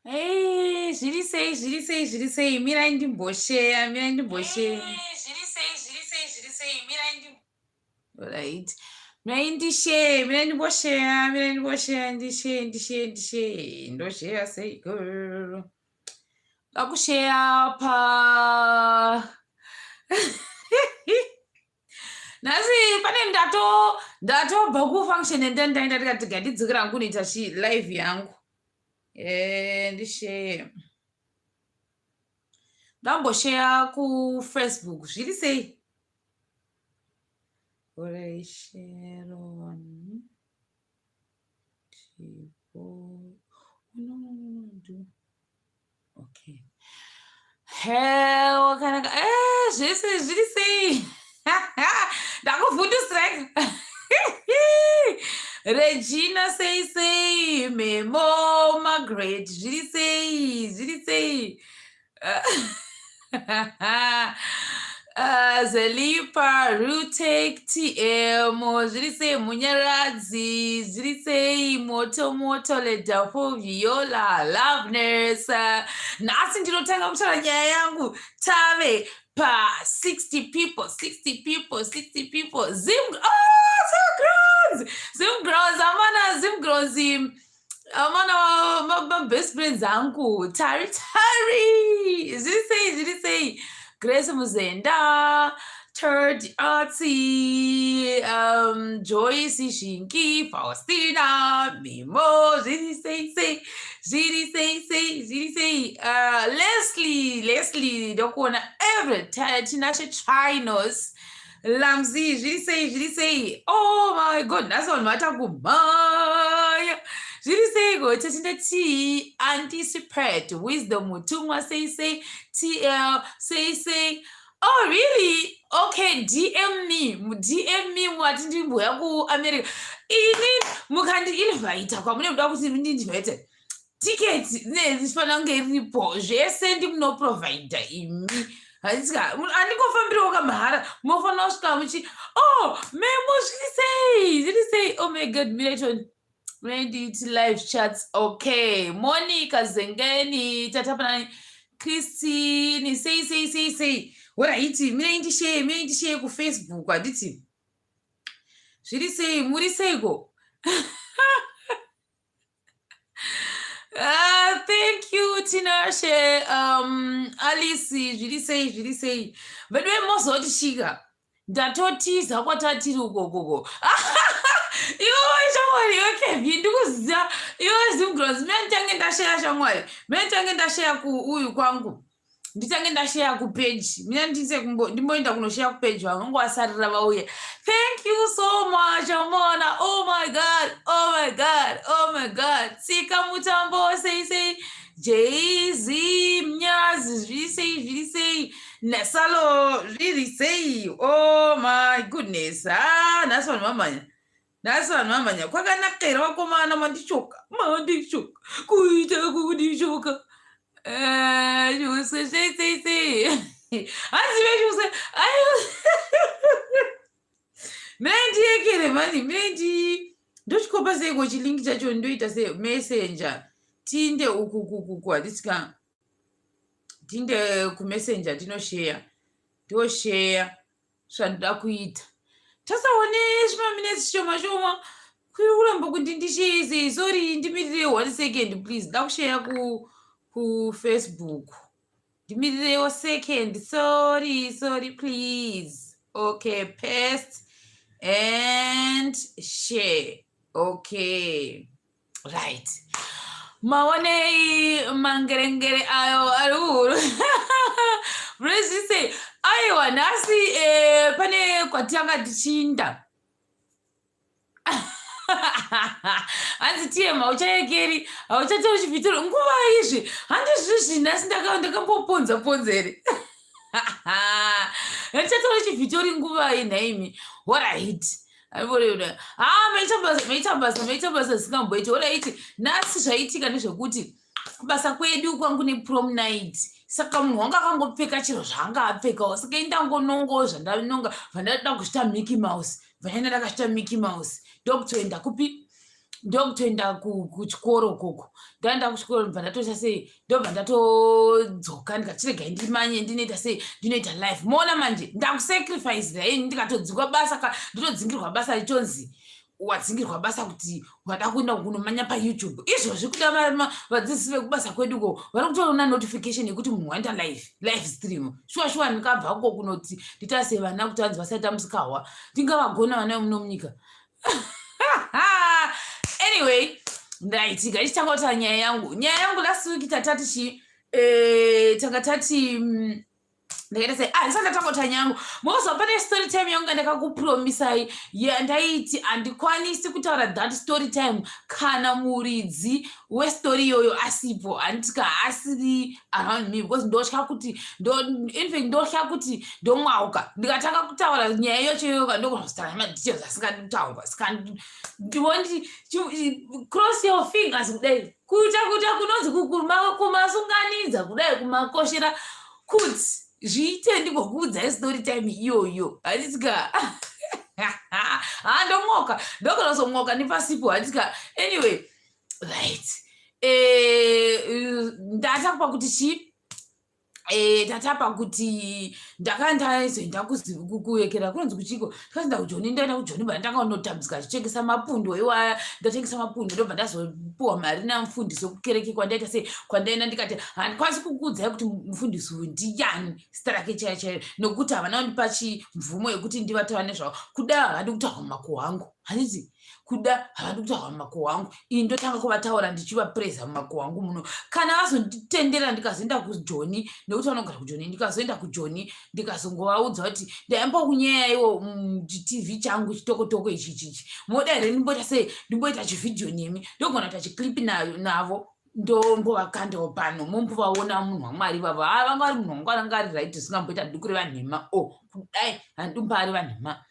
Hey, zviri sei zviri sei zviri sei mirai ndimbosheya mirai ndimbosheya zviri sei zviri sei zviri sei mirai ndi right mirai ndisheye mirai ndimbosheya mirai ndimbosheya ndisheye ndisheye ndisheye ndosheya sei girl ndakusheya pa nhasi pane ndato ndatobva kufunction endandaenda ndikati gandidzokera hangu kunoita chi live yangu Eh, ndisheye ndambosheya kufacebook zviri sei Oreisheron Chipo no, no, no, no, do. Okay. Hell, wakanaka. Eh, zvese zviri sei? Ndakuvhundusira. Regina sei sei, Memo, Margaret, zviri sei, zviri sei. Zelipa, Rutek, TM, zviri sei Munyaradzi, zviri sei Moto Moto, Ledafo, Viola, Loveness. Nhasi ndinotanga kutaura nyaya yangu tave pa 60 people, 60 people, 60 people. Zim, oh, Zim Grounds, Zim Grounds, amana Zim Grounds. Amana mabest friends angu tari tari zviri sei zviri sei grace muzenda third artsy um, joyce shingi faustina mimo zviri sei sei zviri sei sei zviri sei uh, leslie leslie ndokuona every tinashe chinos Lamzi zviri sei zviri sei oh my god nhasi vanhu vatakumhanya zviri seiko tatenda tii anticipate wisdom mutumwa sei sei tl sei sei oh really okay dm me dm me mwati ndimboya kuamerica ini mukandiinvita kwamune kuda kuti ndinvite ticket rifanira kunge riripo zvese ndimunoprovida imi handisika handingofambiriwo kamahara munofanira kusvika muchi oh memo zviri sei zviri sei oh my god miraton nditi live chats okay monica zengeni tatapanani christine sei sei sei sei horaiti mirai ndisheye mirai ndisheye kufacebook handiti zviri sei muri seiko thank you Tinashe um, Alice zviri sei zviri sei veduwe mozoti chika ndatotiza kwatatiri ukokoko iwe shamwari iwe kevi ndikuziva iwe zimgross mene nditange ndasheya shamwari mene nditange ndasheya kuuyu kwangu nditange ndasheya kupeji mina ndise ndimboenda kunosheya kupeji vangu vangovasarira vauye thank you so much amona oh my god oh my god oh my god tsika mutambo sei sei jz mnyazi zviri sei zviri sei nesalo zviri sei oh my goodness ha ah, nhasi vanhu vamhanya Nhasi vanhu vamhanya kwakanaka here vakomana mandichoka mandichoka kuita kundichoka eh, chiuswe sei sei sei hanzi vechiuswe mirai ndiyekere mani mirai ndi ndochikopa seiko chilink chacho ndoita sei messenger tinde uku kukuku handisika tinde kumessenger tinosheya ndosheya zvandoda kuita tasaone zvimaminetsi shoma shoma kuramba kuti ndisheye sei sorry ndimirire one second please da kusheya ku kufacebook ndimirirewo second sorry sorry please okay paste and share okay right maonei mangerengere ayo ari uhuru munozvise aiwa nhasi eh, pane kwatanga tichiinda hanzi tm hauchayekeri hauchatori chivhitoro nguva izvi handizvizvi nhasi ndakamboponza ponza here handichatori chivhitori nguvai nhaimi horait haa maita basa maita basa maita basa zvisingamboiti horaiti nhasi zvaitika ndezvekuti kubasa kwedu kwangu neprom night saka munhu wanga akangopfeka chiro zvaanga apfekawo saka indangonongawo zvandanonga vandada kuzvita mickey mouse vandaenda ndakazvita mickey mouse ndokutoenda kupi Ndokutoenda kuchikoro ukoko. Ndaenda kuchikoro, ndobva ndatoita sei, ndobva ndatodzoka, ndikati regai ndimanye, ndinoita sei, ndinoita live. Moona manje ndakusacrifice ini, ndikatodzingwa basa ka, ndotodzingirwa basa, richonzi wadzingirwa basa kuti wada kuenda kunomanya paYouTube. Izvozvi kuda vadzidzisi vekubasa kweduko vari kutoona notification yekuti munhu waenda live stream. Shuwa shuwa, ndikabva ko kunoti nditase vana kuti vanzi vasaita musikahwa, ndingavagona vana vemuno munyika? Anyway, ndaitika ichitanga kutaura nyaya yangu. Nyaya yangu last week tatati chi tanga tati ndakaita sei? Ah, ndisati ndatanga kutaura nyaya yangu, moziva pane story time yangu yandakakupromisai, yandaiti handikwanisi kutaura that story time kana muridzi westory iyoyo asipo, handitika, asiri around me, because ndotya kuti, infact ndotya kuti ndomwauka ndikatanga kutaura nyaya yacho iyoyo, ndogona kutaura madetails asingadi kutaurwa. Saka ndiwondi cross your fingers kudai, kuita kunonzi kumasunganidza kudai, kumakoshera kuti zviite, ndigokuudzai story time iyoyo, handitika? Ha, ndomwoka, ndogona kuzomwoka nepasipo, handitika? Anyway, right, ndatakupa kuti chii? Tatapa kuti ndakandazoenda kuyekera kunonzi kuchiko, ndikazoenda kuJoni. Ndaenda kuJoni, bva ndanga chichengesa mapundo iwaya. Ndatengesa mapundo, ndobva ndazopiwa mari namufundisi wekukereke kwandaita sei, kwandaenda. Ndikati handikwanisi kukuudzai kuti mufundisi uyu ndiyani, zita rake chaiyo chaiyo, nokuti havana kundipa chimvumo yekuti ndivataura nezvavo. Kuda havadi kutaurwa mumakuhwa angu, handiti? Kuda havadi kutaurwa mumakuhwa angu, ini ndotanga kuvataura ndichivapreza mumakuhwa angu muno. Kana vazonditendera ndikazoenda kuJoni, nekuti vanogara kuJoni, ndikazoenda kuJoni, ndikazongovaudza kuti ndaimba kunyeya iwo chitv changu chitokotoko ichi chichi, moda here ndimboita sei, ndimboita chivhidhiyo nemi? Ndogona kuita chiclip navo, ndombovakandawo pano, mombovaona munhu waMwari vavo. Ha, vanga vari munhu wangu, anga ari right, singamboita ndikureva nhema. O kudai handimbaari vanhema.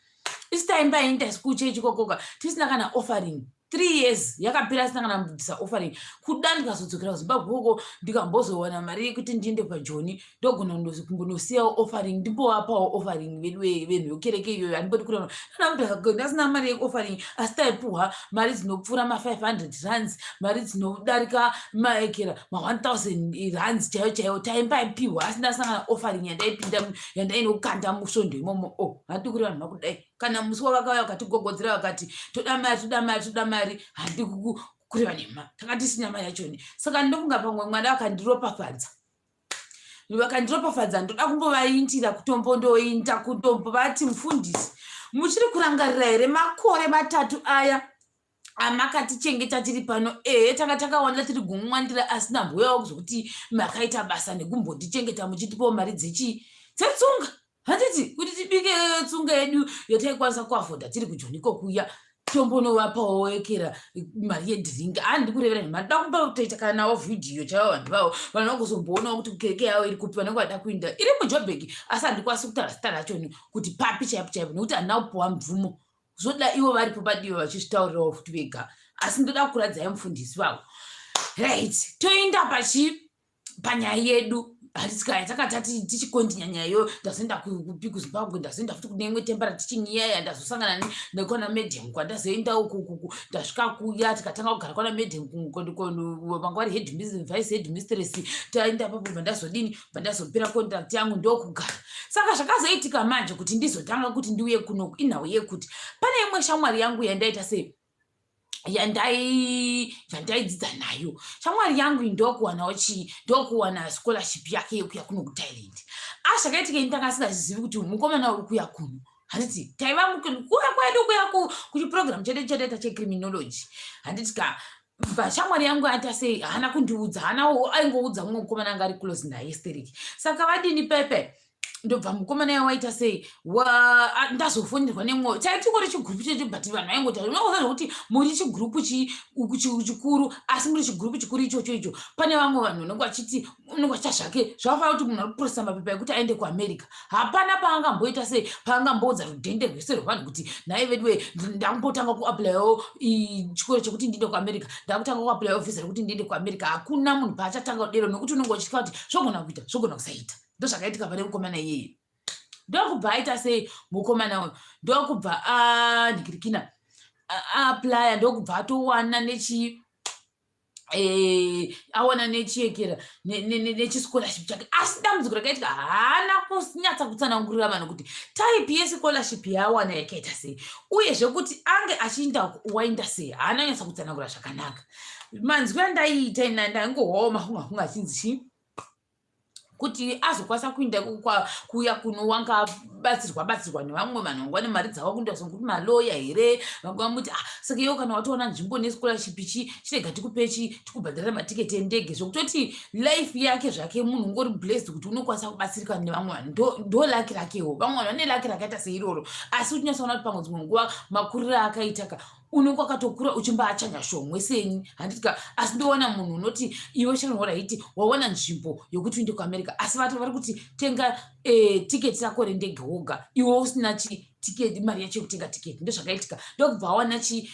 Isi taimbaenda kuchechi kokoka tisina kana offering. 3 years yakapera asina kana kubvisa offering. Kuda ndikazodzokera kuZimbabwe koko, ndikambozowana mari yekuti ndiende paJoni, ndogona kumbonosiyawo offering, ndimbovapawo offering vedu venhu vekereke iyoyo. Handimbodi kureva ndasina mari yeoffering, asi taipuhwa mari dzinopfuura ma500 rands, mari dzinodarika maekera ma1000 rands chaiyo chaiyo taimbaipiwa, asi ndasina kana offering yandaipinda, yandainokanda musvondo imomo. O oh, handidi kureva nhema kudai. Kana musi wavakauya vakatigogodzera vakati toda mari, toda mari, toda mari, handi kureva nhema, tanga tisina mari yachoni. Saka ndofunga pamwe mwana vakandiropafadza, vakandiropafadza. Ndoda kumbovaindira, kutombondoinda kutombovati, "Mufundisi, muchiri kurangarira here makore 3 aya amakatichengeta tiri pano?" Ehe, tanga takawanda, tiri gumwandira, asina mbuya wakuzokuti makaita basa nekumbondichengeta muchitipawo mari dzechii, dzetsunga, handiti, kuti tibike tsunga yedu yataikwanisa kuafodha tiri kuJoni kokuya. Tombonovapawo wekera mari yedrink. Handi kurevera nhema, ndoda kumbotoita kana nawo vhidhiyo chaivo vanhu vavo, vanhu vagozomboonawo kuti kereke yavo iri kupi, vanenge vada kuinda. Iri muJobek, asi handikwanisi kutaura zita racho kuti papi chaipo chaipo, nekuti handina kupiwa mvumo. Zvoda ivo varipo padivo vachizvitaurirawo futi vega, asi ndoda kukuradzai mufundisi vavo. Right, toenda pachi panyaya yedu, handisika, yatakati tichikontinya nyaya iyoyo. Ndazoenda kupi? KuZimbabwe. Ndazoenda futi kune imwe tempera tichiniyaya. Ndazosangana nekwana madam kwandazoenda ukukuku. Ndasvika kuya, tikatanga kugara kwana madam, vanga vari head, vice head mistress. Taenda papo, bva ndazodini, bva ndazopera contract yangu, ndokugara. Saka zvakazoitika manje kuti ndizotanga kuti ndiuye kunoku, inhau yekuti pane imwe shamwari yangu yandaita sei, yandaidzidza nayo. Shamwari yangu ndokuwanawo chii, ndokuwana scholarship yake yekuya kuno kuThailand. Asi zvakaitika, ini ndanga singazizivi kuti mukomana uri kuya kuno, handiti? Taiva kuya kwedu kuya kuchiprogram chedu chataita checriminology, handiti ka? Shamwari yangu aita sei, haana kundiudza, haana, aingoudza mumwe mukomana anga ari close naye stereki. Saka vadini pepe, ndobva mukomana iye waita sei, ndazofonderwa nemwoyo. Taitingori chigurupu chedu, but vanhu vaingoti, unoona zvokuti muri chigurupu chikuru, asi muri chigurupu chikuru ichocho icho, pane vamwe vanhu vanenge vachiti unenge vachiita zvake. Zvakafanira kuti munhu ari kuprocesa mapepa ekuti aende kuAmerica, hapana paangamboita sei, paangamboudza rudhende rwese rwevanhu kuti, "Nhai veduwe, ndakumbotanga kuapplywo chikoro chekuti ndiende kuAmerica, ndakutanga kuapplywo visa rekuti ndiende kuAmerica." Hakuna munhu paachatanga kudero, nokuti unenge uchitya kuti zvogona kuita, zvogona kusaita. Ndozvakaitika pane mukomana iyeye. Ndokubva aita sei mukomana uyu, ndokubva andikirikina. aaplya ndokubva atowana nechi awana nechiyekera nechischolarship chake. Asi dambudziko rakaitika, haana kunyatsa kutsanangurira vanhu kuti type yescholarship yaawana yakaita sei, uyezve kuti ange achiinda wainda sei. Haana nyatsa kutsanangura zvakanaka. Manzwi andaiita ina, ndaingohwawo mahunga hunga achinzi chii, kuti azokwanisa kuinda kuuya kuno, wanga batsirwa batsirwa nevamwe vanhu vanga vane mari dzavo kuenda sokuti maloya here, vanga vamuti, "Ah, saka iwo kana watoona nzvimbo nescholarship, chi chirega tikupe chi tikubhadharira matiketi endege." Zvokutoti life yake zvake, munhu ungori blessed kuti unokwanisa kubatsirika nevamwe vanhu. Ndo lucky rakewo. Vamwe vanhu vane lucky rakaita seiroro, asi uchinyatsoona kuti pamwe dzimwe nguva makuriro akaitaka, unenge wakatokura uchimbaachanya shomwe senyi, handitika? Asi ndoona munhu unoti iwe Sharon, waona nzvimbo yokuti uende kuAmerica, asi vati vari kuti tenga tiketi rako rendege woga, iwe usina tiketi, mari yacho yekutenga tiketi. Ndozvakaitika. Ndokubva awana chi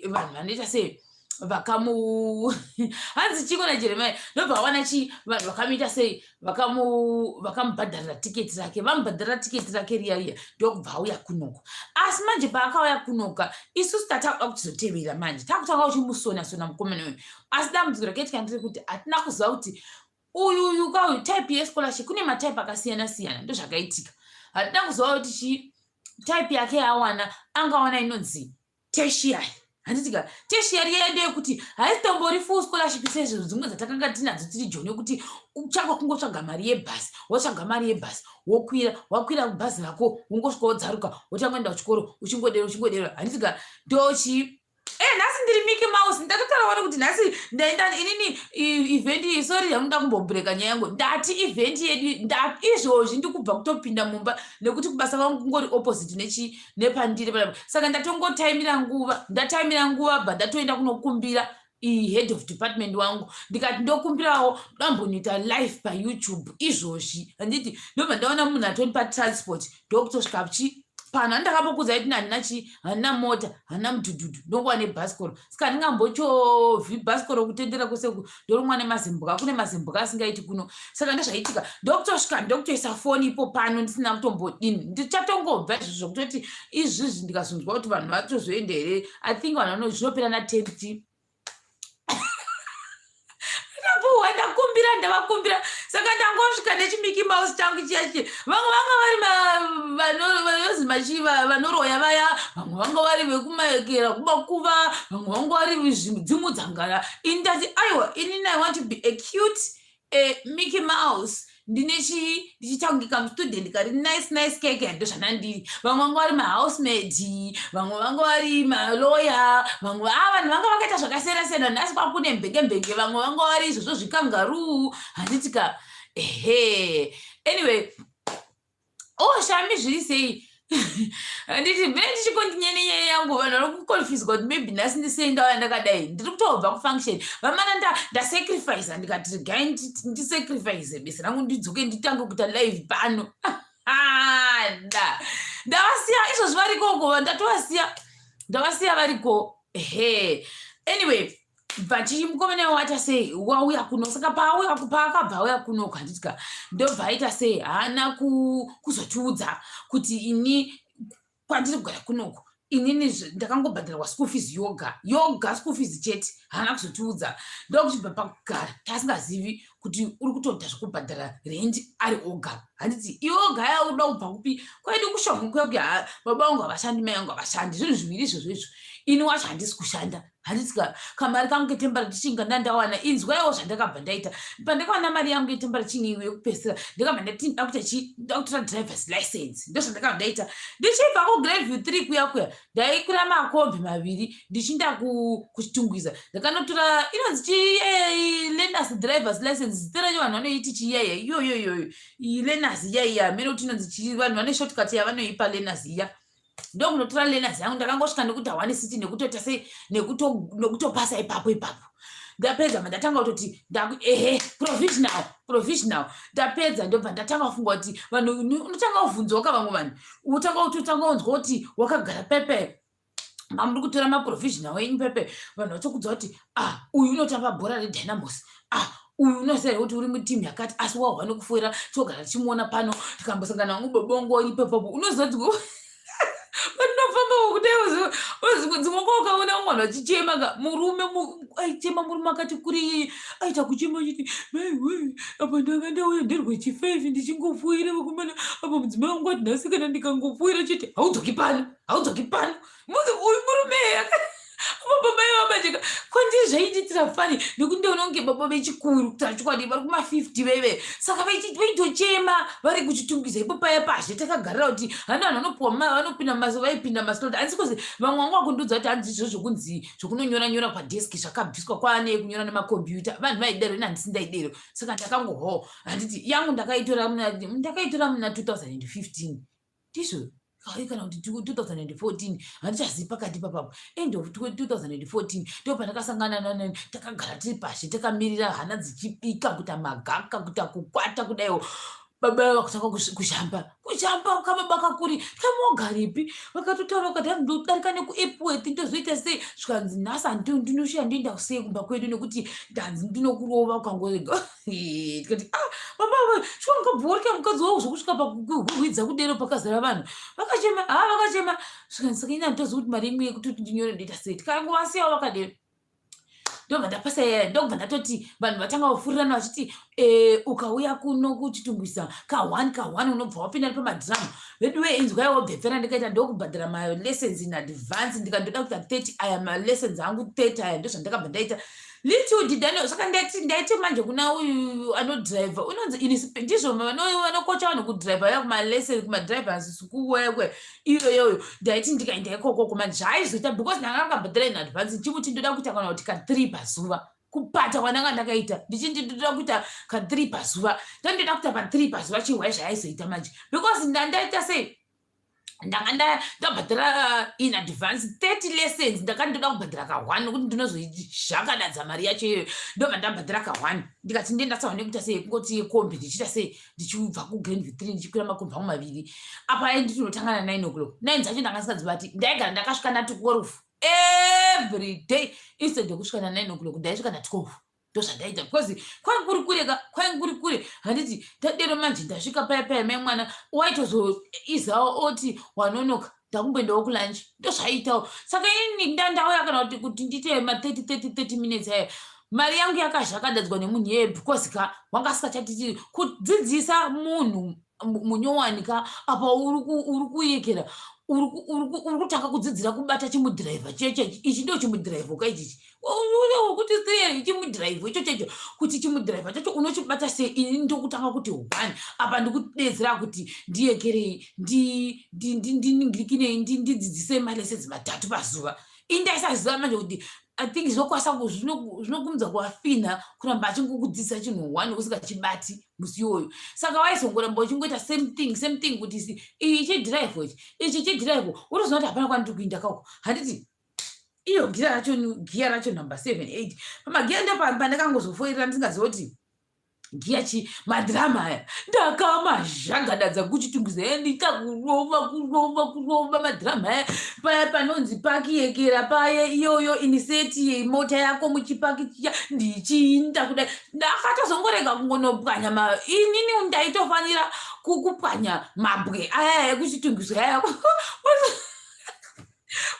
vanhu vanoita sei, vakamu hanzi chiko naJeremia. Ndobva awana chi vanhu vakamuita sei, vakamubhadharira tiketi rake. Vamubhadharira tiketi rake riya riya, ndokubva auya kunoko. Asi manje paakauya kunoka, isusu tatakuda kuchizotevera manje, takutanga kuchimusona sona mukomana uyu. Asi dambudziko rakaitika nderekuti hatina kuziva kuti uyu uyu kauyu type yescholarship, kune matype akasiyana siyana. Ndozvakaitika, hatina kuziva kuti chi type yake yaawana, angawana inonzi tertiary, handitika? Tertiary iya ndeyekuti haisitombori full scholarship sezvo dzimwe dzatakanga tinadzo tiri joni, yekuti uchanga kungotsvaga mari yebhasi, watsvaga mari yebhasi, wokwira, wakwira bhazi rako, wongosvika wodzaruka, wotanga kuenda kuchikoro, uchingodero uchingodero, handitika? Ndochi nhasi ndiri Mickey Mouse. Ndatotaura wani kuti nhasi ndaenda inini event. Sorry, yamuda kumbobhureka nyaya yangu. Ndati event yedu izvozvi, ndikubva kutopinda mumba nekuti kubasa kwangu kungori opposite nechi nepandiri panapa. Saka ndatongotaimira nguva, ndataimira nguva, bva ndatoenda kunokumbira head of department wangu, ndikati ndokumbirawo ndambonoita live paYouTube izvozvi, handiti? Ndobva ndaona munhu atondipa transport, ndokutosvika chi pano. Handakambokudza kuti handina chi, handina mota, handina mudhudhudhu, ndonguva nebhasikoro. Saka handingambochovhi bhasikoro kutendera kwese, ndorumwa nemazimbwa. Kune mazimbwa asingaiti kuno. Saka ndozvaitika, ndokutosvika, ndokutoisa foni ipo pano, ndisina kutombodini. Ndichatongobva izvo zvokutoti izvizvi ndikazonzwa kuti vanhu vatozoenda here. I think vanhu vano zvinopera na10. Ndapuhwa, ndakumbira, ndavakumbira. Saka ndangosvika nechimickey mouse changu chiya chiya. Vamwe vanga vari vanozi machi vanoroya vaya, vamwe vanga vari vekumaekera kumakuva, vamwe vanga vari dzimudzangara. Ini ndati aiwa, inini I want to be a cute Mickey Mouse. Ndine chii, ndichiita kamustudent kari nice nice keke. Ndozvanandiri. Vamwe vanga vari mahousemaid, vamwe vanga vari maloya, vamwe a vanhu vanga vakaita zvakasiyana siyana. Nhasi kwakune mbenge mbenge, vamwe vanga vari izvozvo zvikangaruu, handitika? Ehe, anyway. Oh, Shami, zviri sei? Handiti mene ndichikontinye nenyaya yangu. Vanhu vari kuconfuswa kuti maybe nhasi ndisei ndauya ndakadai. Ndiri kutobva kufunction, vamana ndasacrifice, ndikati regai ndisacrifice basa rangu, ndidzoke, nditange kuita live pano. Nda ndavasiya izvozvi varikoko, ndatovasiya, ndavasiya variko. Ehe, anyway, but mukomana waita sei, wauya kuno. Saka paauya, paakabva auya kuno, handitika? Ndobva aita sei, haana kuzotiudza kuti ini kwandiri kugara kunoko, inini ndakangobhadharwa school fees yoga yoga, school fees chete. Haana kuzotiudza. Ndokuchibva pakugara taasingazivi kuti uri kutoita zvekubhadhara rent ari oga, handiti? Iwe oga yauda kubva kupi? Kwedu kushongo kuya, baba vangu havashandi, mai vangu havashandi, zvinhu zviviri izvozvo izvo. Ini wacho handisi kushanda, handiti? Kamari kangu ketemporary teaching ndandawana, inzwaiwo zvandakabva ndaita. Pandakawana mari yangu yetemporary teaching yekupedzisira, ndakabva ndati ndakuita chi, ndakutora drivers license. Ndozvandakabva ndaita. Ndichibva kuGrandview 3 kuya kuya, ndaikwira makombi maviri ndichinda kuChitungwiza. Ndakanotora inonzi chi learners drivers license, zita racho vanhu vanoiti chiyaiya iyoyo iyoyo, learners iyaiya, mene kuti inonzi chi, vanhu vane shortcut yavanoipa learners iya. Ndokunotora learners yangu. Ndakangosvika nekuti hawani city, nekutoita sei, nekutopasa ipapo ipapo. Ndapedza, ndatanga kutoti ehe, provisional, provisional. Ndapedza, ndobva ndatanga kufunga kuti vanhu, unotanga kuvhunzwa ka vamwe vanhu, utanga kutotanga kunzwa kuti wakagara pepe mamuri kutora maprovisional enyu pepe, vanhu vachokudza kuti, "Ah, uyu unotamba bhora reDynamos. Ah, uyu unoziva kuti uri mutimu yakati." Asi wahwa nekufoira, togara tichimuona pano, tikambosangana wangu bobongo ipapapo. Unoziva kuti patinofamba kudai, Dzimwe nguva ukaona vamwe vanhu vachichema ka, murume aichema, murume akati kuri aita kuchema achiti, "Maiwe, apa ndanga ndauya nderwechi5 ndichingofuira vakomana, apa mudzimai wangu ati nhasi kana ndikangofuira chete haudzoki pano, haudzoki pano." Uyu murume baba mai vamajeka kwandiri zvaindiitira funny nekuti ndaona kunge baba vechikuru, kutaura chokwadi vari kuma50 veve, saka vaitochema vari kuChitungwiza ipo paya pazhe. Takagarira kuti handi vanhu vanopiwa vanopinda maso, vaipinda maslot. Handisi kuzi vamwe vangu vakundiudza kuti hanzi izvo zvokunzi zvokunonyora nyora padeski zvakabviswa, kwaane kunyora nemakombiyuta. Vanhu vaidero, ini handisi ndaidero. Saka ndakangoho handiti yangu ndakaitora muna 2015 ndizvo hai kana kuti 2014, handichazivi pakati papapo, end of 2014 ndo pandakasangana. Takagara tiri pashi takamirira, hana dzichibika kuita magaka, kuita kukwata kudaiwo. Baba vakutanga kushamba, kushamba kababa kakuri kamogaripi. Vakatotaura vakati, "Hanzi ndodarika nekuEpworth, ndozoita sei?" Zvikanzi, "Nhasi handinoshiya ndoenda kusei kumba kwedu nekuti ndanzi ndinokurova ukangorega." Tikati, "Ah, baba, chiwangabvoreka mukadzi wako zvokusvika pakuhwidza kudero pakazara vanhu?" Vakachema, ha, vakachema. Zvikanzi, "Saka ini handitozivi kuti mari imwe yekuti ndinyore ndoita sei." Tikangovasiyawo vakadero. Ndobva ndapasa yaya, ndobva ndatoti vanhu vatanga kufurirana vachiti, "Ukauya kuno kuChitungwiza ka1 ka1 unobva wapinda nepamadhiramu." Veduwe, inzwaiwo bvepfera ndikaita ndokubhadhara malessons in advance. Ndikandoda kuita 30 aya malessons angu, 30 aya ndozvandakabva ndaita. Little did I know. Saka ndaiti manje kuna uyu anodhiraivha unonzi ndizvo vanokocha vanhu kudhiraivha ya kumalesson, kumadrivers school wekwe iyoyoyo. Ndaiti ndikaenda ikokoko manje zvaaizoita, because ndanga ndakabhadhara in advance, ndichimuti ndoda kuita kana kuti ka3 pazuva. Kupata kwandanga ndakaita ndichinti ndoda kuita ka3 pazuva, ndandoda kuita pa3 pazuva. Chihwai zvaaizoita manje, because ndandaita sei, ndanga ndabhadhara in advance 30 lessons. Ndakandoda kubhadhara ka1 nokuti ndinozoizvakadadza mari yacho iyoyo. Ndobva ndabhadhara ka1, ndikati ndiye ndasawa nekuita sei, kungoti kombi ndichiita sei, ndichibva kuGrandview 3 ndichikwira makombi angu maviri. Apa ai nditinotanga na9 o'clock, 9 dzacho ndanga singadzibati. Ndaigara ndakasvika na12 every day. Instead yekusvika na9 o'clock, ndaisvika na12. Ndozvandaita because kwainge kuri kure ka, kwainge kuri kure, handiti? Tadero manje ndasvika paya paya, mai mwana waitozoizawo oti, "Wanonoka, ndakumboendawo kulunch." Ndozvaiitawo. Saka ini ndandauya kana kuti ndiite ma30 30 30 minutes aya, mari yangu yakazhakadadzwa nemunhu iyeye, because ka wanga asikachatiti kudzidzisa munhu munyowani ka. Apa uri kuyekera, uri kutanga kudzidzira kubata chimudhiraivha cheche. Ichi ndo chimudhiraivho ka ichichi kuti chimudhiraivho icho checho, kuti chimudhiraivha chacho unochibata sei. Ini ndokutanga kuti one, apa ndikudedzera kuti ndiyekerei, ndiningirikinei, ndidzidzisei malessons matatu pazuva. Indaisaziva manje kuti I think zvinokwanisa zvinokumudza kuvafinha kuramba achingokudzidzisa chinhu one usingachibati musi iwoyo. Saka waizongoramba uchingoita same thing, same thing, kuti iyi chidhiraivho ichi, ichi chidhiraivho, unoziva kuti hapana kwandiri kuinda kako, handiti? Iyo giya racho, giya racho number 7 8 pamagiya, ndo pandakangozofoirira ndisingaziva kuti giya chi. Madhirama aya ndakamazhangadadza kuChitungwiza, ndita kurova, kurova, kurova madhirama aya paya panonzi pakiyekera paye. Iyoyo insert mota yako muchipaki chiya, ndichiinda kudai, ndakatozongorega kungonopwanya. Inini ndaitofanira kupwanya mabwe aya ekuChitungwiza aya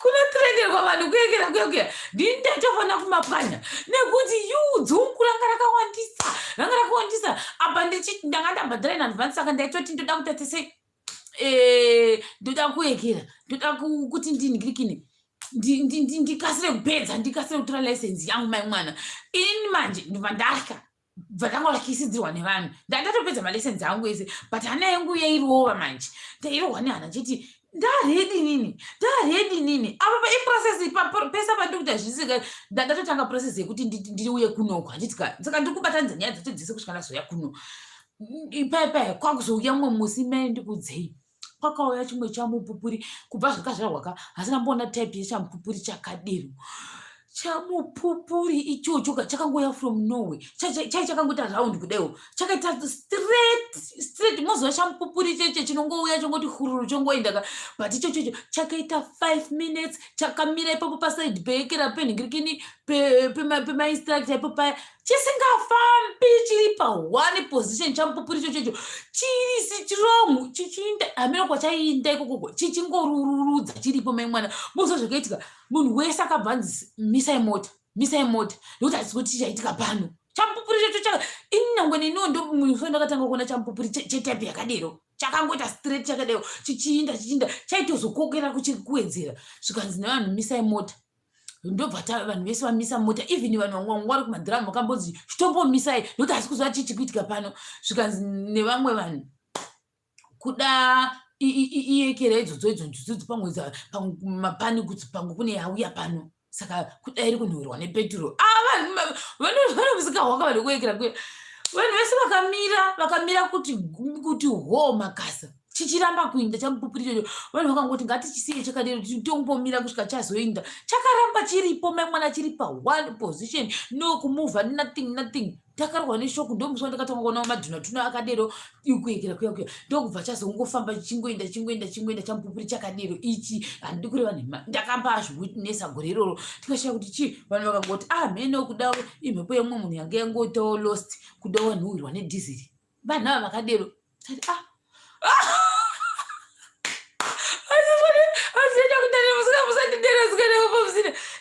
kunotirenderwa vanhu kuyekera kuya kuya. Ndini ndaitofanira kumapwanya nekuti yu dzungu ranga rakawandisa, ranga rakawandisa. Apa ndanga ndabhadhara in advance, saka ndaitoti ndoda kuita sei, ndoda kuyekera, ndoda kuti ndinhingirikine, ndikasire kupedza, ndikasire kutora license yangu. Mai mwana, inini manje ndobva ndatya, bva ndangolakisidzirwa nevanhu. Ndandatopedza malessons angu ese, but hana yangu yairova manje, ndairohwa nehana chiti ndaready nini, ndaready nini. Apa iprocess pese pandiri kuita zvisika, ndatotanga process yekuti ndiuye kunoko, handiti ka? Saka ndiri kubatanidza nyaya dzacho dzese kusvika ndazouya kuno. Paya paya kwakuzouya mumwe musi, mai, ndikudzei, kwakauya chimwe chamupupuri. Kubva zvakazvarwa ka hasina mboona type yechamupupuri chakadero. Chamupupuri ichocho chakangouya from nowhere, chai chakangoita round kudaiwo, chakaita straight straight. Moziva chamupupuri cheche chinongouya chongoti hururu chongoenda ka, but ichochocho chakaita 5 minutes chakamira ipapo paside peyekera penhingirikini pemainstructor ipo paya. Chisingafambi, chiri paone position, chamupupuri ichocho icho chiri strong, chichiinda hameno kwachaiinda ikokoko, chichingorurudza chiripo. Mai mwana, muzo zvakaitika, munhu wese akabva anzi, "Misai mota, misai mota, nekuti hatisi kuti chichaitika pano." Chamupupuri chacho, ini nangwe neniwo ndomuso ndakatanga kuona chamupupuri chetype yakadero, chakangoita straight chakadero, chichiinda, chichiinda, chaitozokokera kuwedzera. Zvikanzi nevanhu, "Misai mota." Ndobva vanhu vese vamisa mota, even vanhu vamwe vanga vari kumadhiramu vakambonzi, "Chitombomisai, nokuti hasi kuziva chii chikuitika pano." Zvikanzi nevamwe vanhu, "Kuda iyekera idzodzo idzo njuzu, pamwe mapani kuti pamwe kune yauya pano, saka kuda iri kunhuhwirwa nepeturo." Ah, vanhu vanomusika hwaka vanhu kuekera kuya. Vanhu vese vakamira, vakamira kuti ho makasa, chichiramba kuinda chamupupuri ichocho. Vanhu vakangoti, "Ngatichisiye chakadero, tombomira kusvika chazoinda." Chakaramba chiripo, mai mwana, chiri paone position, no kumuvha, nothing, nothing. Takarwa neshock. Ndomusi wandakatanga kuona madhunatuna akadero, kuekera kuya kuya. Ndokubva chazongofamba, chichingoenda, chingoenda, chingoenda, chamupupuri chakadero ichi. Handidi kureva nhema, ndakambazviwitnessa gore iroro. Tikashaya kuti chii. Vanhu vakangoti, "Ah, mheno, kuda imhepo yemumwe munhu yange yangoitawo lost, kuda wanhuhwirwa nedhiziri." Vanhu ava vakadero tati, "Ah, azienda kutare."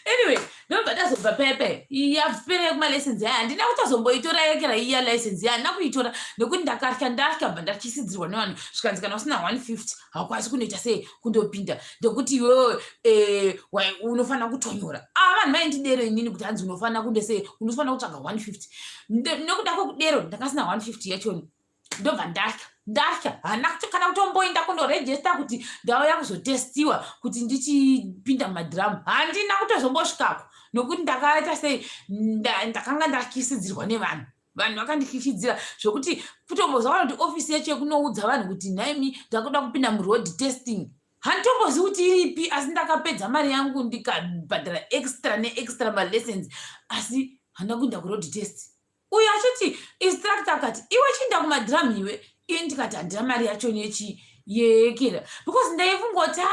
Anyway, ndobva ndazobva pepe yapera yekumalessons aya. Handina kutozomboitora yekera iya license ya, handina kuitora nekuti ndakatya. Ndatya, bva ndatyisidzirwa nevanhu. Zvikanzi, "Kana usina 150 haukwanisi kunoita sei, kundopinda, ndekuti iwewe unofanira kutonyora." A, vanhu vaindidero inini kuti hanzi unofanira kunde sei, unofanira kutsvaga 150. Nekuda kwekudero ndakasina 150 yachoni. Ndobva ndatya, ndatya, hana kana kutomboenda kundorejesta kuti ndauya kuzotestiwa kuti ndichipinda mumadhiramu. Handina kutozombosvikako nokuti ndakaita sei, ndakanga ndatyisidzirwa nevanhu. Vanhu vakandityisidzira zvokuti kutombozwa kana kuti ofisi yacho yekunoudza vanhu kuti, "Nhaimi, ndakuda kupinda muroad testing," handitombozivi kuti iripi. Asi ndakapedza mari yangu, ndikabhadhara extra neextra malessons, asi handina kuenda kuroad test. Uyo achiti instructor akati, "Iwe, chiinda kumadhiramu iwe." Iye ndikati, "Handina mari yacho nechi yekera," because ndaifungoti, a,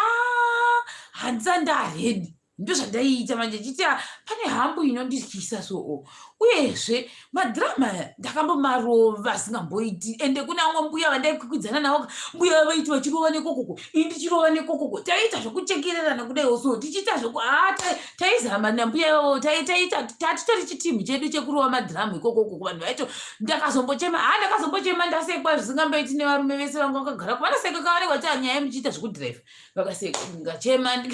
handisa ndaready. Ndo zvandaiita manje, chiti pane hambu inondityisa soo. Uyezve madhirama aya ndakambomarova asingamboiti. Ende kune amwe mbuya vandaikwikwidzana navo, mbuya vaiti vachirova nekokoko, ini ndichirova nekokoko. Taiita zvokuchekererana kudaiwo so, tichiita zvoku ha, taizama nambuya ivavo. Taita tatitori chitimu chedu chekurova madhiramu ikokoko. Vanhu vaito ndakazombochema, ha, ndakazombochema ndasekwa zvisingamboiti nevarume vese vanga vakagara. Vanoseka kavanenge vachia nyaya muchiita zvekudhiraivha, vakaseka, ndikachema.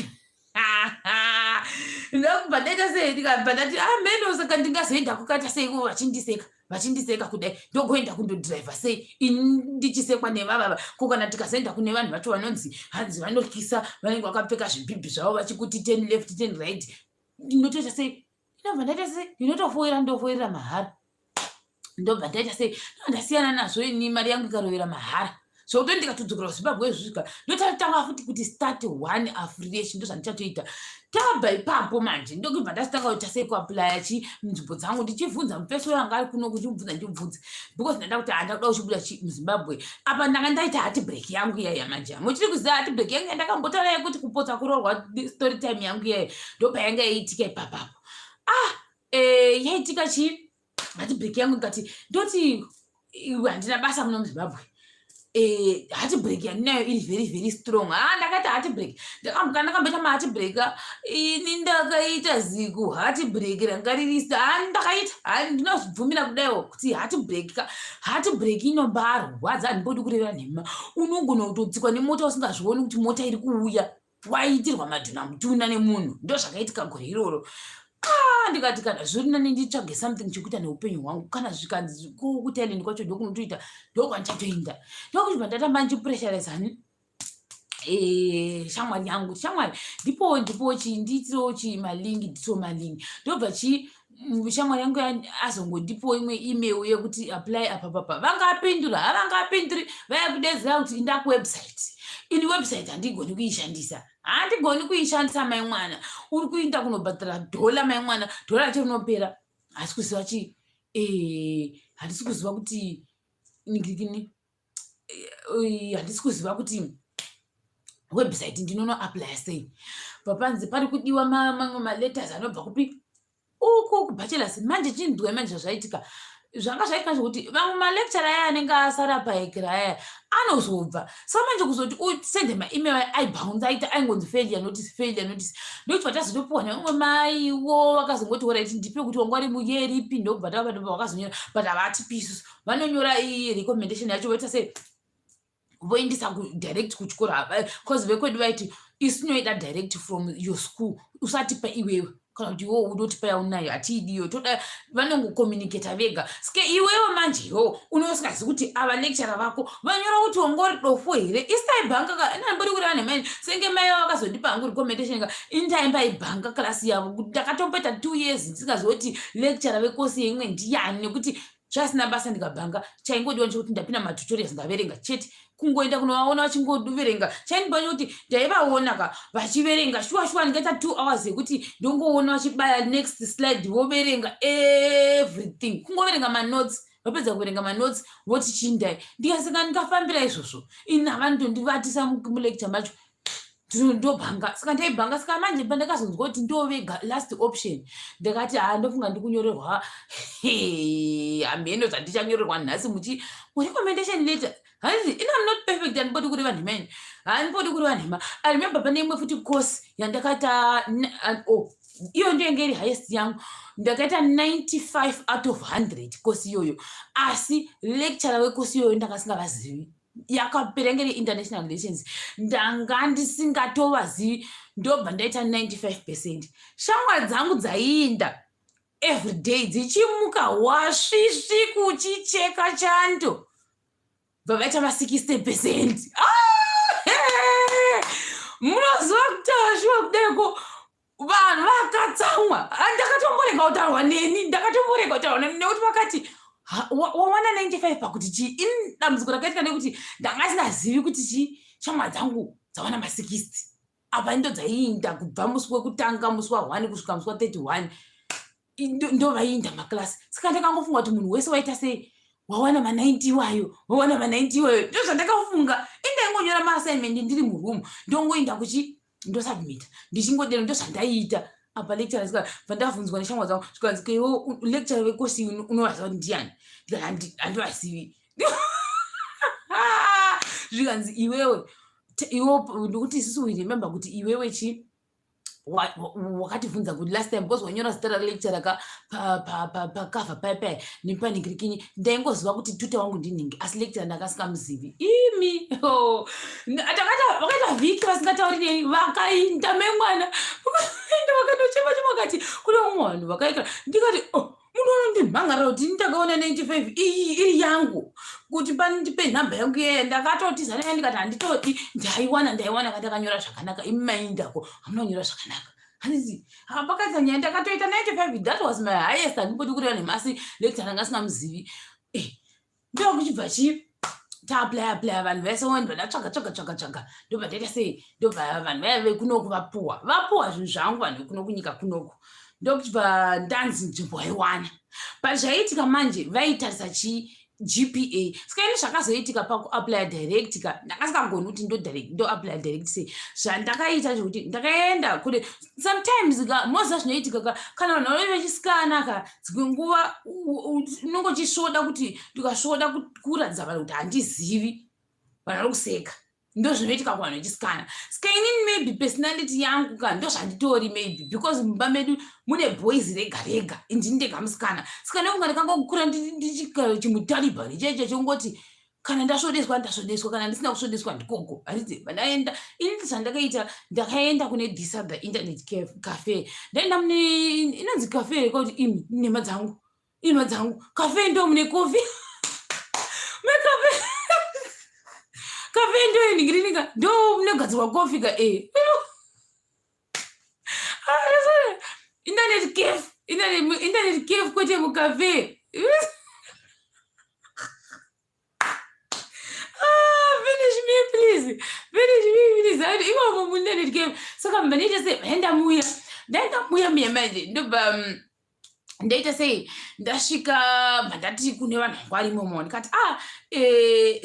Ndakubva ndaita sei, ndikabva ndati, "Ameno, ah, saka ndingazoenda kukaita sei vachindiseka, vachindiseka kudai? Ndogoenda kundodhiraivha sei ini ndichisekwa nevavava? Ko kana tikazoenda kune vanhu vacho vanonzi hanzi vanotyisa, vanenge vakapfeka zvibhibhi zvavo, vachikuti 10 left, 10 right, ndinotoita sei?" Ndinobva ndaita sei, ndinotofoira, ndofoirira mahara. Ndobva ndaita sei, ndasiyana nazvo ini, mari yangu ikarovera mahara. Zvokuti ndikatodzokera kuZimbabwe zvisvika, ndototanga futi kuti start one afresh. Ndo zvandichatoita. Tabva ipapo manje, ndokubva ndachitanga kuita sei, kuaplya chi nzvimbo dzangu, ndichibvunza mufeso wanga ari kuno, kuchimubvunza, ndichimubvunza, because ndanda kuti handakuda kuchibuda muZimbabwe. Apa ndanga ndaita heartbreak yangu iyaya. Manje muchiri kuziva heartbreak yangu yandakambotaura yekuti kupotsa kuroorwa, story time yangu iyaya, ndopayanga yaiitika ipapapo. Ah, yaitika chii heartbreak yangu? Ndikati ndoti handina basa muno muZimbabwe. Heartbreak yandinayo iri very very strong. Ha, ndakaita heartbreak, ndakamboita maheartbreak ini. Ndakaita ziku heartbreak ranga ririsa. Ha, ndakaita, ndinozvibvumira kudaiwo kuti heartbreak ka, heartbreak inombarwadza. Handimbodi kurevera nhema. Unogona kutotsikwa nemota usingazvioni kuti mota iri kuuya, waitirwa madhuna mutuna nemunhu. Ndo zvakaitika gore iroro. Ah, ndikati kana zviri nani nditsvage something chekuita neupenyu hwangu. Kana zvikanzi kuThailand kwacho ndokunotoita, ndokwandichatoenda. Ndokuchibva ndatamba ndichipressurize hani shamwari yangu, "Shamwari, ndipo chi ndiitirewo chi malink, nditirewo malink." Ndobva chi shamwari yangu azongondipowo imwe email yekuti apply apa papa. Vangapindura? Havangapinduri. Vayakudedzera kuti inda kuwebsite. Ini website handigoni kuishandisa, handigoni kuishandisa. Mai mwana, uri kuinda kunobhadhara dhola, mai mwana, dhola racho rinopera. Hasi kuziva chi handisi kuziva kuti ningirikini, handisi kuziva kuti website ndinonoaplya sei. Papanzi pari kudiwa mamwe maletters anobva kupi. Uku kubachelors manje chinzwai manje zvazvaitika. Zvanga zvaitika zvekuti vamwe malecture aya anenge asara paekera aya anozobva. So manje kuzoti usende maemail aya aibounce aita aingonzi failure notice, failure notice. Ndokuti vatazotopuwa nevamwe maiwo vakazongoti horaiti ndipe kuti wanga uri muye ripi ndokubva tava ndobva vakazonyora but havatipi isusu. Vanonyora iyi recommendation yacho voita sei? Voendesa direct kuchikoro cause vekwedu vaiti isu tinoida direct from your school, usatipa iwewe kana kuti iwewe unotipa yaunayo, hatiidiyo, toda vanongocommunicata vega. Ske iwewe manje iwewe unosingazivi kuti ava lecturer vako vanyora kuti wanga uri dofo here. Isi taibhanga ka, inambori kureva nemai senge mai vavo vakazondipa hangu recommendation ka, ini taimbaibhanga klasi yavo. Ndakatomboita 2 years ndisingazivi kuti lecturer vekosi yeimwe ndiyani nekuti zvasina basa. Ndikabhanga, chaingodiwa ndechekuti ndapinda matutorials, ndaverenga chete. Kungoenda kunovaona vachingoverenga, chaindipa chekuti ndaivaona ka vachiverenga shuwa shuwa. Ndingaita 2 hours yekuti ndongoona vachibaya next slide, voverenga everything, kungoverenga manotes. Vapedza kuverenga manotes voti chindai. Ndikasaka ndikafambira izvozvo, ini havanondivatisa mulecture macho, ndobhanga. Saka ndaibhanga. Saka manje pandakazonzwa kuti ndovega last option, ndakati ha, ndofunga ndikunyorerwa hameno zvandichanyorerwa nhasi muchi murecommendation letter. Hanzi ini am not perfect, handipoti kureva nhema ini, handipoti kureva nhema. I remember pane imwe futi course yandakaita, oh, iyo ndoyenge iri highest yangu. Ndakaita 95 out of 100 kosi iyoyo, asi lecturer wekosi iyoyo ndakasingavazivi. Yakapera inge international relations, ndanga ndisingatovazivi. Ndobva ndaita 95%. Shamwari dzangu dzaiinda everyday dzichimuka wasvisvi kuchicheka chando, bva vaita ma60%. Ah, munoziva kutaura shuwa kudaiko, vanhu vakatsamwa. Ndakatomborega kutaurwa neni, ndakatomborega kutaurwa neni nekuti vakati wawana 95 pakuti chii? Ini dambudziko rakaitika nekuti ndanga singazivi kuti chii, shamwari dzangu dzawana ma60 apa ndo dzaiinda kubva musi wekutanga, musi wa1 kusvika musi wa31 ndo vaiinda maklasi. Saka ndakangofunga kuti munhu wese waita sei, wawana ma90 iwayo, wawana ma90 iwayo. Ndo zvandakafunga. Indaingonyora maassignment ndiri muroom, ndongoinda kuchi ndosubmita, ndichingodero. Ndo zvandaiita. Apa lecturer sika vandabvunzwa neshamwari dzangu, zvikanzi keiwo lecturer vekosi unovaziva kuti ndiani? Ndikati handivazivi. Zvikanzi iwewe iwe ndikuti isusu we remember kuti iwewe chi wakatibvunza kuti last time because wanyora zita ralecturer ka pacover paipai nepanhingirikinyi. Ndaingoziva kuti tutor wangu ndinhingi, asi lecturer ndakasingamuzivi imi. Oh. Takata vakaita vhiki vasingatauri neni. Vakainda memwana vakaenda vakanochema chema, vakati kune vamwe vanhu vakaita. Ndikati oh, munhu anondimhangarira kuti ndakaona 95 iyi iri yangu kuti pandipe nhamba yangu yeye. Ndakatotiza naye, ndikati handitodi, ndaiwana, ndaiwana kandakanyora zvakanaka. Imi maindako hamuna kunyora zvakanaka. Handizi pakaita nyaya. Ndakatoita 95, that was my highest. Handimbodi kureva nemasi, lecturer ndanga singamuzivi. Eh, ndokuchibva chi taapply apply, vanhu vese wandibva ndatsvaga tsvaga tsvaga tsvaga, ndobva ndaita sei, ndobva vanhu vaya vekunoku vapuwa vapuwa zvinhu zvangu, vanhu vekuno kunyika kunoku. Ndokuchibva ndanzi nzvimbo waiwana. But zvaiitika manje, vaitarisa chi GPA. Saka ini zvakazoitika pakuapply direct ka, ndakasingagoni kuti ndoapply direct sei. Zvandakaita zvekuti ndakaenda kune sometimes ka, moziva zvinoitika ka, kana vanhu vave vechisikana ka, dzimwe nguva unonge uchisvoda kuti ndikasvoda kuratidza vanhu kuti handizivi, vanhu vari kuseka. Ndo zvinoitika kuvanhu vechisikana. Saka inini maybe personality yangu ka, ndo zvanditori, maybe because mumba medu mune boys rega rega, indini ndega musikana. Saka nekunga ndikangokura ndichimutalibhani chaicho chongoti kana ndasvodeswa ndasvodeswa, kana ndisina kusvodeswa ndikoko handiti. Vandaenda ini, zvandakaita, ndakaenda kune this other internet cafe. Ndaenda mune inonzi cafe rekuti imi nhema dzangu, inwa dzangu, cafe ndo mune coffee mecafe, cafe ndo inhingirinika, ndo munogadzirwa coffee ka e internet cafe, internet cafe, kwete mucafe. Ah, finish me please, finish me please. Imomo muinternet cafe. Saka mba ndaita sei, ndaenda muya, ndaenda muya muya manje ndobva ndaita sei, ndasvika bva ndati kune vanhu vangu vari imomo, ndikati ah,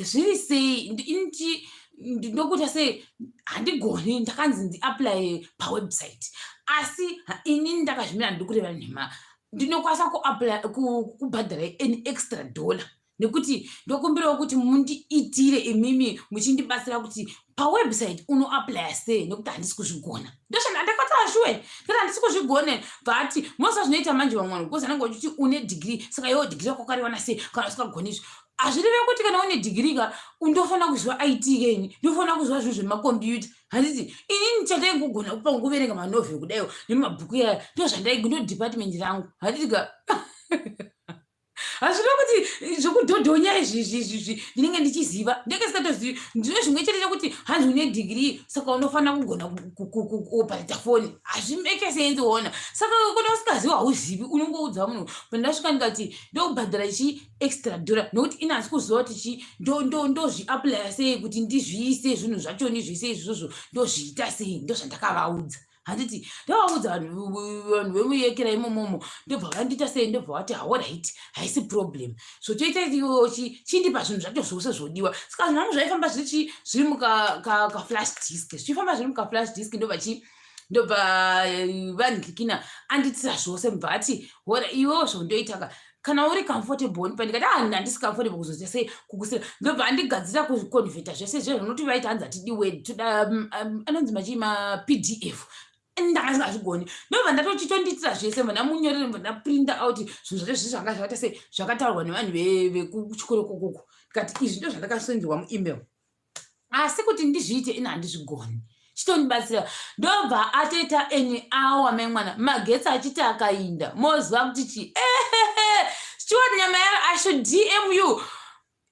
zviri sei? Inti Ndokuita sei? Handigoni. Ndakanzi ndiapply pawebsite, asi inini ndakazvimira. Handidi kureva nhema. Ndinokwanisa kuapply kubhadhara an extra dollar, nekuti ndokumbirawo kuti mundiitire imimi muchindibatsira kuti pawebsite unoapplya sei, nekuti handisi kuzvigona. Ndoshandakataura sure ndikati handisi kuzvigona. Bvati mosa zvinoita manje vamwe vanhu, because anenge uchiti une degree, saka iwo degree yako wakariwana sei kana usingagoni izvi? Hazvireve kuti kana une degree ka undofanira kuziva IT keni, ndofanira kuziva zvinhu zvemakombiyuta, handiti? Inini chandaingogona kupa kuverenga manovhel kudaiwo nemabhuku yaya, ndo zvandai, ndo department rangu, handiti ka? Hazvina kuti zvekudhodhonya izvi ndinenge ndichiziva, ndenge singatozivi. Ndino zvimwe chete chekuti hanzi une degree, saka unofanira kugona kuoperata foni. Hazvimake sense. Ona, saka kana usingazivi, hauzivi, unongoudza munhu. Pandasvika ndikati ndokubhadhara chi extra dollar, nokuti ina hasi kuziva kuti chi ndozviapplya sei, kuti ndizviise zvinhu zvacho, ndizviise izvozvo, ndozviita sei. Ndozvandakavaudza, handiti? Ndovaudza vanhu vemuyekera imomomo. Ndobva vandiita sei? Ndobva vati, "Alright, haisi problem. So toita iwochi, chindipa zvinhu zvacho zvose zvodiwa." Saka zvinhu zvangu zvaifamba zviri zviri mukaflash disk, zvichifamba zviri mukaflash disk. Ndobva chi ndobva vanhikina anditira zvose. Mubva ati, "Hora, iwewo zvondoitaka kana uri comfortable." Nipa ndikati, "Ah, handisi comfortable kuzoita sei kukusira." Ndobva andigadzira kuconverta zvese izvo zvinoti vaiti hanzi hatidi Word, toda anonzi machii, maPDF. Ndakasingazvigoni. Ndobva ndatochitondiitira zvese, mva ndamunyorera, mva ndaprinta out zvinhu zvacho zvese zvanga zvakaita sei, zvakataurwa nevanhu vekuchikoro kokoko. Ndikati, "Izvi ndo zvandakasenderwa muemail, asi kuti ndizviite ina handizvigoni, chitondibatsira." Ndobva atoita an hour maimwana, magetsi achiti akainda. Moziva kuti chi Stewart Nyamayaro, I should DM you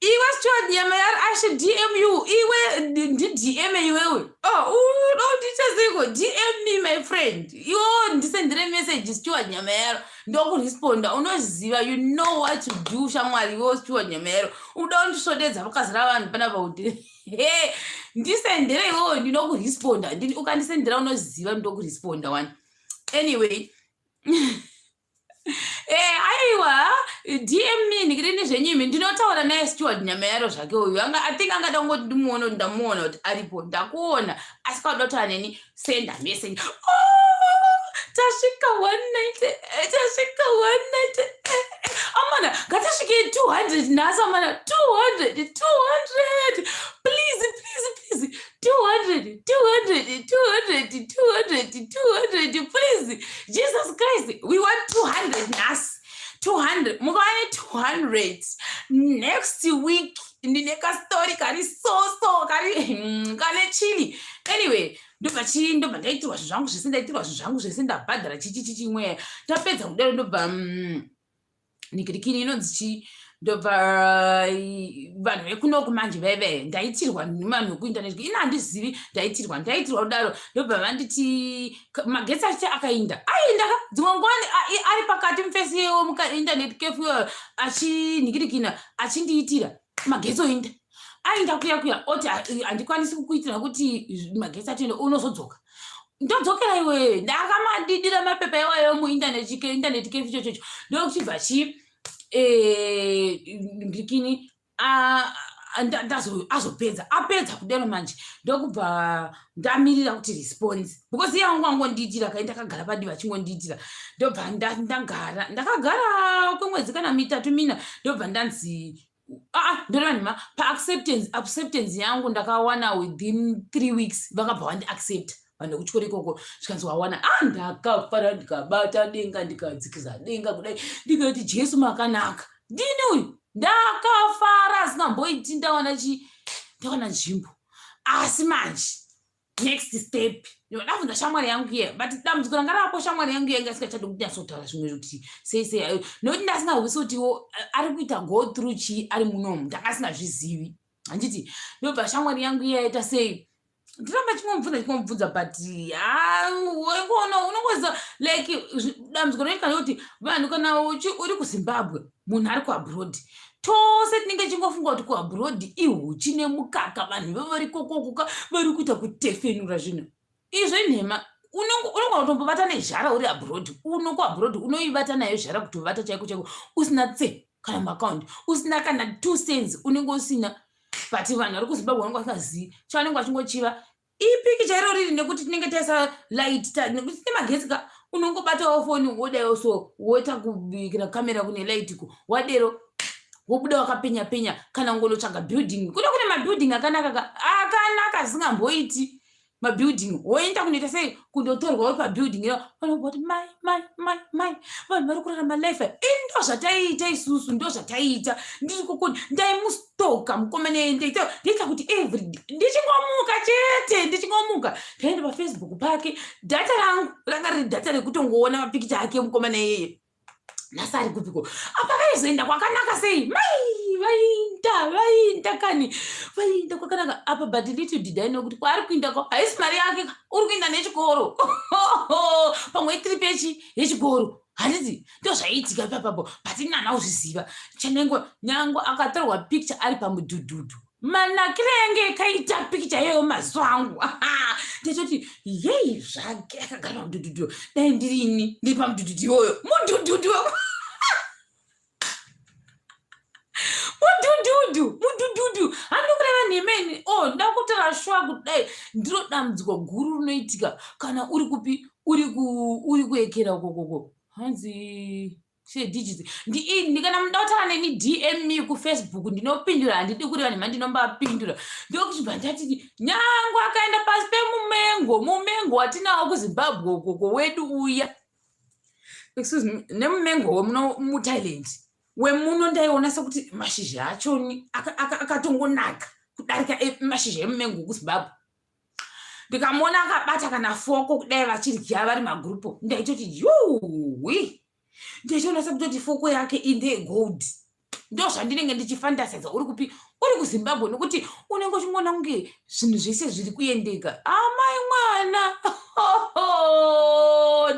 iwe. Stewart Nyamayaro, I should DM you iwe. NdiDM iwewe. Oh, unondiita seiko? DM me, my friend. Iwewo ndisendere message, Stewart Nyamayaro, ndokuresponda. Unoziva, you know what to do, shamwari. Iwewo Stewart Nyamayaro, uda kundisvodedza pakazara vanhu panapa kuti ndisendere iwewo, ndinokuresponda. Ukandisendera, unoziva ndokuresponda one. Anyway, aiwa, DM me ndikiri nezvenyimi. Ndinotaura naye Stewart Nyamayaro zvake uyu. Anga, I think angada kungoti ndimuone kuti ndamuona, kuti aripo, ndakuona. Asi kauda kutaura neni, senda message. Oh, tasvika 190, tasvika 190. Amana, ngatisvike 200 nhasi, amana. 200, 200, please, please, please. 200, 200, 200, 200, 200, please. Jesus Christ, we want 200 nhasi. 200, mukava ne200 next week, ndine kastori kari soso kari kane chili. Anyway, ndobva chii, ndobva ndaitirwa zvinhu zvangu zvese, ndaitirwa zvinhu zvangu zvese, ndabhadhara chichi chichimwe. Tapedza kudaro, ndobva nikirikini inonzi chii, ndobva vanhu vekunoku manje vaive ndaitirwa nevanhu vekuinternet. Ina handizivi, ndaitirwa, ndaitirwa kudaro. Ndobva vanditi magetsi achiti akainda, ainda ka dzimwe nguva ari pakati mufesi yewo mukainternet cafe iyoyo, achinhikirikina, achindiitira, magetsi oinda. Ainda kuya kuya, oti, "Handikwanisi kukuitira kuti magetsi atoenda, unozodzoka." Ndodzokera iwe, ndakamadidira mapepa iwayo muinternet internet cafe ichochocho. Ndokuchibva chi ndikini azopedza, apedza kudaro manje, ndokubva ndamirira kuti response, because iye wangu wangondiitira kai, ndakagara padivi achingondiitira. Ndobva ndagara, ndakagara kwemwedzi kana mitatu, mina. Ndobva ndanzi, aa, ndoreva nhema, paacceptance, acceptance yangu ndakawana within 3 weeks. Vakabva vandiaccepta vanhu vekuchikoro ikoko, zvikanzi, "Wawana." A, ndakafara, ndikabata denga, ndikadzikiza denga kudai, ndikati, "Jesu makanaka." Ndini uyu ndakafara asingamboiti. Ndawana chi, ndawana nzvimbo. Asi manje next step, ndabvunza shamwari yangu iye, but dambudziko ranga rapo, shamwari yangu iye inga isingachadi kunyatsotaura zvimwe kuti sei sei, nokuti ndasingahwisi kutiwo ari kuita go through chii ari munomu. Ndanga singazvizivi, handiti? Ndobva shamwari yangu iye yaita sei, ndiramba chingomubvunza, chingomubvunza, but waingoona, unongoziva, like dambudziko rinoitika nekuti vanhu kana uri kuZimbabwe, munhu ari kuabroad, tose tinenge chingofunga kuti kuabroad ihuchi nemukaka, vanhu vevari kokokoka vari kuita kutefenura zvinhu. Izvo inhema. Unogona kutombovata nezhara uri abroad. Uno kuabroad unoivata nayo zhara, kutovata chaiko chaiko, usina tse kana muaccount, usina kana 2 cents, unenge usina. But vanhu vari kuZimbabwe vanenge vasingazivi chavanenge vachingochiva ipikicha iro riri, nekuti tinenge taisa light, nekuti tine magetsi ka. Unongobatawo foni wodaiwo so, woita kubikira kamera kune light ko, wadero wobuda wakapenya penya. Kana kungonotsvaga building, kune mabuilding akanaka ka, akanaka asingamboiti mabuilding, woenda kunoita sei, kundotorwa uri pabuilding iro. Vanobva kuti, "Mai, mai, mai, mai, vanhu vari kurarama life." Ndo zvataiita isusu, ndo zvataiita. Ndiri kukuni ndaimustoka mukomana, ndaita kuti every ndichingomuka chete, ndichingomuka ndaenda paFacebook pake. Data rangu ranga riri data rekutongoona mapikicha ake mukomana iyeye. Nhasi ari kupiko? Apa vaizoenda kwakanaka sei? Mai vainda, vainda kani, vainda kwakanaka apa. But little did I know kuti kwaari kuinda ko haisi mari yake ka, uri kuinda nechikoro, pamwe itrip yechikoro, handiti? Ndo zvaiitika ipapapo, but inana uzviziva chenengo. Nyange akatorwa picture ari pamudhudhudhu, manakiro enge kaita pikicha iyoyo mazuva angu, ndechoti yei zvake akagara pamudhudhudhu. Dai ndirini ndiri pamudhudhudhu iyoyo, mudhudhudhu, mudhudhudhu, mudhudhudhu, handidi kureva nhema ini. O oh, ndakutaura shuwa kudai, ndiro dambudziko guru rinoitika kana uri kupi, uri kuekera ukokoko. Hanzi digits ndi kana muda kutaura neni, DM me kuFacebook, ndinopindura. Handidi kureva nhema, ndinombapindura. Ndokuchibva ndati nyangwe akaenda pasi pemumengo, mumengo watinawo kuZimbabwe ukoko wedu uya, excuse me, nemumengo wemuno muThailand wemuno, ndaiona sekuti mashizha achoni akatongonaka kudarika mashizha emumengo kuZimbabwe. Ndikamuona akabata kana foko kudai, vachirya vari magurupu, ndaitoti yuwi, ndichiona sekutoti foko yake indeyegold. Ndo zvandinenge ndichifandasadza. Uri kupi? Uri kuZimbabwe, nokuti unenge uchingoona kunge zvinhu zvese zviri kuendeka. Amai mwana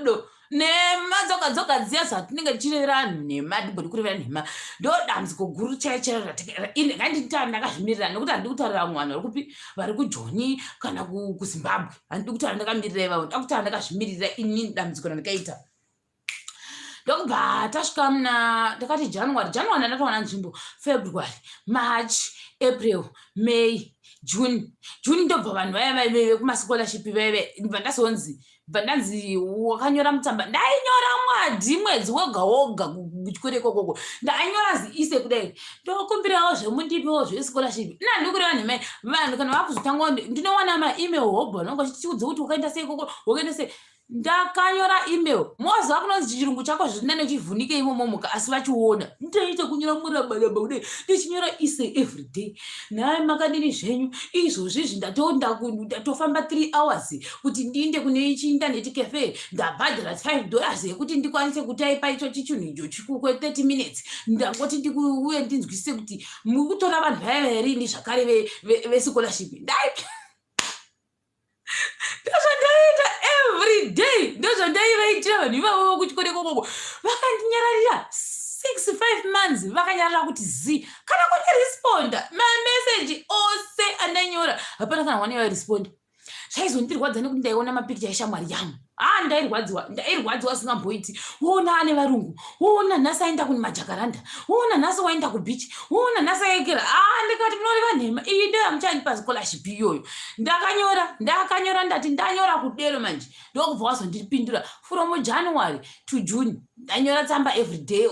do nhema dzoga dzoga dziya zvatinenge tichirevera vanhu nhema, ndimbodi kurevera nhema. Ndo dambudziko guru chaiyo chaiyo. Nganditaura ndakazvimirira, nekuti handidi kutaurira vamwe vanhu vari kupi, vari kuJoni kana kuZimbabwe. Handidi kutaura ndakamirira ivavo, nda kutaura ndakazvimirira inini. Dambudziko randikaita, ndokubva tasvika muna, ndakati January. January ndandatowana nzvimbo. February, March, April, May, June. June ndobva vanhu vaya vaive vekumascholarship vaive, ndibva ndazonzi, bva ndanzi wakanyora mutsamba. Ndainyora mwadhi mwedzi woga woga kuchikoro ikokoko. Ndanyora ziise kudai, ndokumbirawo zvemundipewo zvescholarship. Nandikureva nhema, vanhu kana vakuzotanga ndinowana maemail hobho vanonge vachitiudza kuti wakaenda sei ikoko, wakaenda sei. Ndakanyora email, moziva kunonzi chirungu chako zvina nechivhunike imomo muka, asi vachiona ndoita kunyora murabaraba kudai, ndichinyora ise everyday: "Nhai, makadini zvenyu? Izvozvizvi ndatofamba 3 hours kuti ndiinde kune ichi internet cafe. Ndabhadhara $5 yekuti ndikwanise kutaipa icho chichinhu icho chikukwe 30 minutes. Ndangoti ndikuuye ndinzwisise kuti muri kutora vanhu vaya verini zvakare vescholarship." Ndai ndozvandaiita every day, ndozvandaivaitira vanhu ivavo vokuchikoro ikokoko. Vakandinyararira 6, 5 months, vakanyarara kuti zi, kana kundiresponda mameseji ose andainyora, hapana kana one yairesponda. Zvaizondirwadza nekuti ndaiona mapikicha eshamwari yangu. A, ndairwadziwa, ndairwadziwa singamboiti. Woona ane varungu, woona nhasi aenda kune majakaranda, woona nhasi waenda kubeach, woona nhasi aekera. A, ndikati munoreva nhema, iyi ndoyamuchandipa scholarship iyoyo. Ndakanyora, ndakanyora, ndati ndanyora kudero manje, ndokubva wazondipindura. From January to June ndanyora tsamba everyday,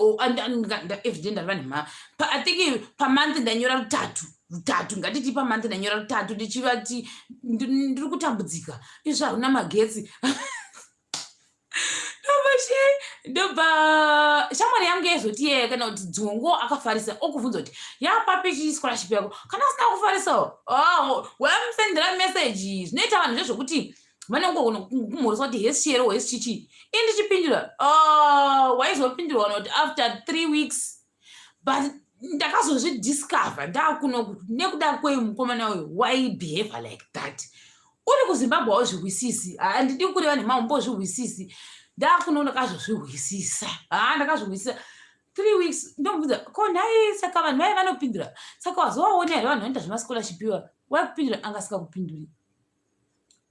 everyday ndareva nhema, I think pamonth ndanyora rutatu, rutatu, ngatiti pamonth ndanyora rutatu, ndichivati ndiri kutambudzika, izvo haruna magetsi. Ndobva shamwari yangu yaizoti yeye kana kuti dzongo akafarisa, okubvunza kuti yapapi chischolarship yako. Kana asina kufarisawo, wamusendera meseji. Zvinoita vanhu zvezvokuti vanongogona kumhoresa kuti hesi chero, hesi chichi, ini ndichipindura. Waizopindurwa kana kuti after 3 weeks. But ndakazozvidiscover ndakuno nekuda kwemukomana uyu waibehave like that. Uri kuZimbabwe hauzvihwisisi, handidi kureva nemaumbozvihwisisi. Ndakuno ndakazozvihwisisa, ha, ndakazvihwisisa 3 weeks. Ndomubvunza, "Ko nhai, saka vanhu vai vanopindura? Saka wazovaona here vanhu vanoita zvemascholarship iwa?" Waikupindura, anga asingakupinduri.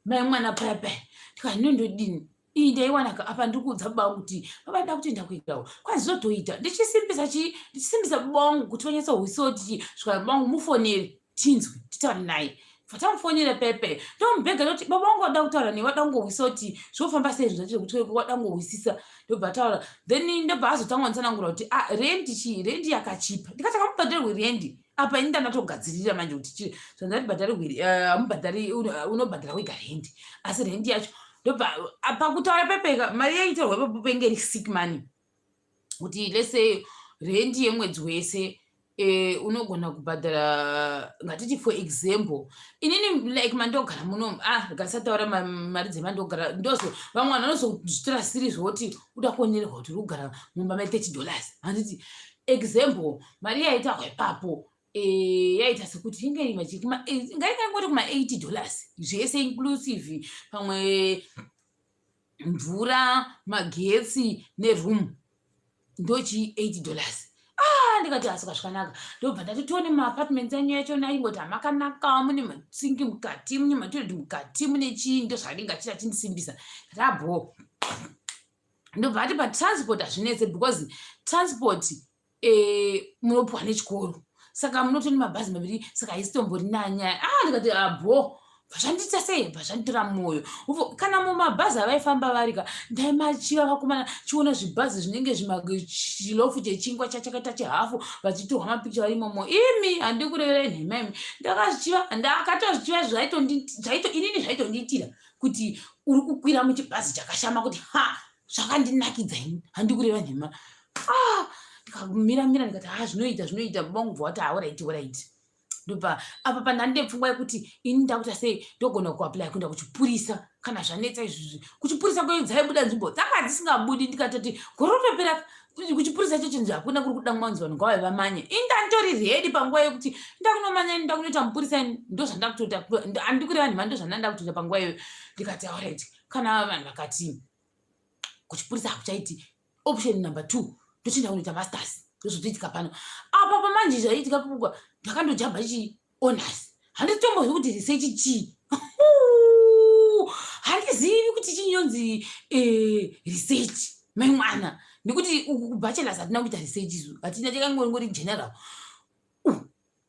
Mai mwana paya paya ndikati, "Nondodini iyi? Ndaiwanaka apa ndiri kuudza baba vangu kuti baba, nda kuti ndakuitawo kwanzi zvotoita." Ndichisimbisa chii? Ndichisimbisa baba vangu kuti vanyatsohwisa kuti svika baba vangu mufonere. Tinzwe, titaure naye. Tamufonera pepe, ndomubhega ndoti, "Baba vangu vada kutaura newe, vada kungohwisisa kuti zvinofamba sei zvinhu zvacho zvekuti wada kungohwisisa." Ndobva ataura, then ndobva azotanga kunditsanangura kuti, "Ah, rendi chii, rendi yakachipa." Ndikati, "Akamubhadharirwe rendi apa?" Ini ndandatogadzirira manje kuti chi zvandati bhadharirwe, hamubhadhari, unobhadhara wega rendi, asi rendi yacho ndobva pakutaura pepeka mari yaitorwa ipapo penge iri sick money, kuti let's say rendi yemwedzi wese unogona kubhadhara, ngatiti for example, inini like mandogara muno, ah, ngasataura mari dzemandogara, ndozo vamwe vanhu vanozozvitora siri zvoti uda kuonererwa kuti uri kugara mumba me$30, handiti? Example, mari yaitaurwa ipapo yaita sekuti inge ngaingangoti kuma$80 zvese inclusive, pamwe mvura, magetsi neroom, ndochi $80. Ah, ndikati, "Asika zvakanaka." Ndobva ndati, "Tione maapartments anyu yachona." Ingoti, "Hamakanaka, mune masinki mukati, mune matoilet mukati, mune chii." Ndo zvadinga achiti achindisimbisa. Ndati, "Abo." Ndobva ati, "Patransport hazvinetse because transport munopiwa nechikoro, saka munotoni mabhazi maviri, saka haisitombori nanyaya." Ah, ndikati, "Abo." Zvandiita sei, bva zvanditora mwoyo. Kana mumabhazi avaifamba varika, ndaimachiva vakomana, chiona zvibhazi zvinenge chilofu chechingwa chachakaita chehafu, vachitorwa mapikicha vari imomo. Imi, handi kureverai nhema imi, ndakazvichiva, ndakatozvichiva. Zvaito inini zvaitondiitira kuti uri kukwira muchibhazi chakashama, kuti ha, zvakandinakidza ini, handi kureva nhema. Ah, ndikamira mira, ndikati, "Ha, zvinoita, zvinoita." Baba vangu vati, "Alright, alright." Ndobva apa pandandine pfungwa yekuti ini ndakuita sei, ndogona kuapply kuenda kuchipurisa kana zvanetsa izvizvi. Kuchipurisa kweyo dzaibuda nzvimbo dzanga dzisingabudi. Ndikatoti gore rotopera, kuchipurisa chacho nzi hakuna, kuri kuda mwanzi, vanhu ngavave vamanye. Ini ndanditori ready panguva yekuti ndakunomanya, ndakunoita mupurisa. Ndo zvandakutoita, handi kureva nhema, ndo zvandanda kutoita panguva iyoyo. Ndikati, "Alright, kana vanhu vakati kuchipurisa hakuchaiti, option number two, ndochienda kunoita masters." Ndozvotoitika pano apa pamanje. Zvaiitika pukwa, ndakandojamba chi honors, handitombozvi kuti research chii, handizivi kuti chinyonzi research, mai mwana, nekuti uku kubachelors hatina kuita research isu, hatina, takangongori general.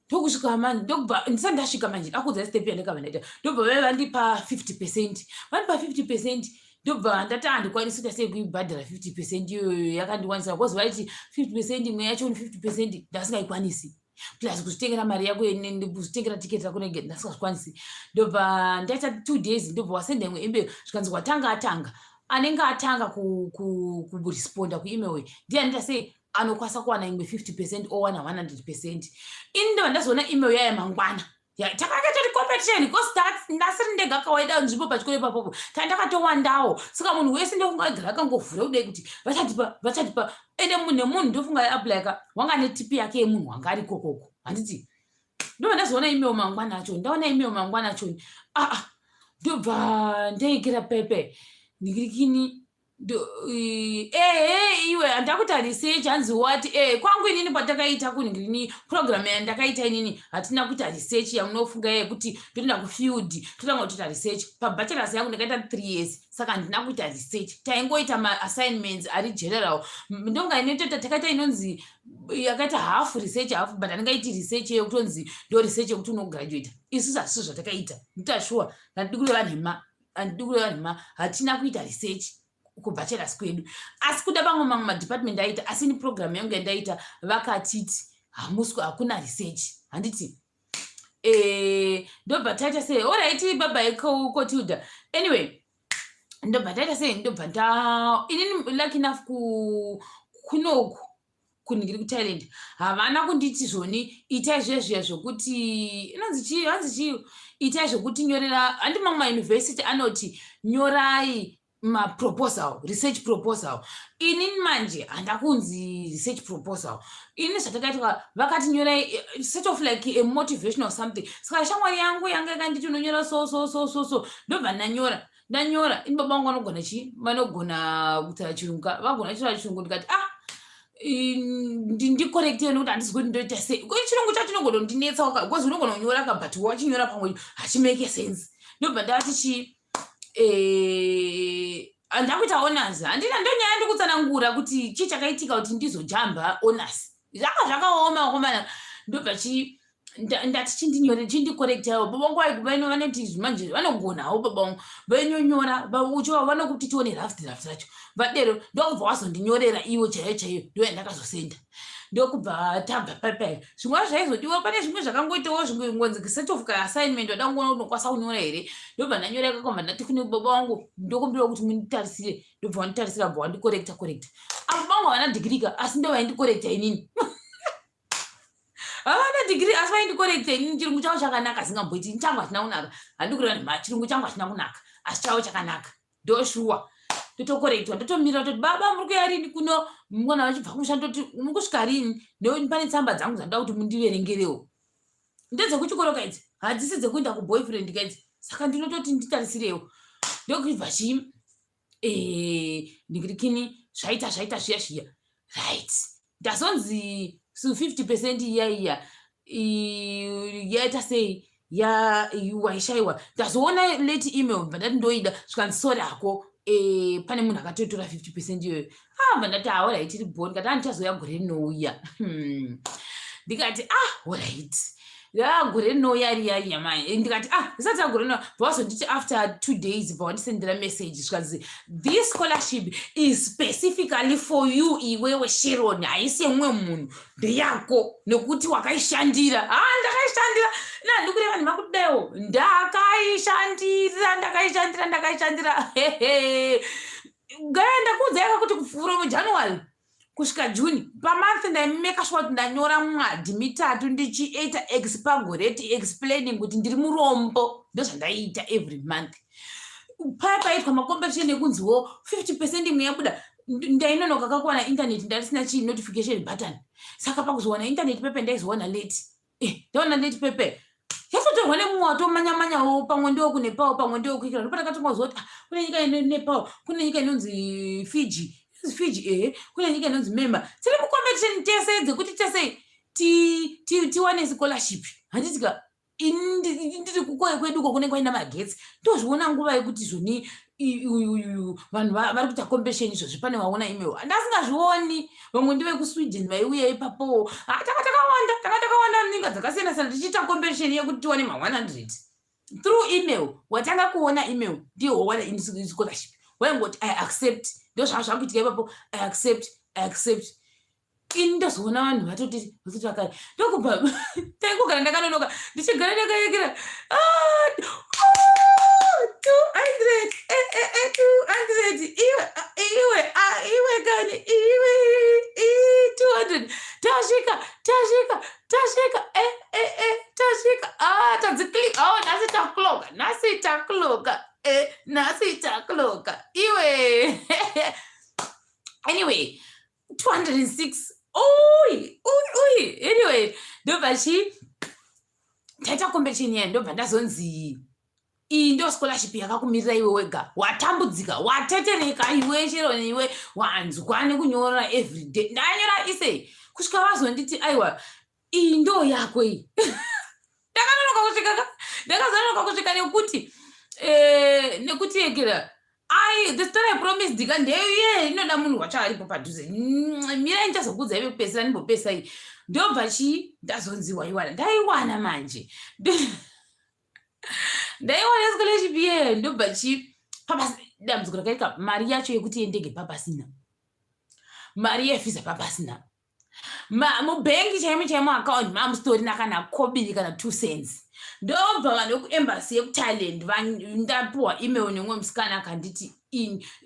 Ndokusvika manje, ndokubva ndisati ndasvika manje, akudza step yandakabva ndaita, ndobva vaiva vandipa 50%, vandipa 50%. Ndobva ndati handikwanisi kuita sei kuibhadhara 50% iyoyo yakandiwanisa, because vaiti 50%, imwe yacho ni 50%, ndasingaikwanisi, plus kuzvitengera mari yako, kuzvitengera tiketi rako nege, ndasingazvikwanisi. Ndobva ndaita 2 days, ndobva wasenda imwe email, zvikanzi watanga atanga, anenge atanga kuresponda kuemail ndiye anoita sei, anokwanisa kuwana imwe 50% owana 100%. Ini ndobva ndazoona email yaya mangwana. Takanga tori competition because ndasiri ndega kawaida nzvimbo pachikoro ipapopo, tandakatowandawo. Saka munhu wese ndofunga agara akangovhura kudai kuti vachatipa, vachatipa. Ende munhu nemunhu ndofunga aiapplyka wanga netipi yake yemunhu wanga ari ikokoko, handiti? Ndobva ndazoona email mangwana acho, ndaona email mangwana acho, aa, ndobva ndaikira pepe ndikirikini. Ehe, iwe, handakuita research, hanzi wati kwangu inini patakaita kunhingirini program yandakaita inini, hatina kuita research yamunofunga yekuti ndotoenda kufield totanga kutoita research. Pabachelors yangu ndakaita 3 years, saka handina kuita research, taingoita maassignments ari general. Ndonga inotoita, takaita inonzi yakaita half research, half, but handingaiti research yekutonzi ndo research yekuti unograduata. Isusu hasiso zvatakaita, ndita sure, handidi kureva nhema, handidi kureva nhema, hatina kuita research kubachelors kwedu, asi kuda vamwe mamwe madepartment aita. Asi ni program yangu yandaita vakatiti hamuswi, hakuna research, handiti? Ndobva taita sei, alright, bye Cotilda. Anyway, ndobva taita sei, ndobva nda inini lucky enough kunoku kuningiri kuThailand havana kunditi zvoni itai zviya zviya zvokuti inonzi chii, hanzi chii, itai zvokuti nyorera, handi? Mamwe mauniversity anoti nyorai maproposal, research proposal. Inini manje handakunzi research proposal. Ini zvatakaitwa, vakati nyorai sort of like a motivational something. Saka shamwari yangu yanga yakanditi unonyora so so so so so, ndobva ndanyora, ndanyora. Ini baba vangu vanogona chii, vanogona kutaura Chirungu, vagona kutaura Chirungu. Ndikati, "Ah, ndicorrecte nekuti handisi kuti ndoita sei." Chirungu chacho chinogona because unogona kunyora ka, but wachinyora pamwe hachimake sense. Ndobva ndati chii, handakuita honors, handina. Ndonyaya ndikutsanangura kuti chii chakaitika kuti ndizojamba honors, zvanga zvakaoma, vakomana. Ndobva chi Ndati chindinyore, chindicorrectaiwo. Baba vangu vaino vanoti manje vanogonawo baba vangu, vainonyora uchiva vanokuti tione rough draft racho. Vadero ndokubva wazondinyorera iwo chaiyo chaiyo, ndo yandakazosenda. Ndokubva tabva paipai. Zvimwe zvaizodiwa, pane zvimwe zvakangoitawo zvimwe ngonzi set of assignment, wada kungoona kuti unokwanisa kunyora here. Ndobva ndanyora ikako, bva ndati kune baba vangu, ndokumbira kuti munditarisire. Ndobva wanditarisira, bva wandicorrecta correcta. Avo vangu havana dhigiri ka, asi ndo vaindicorrecta inini. Havana dhigiri, asi vaindicorrecta inini. Chirungu chavo chakanaka, singamboiti changu hachina kunaka. Handikureva nhema, chirungu changu hachina kunaka, asi chavo chakanaka. Ndoshuwa ndotocorrectwa, ndotomirira toti, "Baba, muri kuya rini kuno?" Mwana vachibva kumusha, ndoti, "Muri kusvika rini? Nekuti pane tsamba dzangu dzandoda kuti mundiverengerewo. Ndedzekuchikoro kaidzi, hadzisi dzekuenda kuboyfriend kaidzi, saka ndinototi nditarisirewo." Ndokubva chii, ndikirikini zvaita zvaita zviya zviya, right? Ndazonzi su 50% iya iya yaita sei, ya waishayiwa. Ndazoona late email, bva ndati ndoida, zvikanzi, "Sorry hako, pane munhu akatoitora 50% iyoyo." Ah, bva ndati, "Alright, iri bho." Ndikati, "Andichazouya gore rinouya." Ndikati, "Ah, alright, ya gore rinouya riya riya mai." Ndikati, "Ah, risati agore rinouya." Bva wazonditi after 2 days, bva wandisendera message, zvikanzi, "This scholarship is specifically for you, iwewe Sharon, haisi yemumwe munhu, ndeyako nekuti wakaishandira." Ha, ndakaishandira nandikureva nemakudawo, ndakaishandira, ndakaishandira, ndakaishandira. Hehe, gaya ndakuudza yaka kuti from January kusvika June, pamonth ndaimeka sure kuti ndanyora mwadhi mitatu ndichiita expagorate, explaining kuti ndiri murombo. Ndozvandaiita every month. Paya paitwa macompetition ekunziwo 50% imwe yabuda, ndainonoka kakuwana internet, ndarisina chii, notification button. Saka pakuzowana internet pepe ndaizowana late. Ndaona late pepe yatotorwa nemumwe watomanyamanyawo, pamwe ndo kuNepal, pamwe ndo kuikira. Ndopandakatonga kuti, ah, kune nyika ineNepal, kune nyika inonzi Fiji, Fiji, ehe, kune nyika inonzi Memba, tiri mucompetition tese dzekuti tese tiwane scholarship, handitika? Ndiri kukoye kweduko kunenge kwaina magetsi, ndozviona nguva yekuti zvoni vanhu vari kuita competition izvozvi, pane waona email, handasingazvioni. Vamwe ndevekuSweden vaiuya ipapowo. Tanga takawanda, tanga takawanda, nyika dzakasiyana siyana, tichiita competition yekuti tiwane ma100 through email. Watanga kuona email, ndiye wawana scholarship. Waingoti, "I accept." Ndo zvanga zvakuitika ipapo, "I accept, I accept." Ini ndozoona vanhu vatoti vatoti vakare. Ndokubva taingogara ndakanonoka, ndichigara ndakayekera 200, 200, iwe iwe iwe kani iwe, 200, tasvika, tasvika, tasvika, tasvika, tadziclick. Oh, nhasi taclocka, nhasi taclocka, nhasi taclocka iwe. Anyway, 206, ui ui ui. Anyway, ndobva chi taita competition iya, ndobva ndazonzi, "Iyi ndo scholarship yakakumirira iwe wega. Watambudzika, watetereka iwe Sharon, iwe wanzwa nekunyora everyday." Ndanyora isei kusvika vazonditi, "Aiwa, iyi ndo yako iyi." Ndakanonoka kusvika ka, ndakazononoka kusvika nekuti nekuti yekera ai, the story I promised ka, ndeye inoda munhu wacho aripo padhuze. Mirai, ndichazokuudzai vekupedzisira, ndimbopesa iyi. Ndobva chii, ndazonzi waiwana. Ndaiwana manje, ndaiwana scholarship iyeyo. Ndobva chii, dambudziko rakaitika, mari yacho yekuti yendege papasina, mari yevisa papasina, mubhengi chaimo chaimo, account mamusitorina kana kobiri, kana 2 cents. Ndobva vanhu vekuembassy yekuThailand, ndapiwa email nemumwe musikana, akanditi,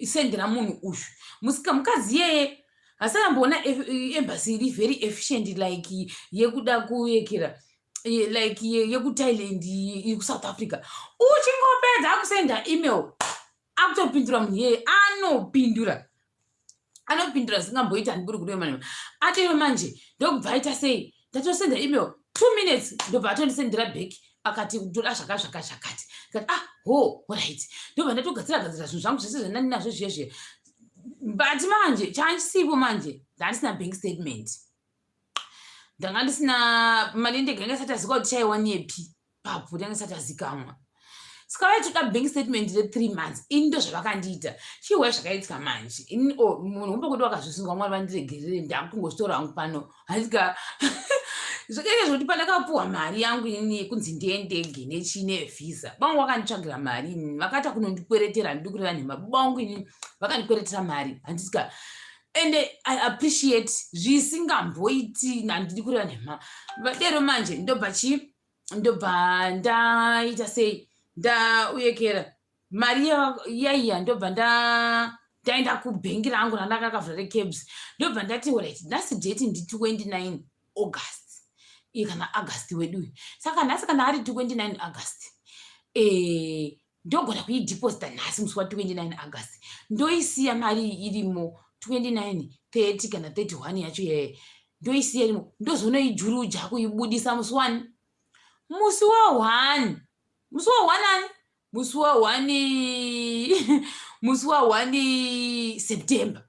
"Sendera munhu uyu." Mukadzi iyeye hasanamboona embassy iri very efficient like yekuda kuyekera, like yekuThailand iri kuSouth Africa. Uchingopedza kusenda email, akutopindura. Munhu iyeye anopindura, anopindura zvingamboita. Handiburi kurema atero manje. Ndokubva aita sei, ndatosenda email, 2 minutes ndobva atondisendera back, akati, "Ndoda zvaka zvaka zvakati." Ndikati, "Ah, ho, alright." Ndobva ndatogadzira gadzira zvinhu zvangu zvese zvandandinazvo zviye zviye. But manje chaandisipo manje, ndandisina bank statement, ndanga ndisina mari yendege, yanga isati azikwa kuti chaiwanepi papo, yanga isati azikamwa. Saka vaitoda bank statement re3 months. Ini ndo zvavakandiita chihwai zvakaitika manje. Ini munhu umbokuti wakazvisungwa, Mwari vandiregerere, ndakungozvitora hangu pano, handika? Zvakaita zvekuti pandakapuwa mari yangu inini yekunzi ndiendege nechii nevhisa, bangu vakanditsvagira mari inini, vakaita kunondikweretera, handidi kureva nhema, baba vangu inini vakandikweretera mari, handisika and I appreciate zvisingamboiti, handidi kureva nhema. Vadero manje ndobva chii, ndobva ndaita sei, ndauyekera mari yaiya, ndobva ndaenda kubhengi rangu randakakavhura recabs, ndobva ndati alright, nhasi date ndi 29 August iye kana August wedu, saka nhasi kana ari 29 August, ndogona kuideposita nhasi musi wa29 August, ndoisiya mari irimo 29, 30 kana 31 yacho yeye, ndoisiya irimo, ndozonoijuruja kuibudisa musi wani, musi wa1, musi wa1 ani, musi wa1, musi wa1 September.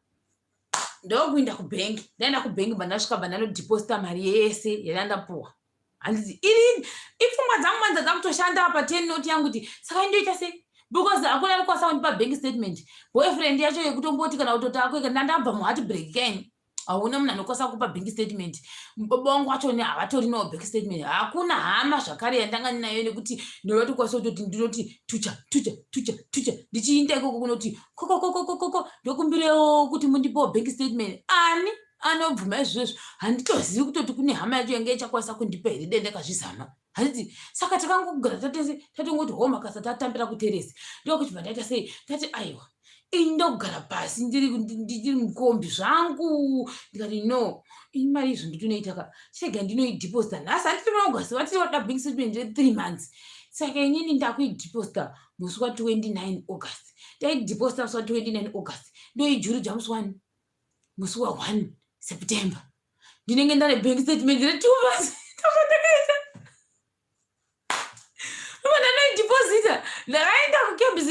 Ndokuinda kubhengi, ndaenda kubhengi, bva ndasvika, bva ndanodeposita mari yese yandapuwa, handiti? Iri ipfungwa dzangu manza dzakutoshanda pa 10 note yangu kuti saka indoita sei, because hakuna arikwanisa kundipa bank statement. Boyfriend yacho yekutomboti kana kutoti ako ndandabva muheartbreak kaini, hauna munhu anokwanisa kupa bank statement. Baba vangu vachoni havatorinawo bank statement. Hakuna hama zvakare yandanga ndinayo nekuti ndinotokwanisa kutoti ndinoti tucha tucha tucha tucha ndichiinda ikoko kunoti kokokokokoko, ndokumbirewo kuti mundipewo bank statement. Ani anobvuma izvozvo? Handitozivi kutoti kune hama yacho yange ichakwanisa kundipa here dai ndakazvizama, handiti? Saka takangogara tatese tatongoti homa kasa tatambira kuteresi. Ndokuchibva ndaita sei, tati aiwa, ini ndogara pasi ndiri mukombi zvangu, ndikati no, ini mari izvo nditonoita ka, chirega ndinoidhiposita nhasi, handiti? Munogasi vatiri vada bank statement ye3 months, saka inini ndakuidhiposita musi wa29 August. Ndaidhiposita musi wa29 August, ndoijuruja musi wani, musi wa1 September, ndinenge ndane bank statement re2 months. Ndozvandakaita, ndanoidhiposita. Ndakaenda kuCABS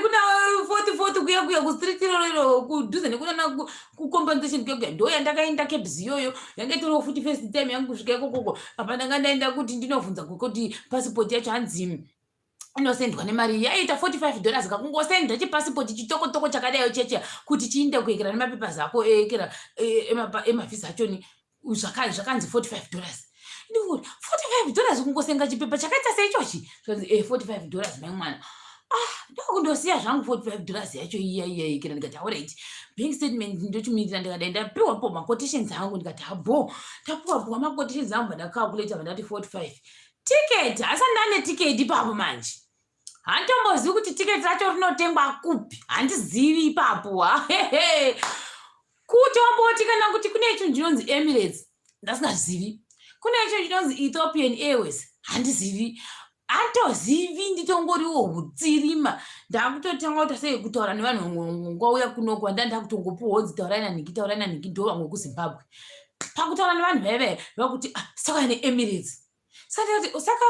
kuna Fourth Fourth kuya kuya kustreet iroro kudhuze nekunana kucompensation kuya kuya, ndo yandakaenda CABS iyoyo. Yanga itoriwo futi first time yangu kusvika ikokoko. Apa ndanga ndaenda kuti ndinovhunza kuti pasipoti yacho hanzi inosendwa nemari yaita $45 kakungosenda chipasipoti chitokotoko chakadaiyo cheche kuti chiinde kuekera nemapepers ako ekera emavhisa achoni, zvakanzi $45. Ndikuti $45 kungosenga chipepa chakaita seichochi? Zvanzi $45, mai mwana. Ah, ndokundosiya zvangu $45 yacho iya iya ikira. Ndikati alright, bank statement ndochimirira. Ndikadai ndapiwa po maquotations angu, ndikati habo, tapiwa puwa maquotations angu, vandacalculata, vandati 45 ticket. Asati ndane ticket ipapo manje, handitombozivi kuti ticket racho rinotengwa kupi, handizivi ipapo. Hehe, kutomboti kana kuti kune chinhu chinonzi Emirates, ndasingazivi. Kune chinhu chinonzi Ethiopian Airways, handizivi, hantozivi. Nditongoriwo hutsirima. Ndakutotanga kuita sei, kutaura nevanhu vangauya kunoko, nda ndakutongopuwa hodzi, taurai nanhingi, taurai nanhingi, ndo vamwe kuZimbabwe. Pakutaura nevanhu vaive vakuti, ah, saka neEmirates, saka saka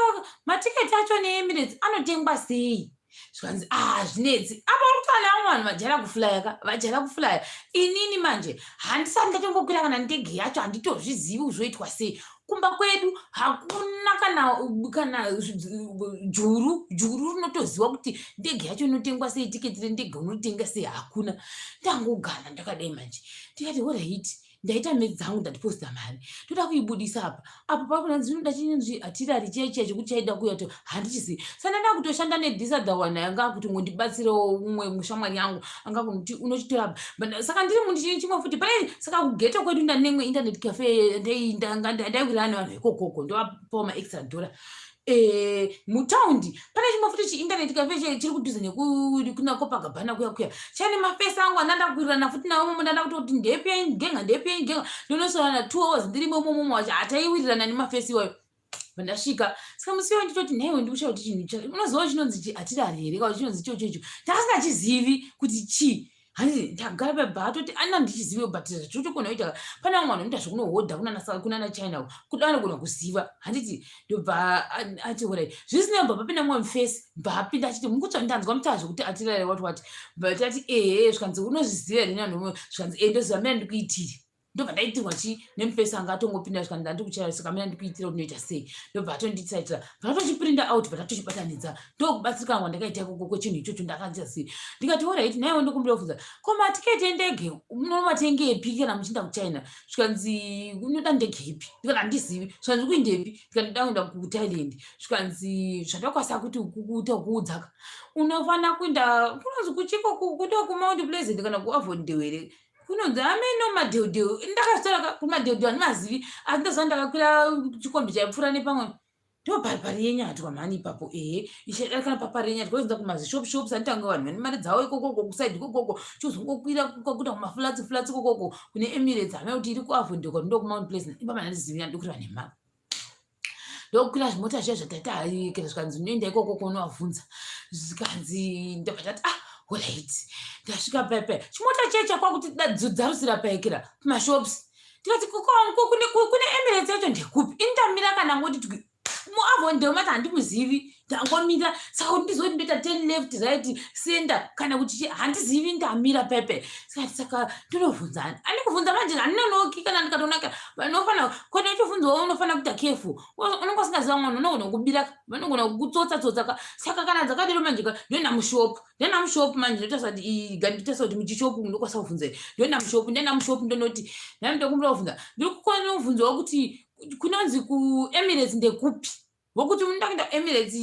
matiketi acho neEmirates anotengwa sei? Zvikanzi, ah, zvinetsi apa uri kutaura nevamwe vanhu vajaira kuflya ka, vajaira kuflya. Inini manje handisati ndatombokwira kana ndege yacho, handitozvizivi zvoitwa sei. Kumba kwedu hakuna kana juru juru rinotoziva kuti ndege yacho inotengwa sei, tiketi rendege unotenga sei, hakuna. Ndangogara ndakadai manje, ndikati alright, ndaita medzi dzangu, ndatiposita mari, ndoda kuibudisa apa apo pakunanzi zvinoda chinonzi hatirari chiya chiya chekuti chaida kuuya to, handichizivi. Saka ndanda kutoshanda nethis other one anga akuti ngondibatsirewo, umwe mushamwari yangu anga kunoti unochitora apa. Saka ndiri munhu chimwe futi pane, saka kughetto kwedu ndanemwe internet cafe ndaiwirirana nevanhu ikokoko, ndovapawo maextra dollar. Mutaundi pane chimwe futi chiinternet cafe chiri kudhuze nekuna Copacabana kuya kuya, chane mafesi angu andanda kuwirirana futi nawo momo. Ndanda kutoti ndepi genga, ndepi genga, ndonosorana 2 hours ndirimo imomo wacho, hataiwirirana nemafesi iwayo. Vandasvika saka musi iwayo nditoti nhaiwe, ndikushaya kuti chinhu unoziva chinonzi hatirari here kana chinonzi ichocho icho, ndakasingachizivi kuti chii. Hanzi ndagara pabha toti ana ndichizive, but zvotokona kuita pane vamwe vanhu vanoita zvekunohodha kunana China, kuda vanogona kuziva, handiti? Ndobva ati alright, zvisinei. Bva papinda mumwe mufesi, bva apinda achiti mukutsva, ndanzwa mutaura zvekuti atirare, wati wati, bva tati ehe. Zvikanzi unozviziva here nanhu? Zvikanzi e, ndoziva, mina ndikuitire. Ndobva ndaitirwa chii nemufesi anga atongopinda zvikanzi ndandikuchaya saka mina ndikuitira kuti unoita sei. Ndobva atondiitira bva tochiprinda out, bva tatochibatanidza. Ndokubatsirikana kwandakaita ikoko kwechinhu ichocho. Ndakanzia sei, ndikati, "Alright, naiwo ndokumbira kubvunza, ko matiketi endege munomatengepi kana muchienda kuChina?" Zvikanzi, "Unoda ndege ipi?" Ndikati, "Handizivi." Zvikanzi, "Kuindepi?" Ndikati, "Ndoda kuenda kuThailand." Zvikanzi, "Zvandakwanisa kuti kuita kuudzaka, unofana kuenda kunonzi kuchiko kundo kuMount Pleasant kana kuAvondale here, kunonzi ameno madheudheu." Ndakazvitora kumadheudheu, handimazivi, asi ndaziva ndakakwira chikombi chaipfuura nepamwe ndo paripari yenyatwa mhani ipapo. Ehe, ichidarikana papari yenyatwa yozoenda kumazishop shops, anotanga vanhu vane mari dzavo ikokoko, kusaidi ikokoko, chozongokwira kwakuita kumaflats flats ikokoko kune Emirates. Hamene kuti iri kuAvondale kana ndo kuMount Pleasant ipapa, handizivi, handikureva nemap. Ndokukwira zvimota zviya zvatataikira, zvikanzi, "Unoenda ikoko kunovabvunza." Zvikanzi, ndobva tati, "Ah, alright." Ndasvika paipai, chimota chiya chakwakuti dzarusira paikira kumashops. Tikati, "Kune Emirates yacho ndekupi?" Ini ndamira kana ngoti twi muAvondale, mati handimuzivi, ndangomira, saka kuti ndizoti ndoita 10 left, right, center kana kuti handizivi, ndamira pepe. Saka ndinobvunza ani? Andikubvunza manje handinonoki. Kana ndikatonaka vanofana kwete uchibvunzawo, unofana kuita careful, unonge usingaziva mwana unogona kukubira, vanogona kukutsotsa tsotsa ka. Saka kana dzakadero manje ka, ndoenda mushop, ndoenda mushop manje, ndotarisa kuti ndotarisa kuti muchishopu ndokwanisa kubvunza. Ndoenda mushop, ndoenda mushop, ndonoti, "Nami ndokumbira kubvunza, ndiri kukona kubvunzawo kuti kunonzi kuEmirates ndekupi?" Vokuti, "Unoda kuenda Emirates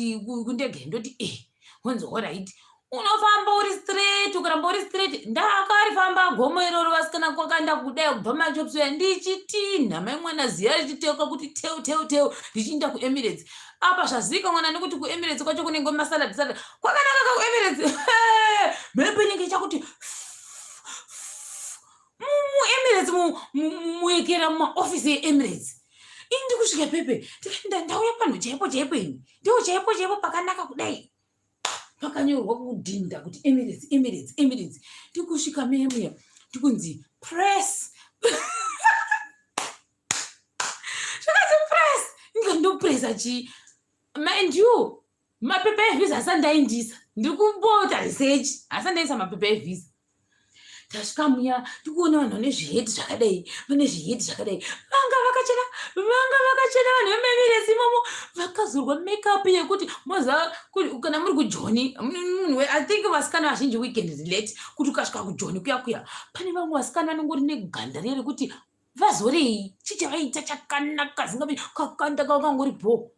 kundege?" Ndoti, "E." Honzi, "Alright, unofamba uri straight, ukaramba uri straight." Ndakarifamba gomo iroro, vasikana, kwakaenda kudai kubva machopsoya, ndichitinha mai mwana ziya richiteuka kuti teu teu teu, ndichienda kuEmirates. Apa zvazivika mwana nekuti kuEmirates kwacho kunenge masalad salad, kwakanaka ka kuEmirates. Mhepo inenge ichakuti muEmirates, muekera mumaofisi eEmirates. Ini ndikusvika pepe, ndikati, "Ndauya pano chaipo chaipo ini, ndiwo chaipo chaipo pakanaka kudai, pakanyorwa kudhinda kuti Emirates, Emirates, Emirates." Ndikusvika memuya, ndikunzi, "Press." Zvakazi, "Press." Ndingandopresa chii? Mind you, mapepa evhisa asandaindisa, ndiri kumbota research, asandaisa mapepa evhisa. Tasvika muya, ndikuona vanhu vane zviheti zvakadai, vane zviheti zvakadai, vanga vakachena, vanga vakachena vanhu vemuEmirates imomo, vakazorwa makeup yekuti moziva kana muri kuJoni munhu. I think vasikana vazhinji, we can relate kuti ukasvika kuJoni kuya kuya, pane vamwe vasikana vanongori neganda riya rekuti vazorei, chichavaita chakanaka, zingavi kakanda kakangori bho.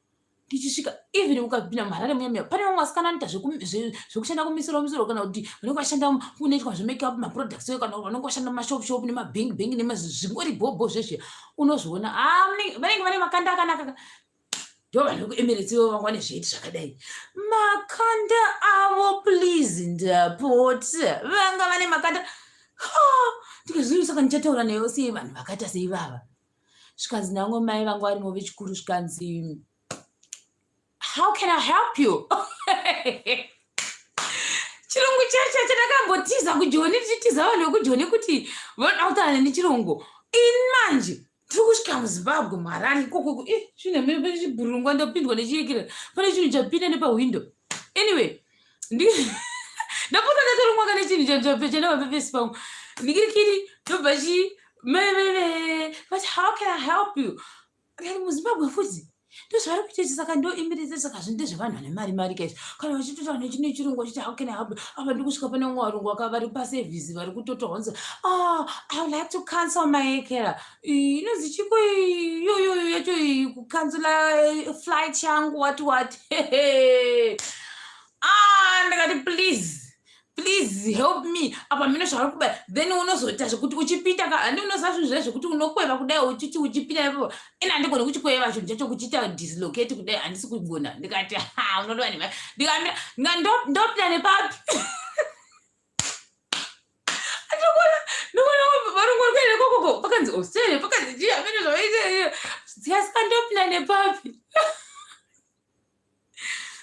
Ndichisvika, even ukapinda muHarare muya muya, pane vamwe vasikana vanoita zvekushanda kumisoro misoro, kana kuti vanenge vashanda kunoitwa zvemakeup, maproducts, kana vanenge vashanda mumashop shop nemabhengi bhengi, nemazvingori bhobho zvezve, unozviona vanenge vane makanda akanaka. Ndo vanhu vekuEmirates ivo, vanga vane zveiti zvakadai, makanda avo, please, ndapota, vanga vane makanda. Ndikazvii, saka ndichataura nevo sei vanhu vakaita seivava? Zvikanzi navamwe mai vangu varimo vechikuru, zvikanzi, "How can I help you?" Chirungu chacho chandakambotiza kuJoni, tichitiza vanhu vekuJoni kuti vanoda kutaura nechirungu. Ini manje tiri kusvika muZimbabwe, muHarare ikoko, chine chibhurungwa, ndopindwa nechiyekera, pane chinhu chapinda nepahwindo. Anyway, ndapota ndatorumwaka nechinhu chandavapepesi pangu, ndikirikiri, ndobva chi meveve but, "How can I help you?" Kani muZimbabwe futi ndozvari kuita, saka ndo Emirates, saka zvinhu ndezvevanhu vane mari mari kaizvo, kana vachitotaura nechirungu vachiti, "How can I help you?" Apa ndikusvika pane vamwe varungu vari paservice, vari kutotohonza, "Ah, I would like to cancel my ekera, inonzi chiko iyoyoyo yacho, kucancela flight yangu, what what." Ah, ndikati, "Please, please help me." Apa mino zvavari kubaya, then unozoita zvekuti uchipinda ka, handi unoziva zvinhu zviya zvekuti unokweva kudai, uchiti uchipinda ipapo. Ine handigoni kuchikweva chinhu chacho, kuchiita dislocate kudai, handisi kugona. Ndikati, "Ha, unodiwa nema." Ndikamira, ndopinda nepapi? Andikona, ndikuona varungu vari kuenda kokoko, pakanzi Australia, pakanzi chii, hamene zvavaita, saka ndopinda nepapi?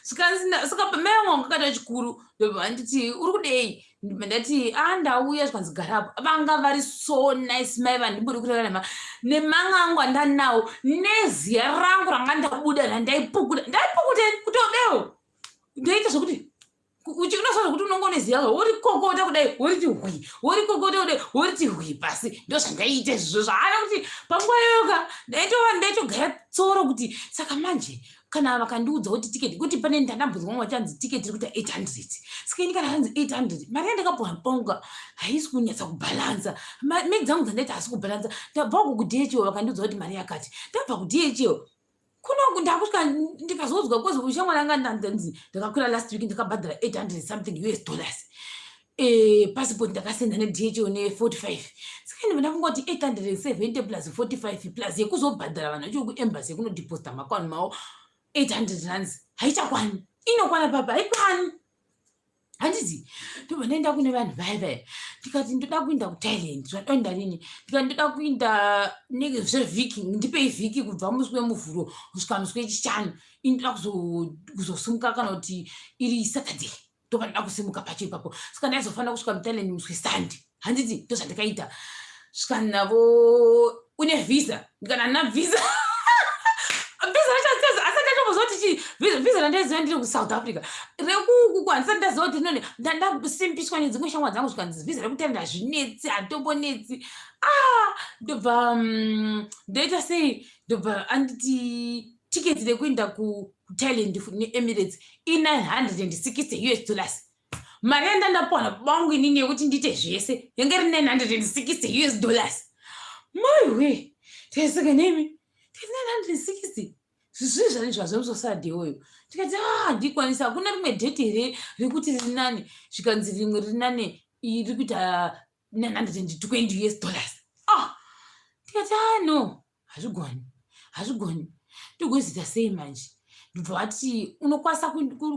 Saka mai vangu vanga kata chikuru, ndobva vanditi, "Uri kudei?" Ndobva ndati, "A, ndauya." Zvikanzi, "Garapo." Vanga vari so nice mai, vandimbori kureva nema nemanga angu andanawo neziya rangu ranga ndabuda randaipukuta, ndaipukuta kutodewo, ndoita zvokuti Unofanira kuti unonge une ziya worikokota kudai, woriti hwi, worikokota kudai, woriti hwi pasi. Ndo zvandaiita izvozvo zvaana kuti panguva iyoyoka ndaitova ndaitogaya tsoro kuti saka manje kana vakandiudza kuti tiketi, kuti pane ndandambudzwa vamwe vachanzi tiketi iri kuita 800. Saka ini kana hanzi 800, mari yandakapuwa ponga haisi kunyatsa kubhalansa mari dzangu dzandaita, hasi kubhalansa. Ndabva uku kuDHL, vakandiudza kuti mari yakati. Ndabva kuDHL kunoku, ndakusvika ndikazoudzwa kozi ushamwari anga ndanzi ndakakwira last week, ndakabhadhara 800 something US dollars. Passport ndakasenda neDHL ne45. Saka ndibva ndakungoti 870 plus 45 plus yekuzobhadhara vanhu vacho kuembassy, yekunodhiposita makwani mavo 800 rands, haichakwani. Inokwana papa? Haikwani, handiti? Ndobva ndaenda kune vanhu vaya vaya, ndikati ndoda kuinda kuThailand. Zvadoenda rini? Ndikati ndoda kuinda zvevhiki, ndipei vhiki kubva musi weMuvhuro kusvika musi weChishanu. Ini ndoda kuzosimuka kana kuti iri Saturday, ndobva ndoda kusimuka pacho ipapo. Saka ndaizofanira kusvika muThailand musi weSunday, handiti? Ndo zvandikaita. Svika navo, une visa? Ndikati handina visa. Visa racho asati atombozwa kuti chii visa. Randaiziva ndiri kuSouth Africa, rekuku handisati ndaziva kuti rinoni. Ndandasimbiswa nedzimwe shamwa dzangu, zvikanzi visa rekuThailand hazvinetsi, handitombonetsi. Ah, ndobva ndoita sei? Ndobva anditi tiketi rekuenda kuThailand neEmirates i960 US dollars. Mari yandandapuwa nabangu inini yekuti ndiite zvese yange iri 960 US dollars. Maiwe, taisaka nemi 960 zvizvii zvani zvazvemusosadhe iwoyo. Tikati a handikwanisa. Hakuna rimwe date here rekuti riri nani? Zvikanzi rimwe riri nani iri kuita 920 US dollars. Ah, tikati a no, hazvigoni, hazvigoni. Ndogoziita sei manje? Ndobva vati unokwanisa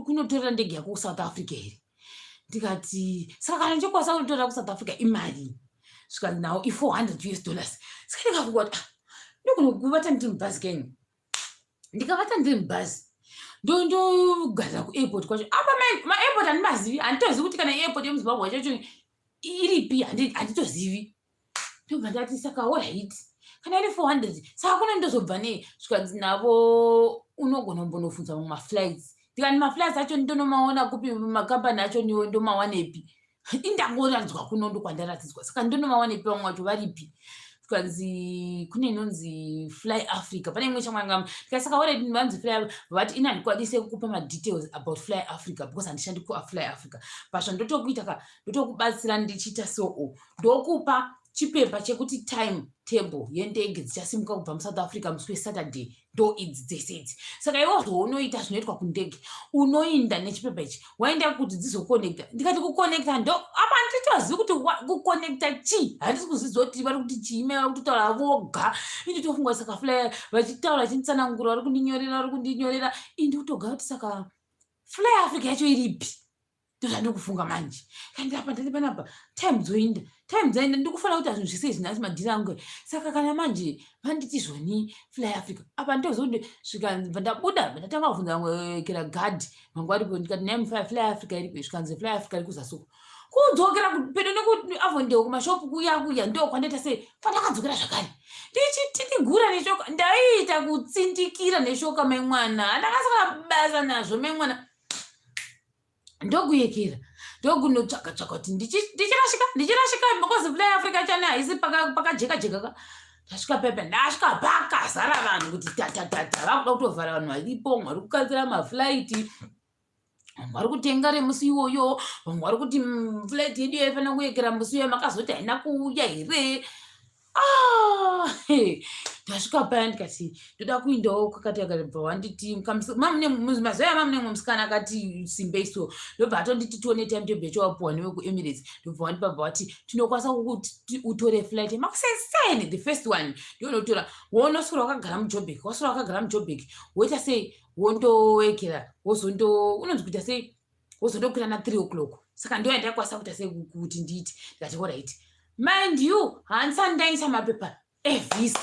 kunotorera ndege yako kuSouth Africa here? Ndikati saka kana ndichikwanisa kunotorera kuSouth Africa, imari? Zvikanzi nawo i400 US dollars. Saka ndikafunga kuti ah, ndogona kuvata ndiri mubhazi kenyu. Ndikavata ndiri mubhazi, ndondogarira kuairport kwacho. Apa maairport handimazivi, handitozivi kuti kana airport yemuZimbabwe chacho iripi, handitozivi. Ndobva ndati saka alright, kana iri 400, saka kuno ndozobva nei? Zvikanzi navo unogona kumbonofunza mamwe maflights. Ndikati maflights acho ndonomaona kupi? Makambani acho niwo ndomawanepi? Indangoratidzwa kuno, ndokwandaratidzwa, saka ndonomawanepi? Vamwe vacho varipi? Zvikanzi kune inonzi Fly Africa, pane imwe shamwari. Ndikati saka already vanzi Fly, vati ini handikwanise kukupa madetails about Fly Africa because handishandi kuFly Africa. But zvandotokuita ka, ndotokubatsira ndichiita soo, ndokupa chipepa chekuti time table yendege dzichasimuka kubva muSouth Africa musi weSaturday ndo idzi dzese idzi. Saka iwo zvaunoita, zvinoitwa kundege, unoinda nechipepa ichi, waenda kuti dzizokonekta. Ndikati kukonekta ndo apa handitozivi kuti kukonekta chii, handisi kuziziva kuti vari kuti chii. Mai vari kutotaura voga, inditofunga saka Fly vachitaura, vachinditsanangura, vari kundinyorera, vari kundinyorera, indi kutogara kuti saka Fly Africa yacho iripi? Ndozvandikufunga manje. Kandi apa ndati panapa time dzoinda, time dzaenda, ndikufanira kuita zvinhu zvese izvi nhasi, madhiri angu. Saka kana manje vanditi zvoni Fly Africa apa, ndozondosvika ndabuda, ndatanga kubvunza vamwe kera gadhi vangu varipo. Ndikati nai, Fly Africa iripo? Zvikanzi Fly Africa iri kuzasi uko, kudzokera pedo nekuAvondale, kumashopu kuya kuya. Ndo kwandaita sei, kwandakadzokera zvakare ndichititigura neshoka. Ndaiita kutsindikira neshoka mai mwana, handakasakana basa nazvo mai mwana. Ndokuyekera, ndokunotsvaga tsvaga kuti ndichirashika, ndichirashika, because Fly Africa chane haisi pakajeka jeka ka. Ndasvika pepe, ndasvika pakazara vanhu kuti tatatata, vakuda kutovhara vanhu varipo. Vamwe vari kukanzira maflight, vamwe vari kutenga remusi iwoyo, vamwe vari kuti flight yedu yaifanira kuyekera musi iwoyo, makazoti haina kuuya here? Ah, ndasvika paya, ndikati ndoda kuindawo kwakati. Akabva wanditi mazuva aya mamune mumwe musikana akati simbei so, ndobva atonditi tione timetable yacho wapuwa newe kuEmirates. Ndobva wandipa, bva wati tinokwanisa kukuti utore flight makuseseni, the first one ndionotora, wonoswera wakagara muJobek, waswera wakagara muJobek, woita sei, wondowekera, wozondo unonzi kuita sei, wozondokwira na3 o'clock. Saka ndo yandakwanisa kuita sei, kuti ndiite. Ndikati alright. Mind you, handisati ndaisa mapepa evhisa.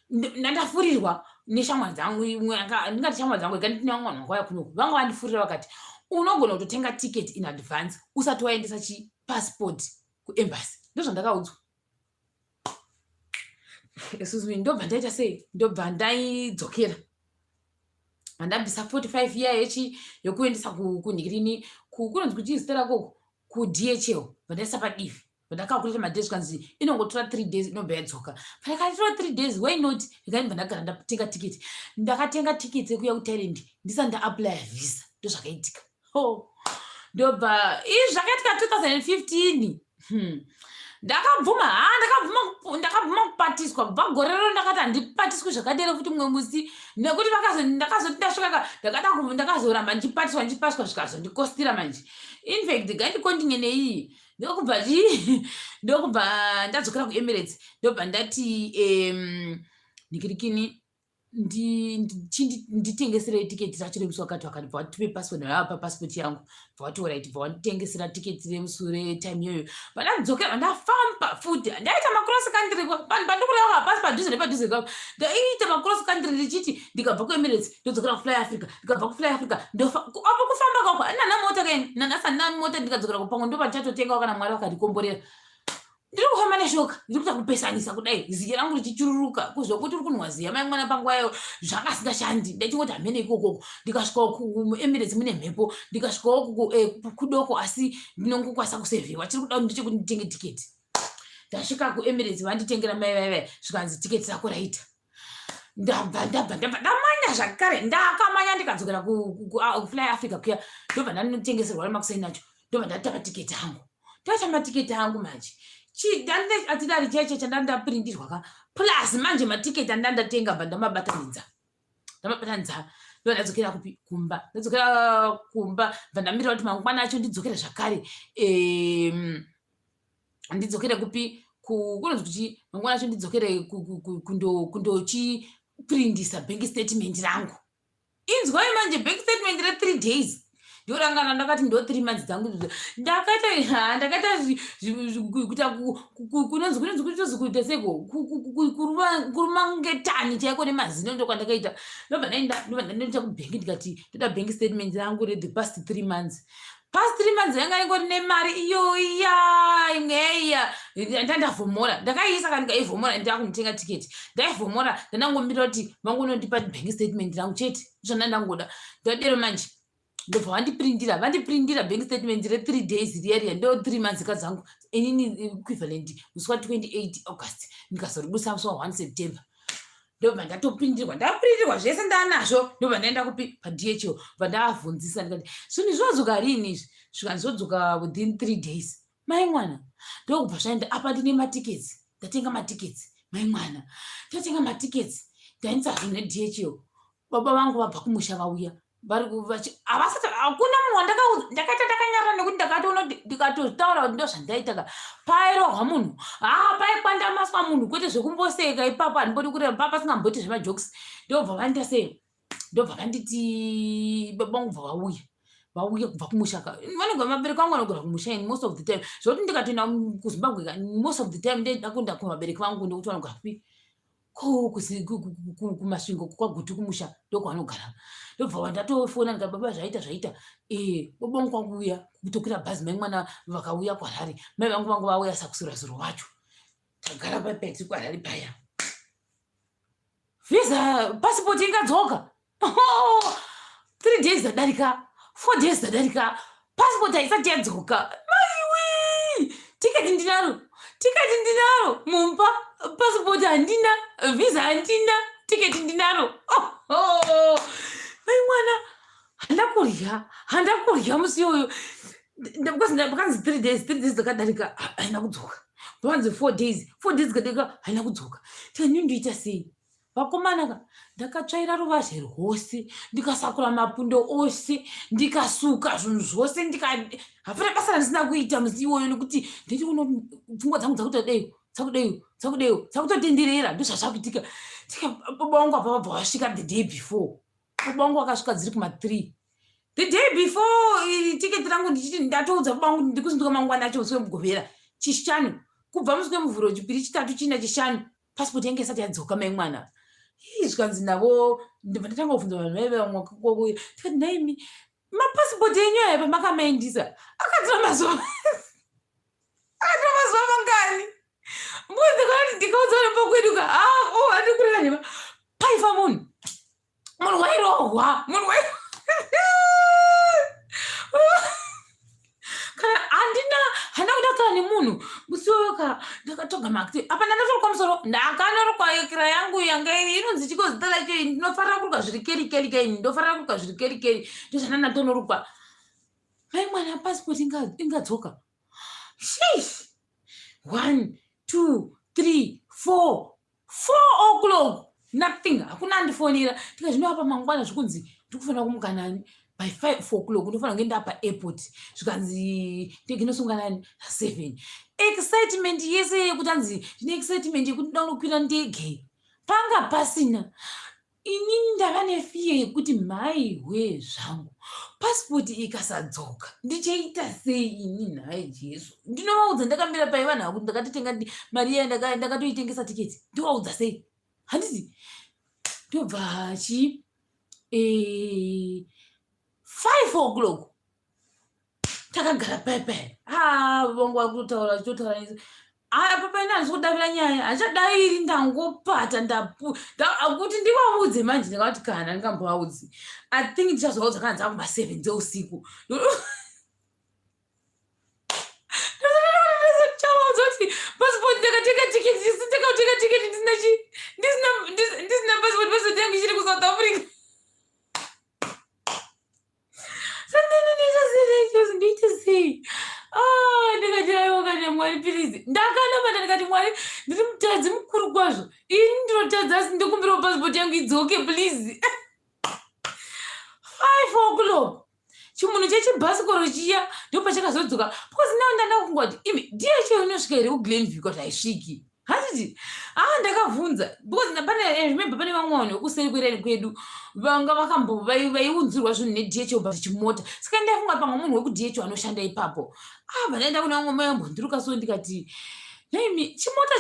Ndandafurirwa neshamwari dzangu imwe, ndingati shamwari dzangu ikanditi nevamwe vanhu vakauya kunoku, vanga vandifurira vakati unogona kutotenga ticket in advance usati waendesa chipassport kuembassy. Ndozvandakaudzwa. Excuse me. Ndobva ndaita sei, ndobva ndaidzokera, ndabvisa 45 iya yechi yokuendesa kunhikirini. Kunonzi kuchii zita rakoko? KuDHL. Vandaisa padivi, vandakakuleta madays, kanzi inongotora 3 days, inobva yadzoka. Pandakatora 3 days, why not? Ndikaibva ndagara ndatenga tiketi. Ndakatenga tiketi yekuya kuThailand ndisati ndaapplya visa. Ndozvakaitika. Oh. Ndobva izvi zvakaitika 2015. Ndakabvuma, ha, ndakabvuma kupatiswa. Kubva gore rero ndakati handipatiswi zvakadero futi mumwe musi, nekuti ndakazoti ndasvika, ndakazoramba ndichipatiswa, ndichipatiswa, zvikazondikostira manje. Infact, gandikontinye neiyi. Ndokubva chii? Ndokubva ndadzokera kuEmirates. Ndobva ndati, nikirikini, nditengeserei tiketi racho remusi wakati wakati. Bva watipe passport, vapa passport yangu. Bva wati alright, bva wanditengesera tiketi remusi retime iyoyo. Vandadzokera, ndafamba futi, ndaita macross country. Pandikureva hapasi padhuze nepadhuze kapo. Ndaiita macross country ndichiti ndikabva kuEmirates ndodzokera kuFly Africa, ndikabva kuFly Africa apo kufamba kako nana mota kaini, nanhasi handina mota. Ndikadzokera kupamwe ndo pandichatotengawo kana Mwari vakandikomborera. Ndiri kufamba neshoka, ndiri kuita kupesanisa kudai, ziya rangu richichururuka kuzvokuti uri kunwa ziya mai mwana. Panguva yayo zvanga asingashandi. Ndaichingoti hamene ikokoko. Ndikasvikawo kuEmirates mune mhepo, ndikasvikawo kudoko, asi ndinongokwanisa kusevhiwa. Chiri kuda ndechekuti nditenge tiketi. Ndasvika kuEmirates, vanditengera mai vaivai, zvikanzi tiketi rako raita. Ndabva ndamanya zvakare. Ndakamanya ndikadzokera kuFly Africa kuya. Ndobva ndanotengeserwa nemakuseni acho. Ndobva ndatapa tiketi angu, ndaita matiketi angu manje. Atidari chaicho chandandaprindirwa ka, plus manje matiketi andandatenga, bva ndamabatanidza, ndamabatanidza. Ndo ndadzokera kupi? Kumba. Ndadzokera kumba, bva ndamirira kuti mangwana acho ndidzokere zvakare. Ndidzokere kupi? Kunonzi kuti mangwana acho ndidzokere kundochiprindisa bank statement rangu. Inzwai manje, bank statement re3 days ndorangana. Ndakati ndo 3 months dzangu idzodzo. Ndakaita, ha, ndakaita kuita kunonzi kutozi kuita seko kuruma ngetani chaiko nemazino. Ndokwandakaita. Ndobva ndaenda, ndobva ndandoita kubhengi, ndikati ndoda bank statement rangu rethe past 3 months. Past 3 months yanga ingori nemari iyoiya imwe iya ndandavhomora. Ndakaiisa ka, ndikaivhomora. Ndakunotenga tiketi, ndaivhomora. Ndandangomirira kuti vangonondipa bank statement rangu chete, zvandanda ndadero manje. Ndobva vandiprindira, vandiprindira bank statement re3 days riya riya. Ndo 3 months ka dzangu inini equivalent, musi wa28 August, ndikazoribusa musi wa1 September. Ndobva ndatoprindirwa, ndaprindirwa zvese, ndaanazvo. Ndobva ndaenda kupi? PaDHL. Bva ndavhunzisa, ndikati zvinhu zvodzoka rini izvi? Zvikanzi zvodzoka within 3 days, mai mwana. Ndokubva zvaenda. Apa ndine matiketsi, ndatenga matiketsi, mai mwana, ndatenga matiketsi, ndaendesa zvinhu neDHL. Baba vangu vabva kumusha, vauya, havasati. Hakuna munhu wandakaudza. Ndakaita ndakanyarara, nekuti ndakatoona kuti ndikatotaura kuti ndozvandaita ka, pairohwa munhu, ha, paikwandamaswa munhu, kwete zvekumboseka ipapo. Handimbodi kureva pa pasingamboti zvemajokes. Ndobva vandiita sei? Ndobva vanditi, baba vangu bva vauya, vauya kubva kumusha ka. Vanogara, vabereki vangu vanogara kumusha ini most of the time, zvokuti ndikatoenda kuZimbabwe ka, most of the time ndenda kuenda kuvabereki vangu, nekuti vanogara kupi? KuMasvingo, kwaGutu, kumusha ndokwavanogara. Ndobva ndatofona, ndikati, "Baba, zvaita, zvaita." Baba vangu kwakuuya kutokwira bhazi, mai mwana, vakauya kuHarare. Mai vangu vauya sakusura zuro wacho. Tagara paipai, tiri kuHarare paya. Visa, pasipoti ingadzoka? 3 days dzadarika, 4 days dzadarika, pasipoti haisati yadzoka. Maiwi, tiketi ndinaro, tiketi ndinaro mumba, pasipoti handina, visa handina, tiketi ndinaro. Oh, mai mwana, handa kurya, handa kurya musi iyoyo, because pakanzi 3 days, 3 days dzakadarika, haina kudzoka. Pakanzi 4 days, 4 days dzikadarika, haina kudzoka. Tani ndoita sei, vakomana ka? Ndakatsvaira ruvazhe rwose, ndikasakura mapundo ose, ndikasuka zvinhu zvose, ndika hapana basa randisina kuita musi iwoyo, nekuti ndaiona pfungwa dzangu dzakuita dei, dzakudei, dzakudei, dzakutotenderera. Ndozvazvakuitika. Baba vangu apa vabva vasvika the day before. Baba vangu vakasvika dziri kuma3 the day before tiketi rangu. Ndichiti ndatoudza baba vangu ndikuzinduka mangwana acho musi weMugovera, Chishanu. Kubva musi weMuvhuro, Chipiri, Chitatu, China, Chishanu, pasipoti yange isati yadzoka, mai mwana. Zvikanzi navo, ndibva ndatanga kubvunza vanhu vaive vamwe, tikati, "Naimi, mapasipoti enyu aya pamakamaendisa akatora mazuva mangani?" Ndikaudza vanhu pakwedu ka, andikureva nhema, paifa munhu, munhu wairohwa, munhu wai Ndatoga makti apa ndandatorukwa musoro, ndakanorukwa kira yangu yanga iri inonzi chiko zita racho, ndinofarira kuruka zviri keri keri keri, ndinofarira kuruka zviri keri keri, ndozvandandatonorukwa. Mai mwana, passport ingadzoka. Sheesh. 1 2 3 4 4 o'clock, nothing, hakuna andifonera. Tika zvino apa mangwana zvikunzi ndikufanira kumuka nani? By 5 o'clock ndofanira kunge ndapa airport. Zvikanzi ndege inosunga nani? 7. Excitement yese yekuti anzi ndine excitement yekuti ndoda kunokwira ndege panga pasina. Inini ndava nefear yekuti mhaihwe zvangu, pasipoti ikasadzoka ndichaita sei ini? Nhai Jesu, ndinovaudza ndakamira pai vanhu ava kuti ndakatotenga mari iya, ndakatoitengesa tiketi? Ndovaudza sei? Handiti ndobva chi 5 o'clock takagara pai pai. Ha, vangu vari kutotaura, vachitotaura nese apa paina handisi kudavira nyaya, handichadaviri. Ndangopata ndapu kuti ndivaudze manje. Ndingavati kana ndingambovaudzi, I think ndichazovaudza kana dzakuma 7 dzeusiku. Ndichavaudza kuti pasipoti ndakatenga tiketi, ndakatenga tiketi ndisina chi ndisina pasipoti, pasipoti yangu ichiri kuSouth Africa. Ndoita sei? Ah, ndikati aiwa kana Mwari, please. Ndakanamata ndikati, Mwari, ndiri mutadzi mukuru kwazvo ini, ndinotadza, asi ndikumbirawo pasipoti yangu idzoke, please. 5 o'clock chimunhu chechibhasikoro chiya ndopachakazodzoka, because now ndanda kufunga kuti imi DHL inosvika here kuGlenview? Kuti haisviki, handiti? Ah, ndakabvunza because pane, remember, pane vamwe vanhu vekuseri kwereni kwedu vanga vakambo vaiunzirwa zvinhu neDHL, but chimota. Saka ndafunga pamwe munhu wekuDHL anoshanda ipapo. Ah, vandaenda kune vamwe mai vambondiruka, so ndikati, naimi chimota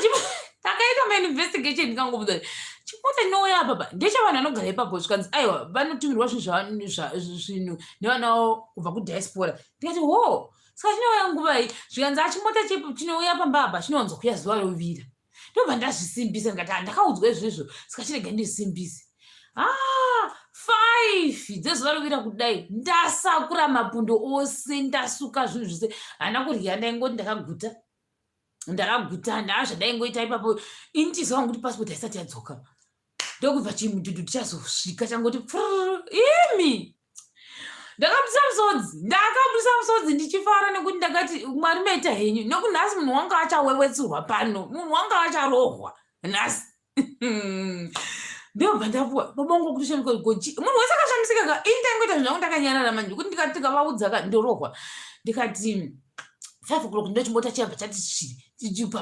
takaita mainvestigation, ndikangobvunza, chimota chinouya apapa ndechavanhu vanogara ipapo? Zvikanzi aiwa, vanotumirwa zvinhu nevana vavo kubva kudiaspora. Ndikati ho, saka chinouya nguvai? Zvikanzi achimota chinouya pamba apa chinowanzokuya zuva rovira. Ndobva ndazvisimbisa, ndikati handakaudzwa izvozvo, saka chirega ndisimbise. Ah, 5 dzezuva rovira kudai, ndasakura mapundo ose, ndasuka zvinhu zvose, handina kurya, ndaingoti ndakaguta, ndakaguta. Ndaa zvandaingoita ipapo ini chiziva kuti pasipoti haisati yadzoka. Ndokubva chimudhudhu tichazosvika changoti pfrr. Imi, ndakabudisa musodzi, ndakabudisa musodzi ndichifara nekuti ndakati, Mwari maita henyu, nekuti nhasi munhu wanga achawewetsurwa pano, munhu wanga acharohwa nhasi. Ndobva ndapuwa babongo kutoshamika gochi, munhu wese akashamisika ka. Ini ndaingoita zvangu ndakanyarara manje kuti ndikati tikavaudza ka ndorohwa. Ndikati 5 o'clock ndochimbota chiyabva chati sviri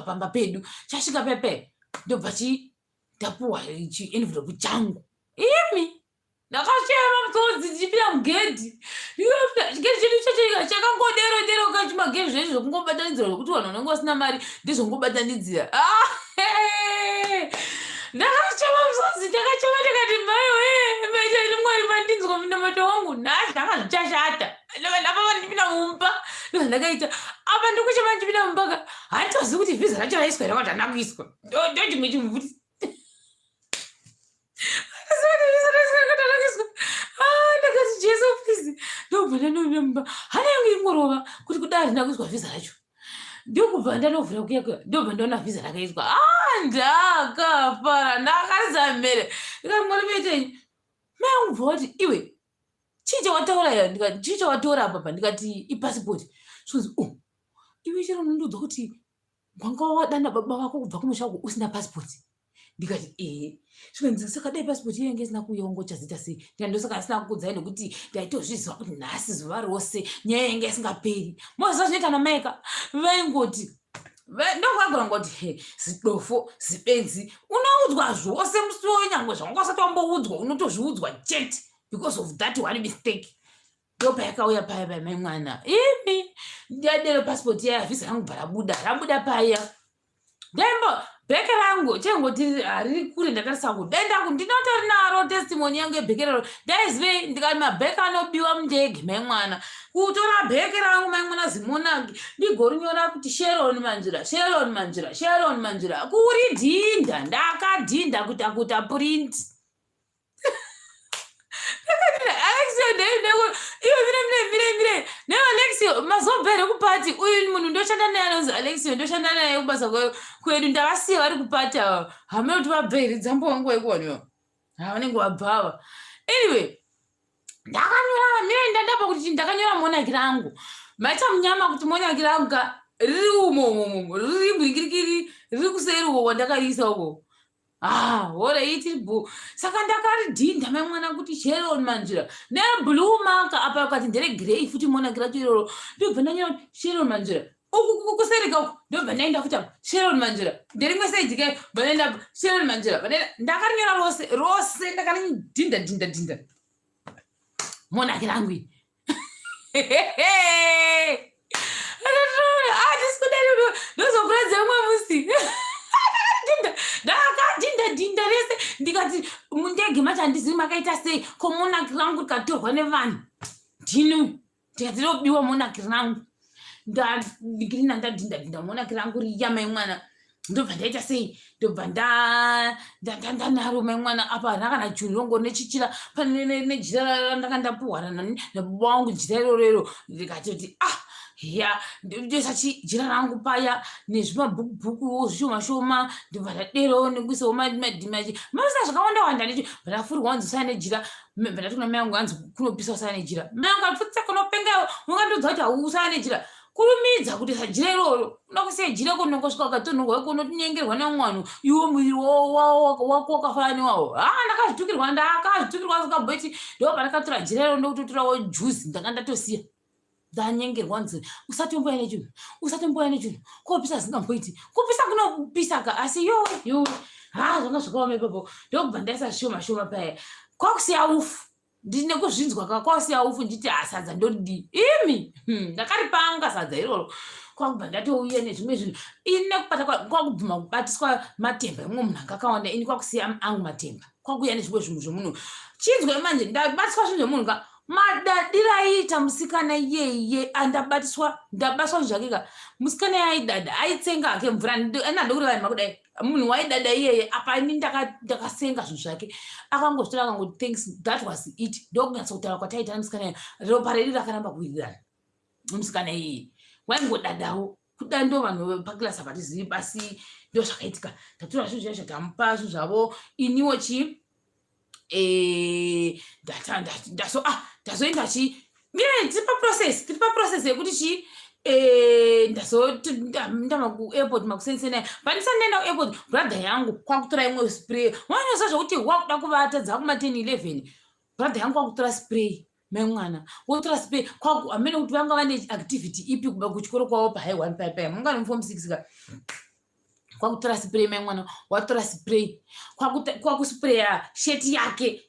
pamba pedu, chasvika pepe, ndobva chi ndapuwa chienvelope changu. Imi, ndakachema musodzi ndichipinda mugedhi. Chigedhi chedu chacho chakangodero dero kachimagedhi zvezvi zvokungobatanidzira, zvokuti vanhu vanenge vasina mari ndezvongobatanidzira. Ah, ndakachema musodzi, ndakachema, ndikati maiwe, maitani Mwari mandinzwa munamato wangu nhasi, zvanga zvichashata. Ndapapa ndichipinda mumba, ndozvandakaita apa, ndikuchema ndichipinda mumba ka, handitozivi kuti vhisa racho raiswa here kuti handina kuiswa. Ndo chimwe chinhu futi. Ah, ndakati Jesu, please. Ndobva ndanovira mumba, hana yangu ingorova kuti kudai harina kuiswa vhisa racho. Ndokubva ndanovhura kuya kuya, ndobva ndaona vhisa rakaiswa. Ah, ndakafara, ndakaridza mhere, ndikati Mwari maitei. Mai angu bva vati, iwe, chii chawataura ya? Ndikati, chii chawatora apapa? Ndikati ipasipoti. Zvikanzi, oh, iwe chero unondiudza kuti wanga wadana baba vako kubva kumusha uko usina pasipoti? Ndikati ehe. Zvikanzi, saka dai pasipoti iye yange isina kuuya wanga uchaziita sei? Ndikati ndosaka asina kukudzai, nekuti ndaitozviziva kuti nhasi zuva rose nyaya yange isingaperi. Moziva zvinoita namaika, vaingoti ndokagona ngoti he, zidofo, zibenzi, unoudzwa zvose musi wenyangwe zvawanga usati wamboudzwa unotozviudzwa chete because of that one mistake. Ndopayakauya paya paya, mai mwana, imi, ndadero pasipoti yaya, vhisa rangu bva rabuda, rabuda paya. Ndembo bheke rangu chengoti hariri kure, ndakarisa kudenda ndinotori naro testimony yangu yebheke raro. Ndaizivei? Ndikati mabheke anobiwa mundege, mai mwana. Kutora bheke rangu, mai mwana, zimonaki, ndigorinyora kuti Sharon Manzvira, Sharon Manzvira, Sharon Manzvira, kuridhinda. Ndakadhinda kuita kuita print. Iwe mire mire mire mire. Newe Alexio mazobva here kupati? Uyu munhu ndoshanda naye anonzi Alexio ndoshanda naye kubasa kwedu ndavasiya vari kupati ava. Hameno kuti vabva here dzambo wangu waikuwaniwa. Ha vanenge vabva ava. Anyway, ndakanyora mire ndandapa kuti ndakanyora monaki rangu. Maita munyama kuti monaki rangu ka riri umo umo umo riri murikirikiri riri kuseri uko kwandakariisa uko. Ah, hore iti bu. Saka ndakaridhinda mai mwana kuti Sharon Manzvira. Ne blue marker apa ukati ndere grey futi monaki racho iroro. Ndobva ndanyora kuti Sharon Manzvira. Uku kusereka uku ndobva ndaenda futi apa Sharon Manzvira. Nderimwe side ke bva ndaenda apa Sharon Manzvira. Ndakarinyora rose rose ndakaridhinda dhinda dhinda. Monaki rangu iri. Ndozokuratidza umwe musi ndakadhinda dhinda rese ndikati mundege macho handizivi makaita sei ko monaki rangu rikatorwa nevanhu ndini ndikati robiwa monaki rangu ndagirina ndadhinda dhinda monaki rangu riya mai mwana ndobva ndaita sei ndobva ndanaro mai mwana apa hana kana chinhu rongo nechichira pane nejira randanga ndapuhwa nababa wangu jira iroro iro ndikatoti ah ya ndoisa jira rangu paya nezvimabhukubhukuwo zvishoma shoma ndobva ndadero nekuisawo madhimachi masa zvakawanda wanda ndicho ndafurwa wanzi usaya nejira ndati kuna mai angu hanzi kunopisa usaya nejira mai angu atipfutsa kunopenga ungandiudza kuti hausaya nejira Kurumidza kuti jira iroro unoda kusiya jira kunongosvika ukatonhorwa iko unotinyengerwa nevamwe vanhu iwo muviri wako wakafanana newawo ha ndakazvitukirwa ndakazvitukirwa zvikabhoiti ndo pandakatora jira iroro ndokutotorawo juzi ndanga ndatosiya ndanyengerwa nzi usatomboya nechinhu usatomboya nechinhu kopisa zvingamboiti kupisa kunopisa ka asi yowe yowe ha zvanga zvakaoma ipapo ndokubva ndaisa shoma shoma paya kwakusiya ufu ndine kuzvinzwa ka kwasiya ufu nditi ha sadza ndodii imi hmm, ndakaripanga sadza iroro kwakubva ndatouya nezvimwe zvinhu ini nekubata kwakubvuma kubatiswa matemba emumwe munhu anga akawanda ini kwakusiya angu matemba kwakuuya nezvimwe zvinhu zvemunhu chinzwa manje ndabatiswa zvinhu zvemunhu ka madadira aiita musikana iyeye andabatiswa ndabatiswa zvinhu zvake ka musikana aidada aitsenga hake mvura andakureva nhema kudai munhu waidada iyeye apa ini ndakasenga zvinhu zvake akangozvitora akangoti thanks that was it ndokunyatsa kutaura kwataita nemusikana ropa redu rakaramba kuwirirana musikana iyeye waingodadawo kuda ndo vanhu pakilasi havatizivi basi ndo zvakaitika tatora zvinhu zvaizvo tamupa zvinhu zvavo iniwo chii eh, ndazo ah ndazoenda chii mire tiri paprocess tiri paprocess yekuti chii eh, ndazondama kuairport makuseni pandisati ndaenda kuairport brother yangu kwakutora imwe spray wanoziva zvekuti wakuda kuvata dzakuma 10 11 brother yangu kwakutora spray memwana wotora spray kwaku hamene kuti vanga vane activity ipi kuchikoro kwavo pahigh one paipai mungani muform six ka kwakutora spray mai mwana watora spray kwakuspraya sheti yake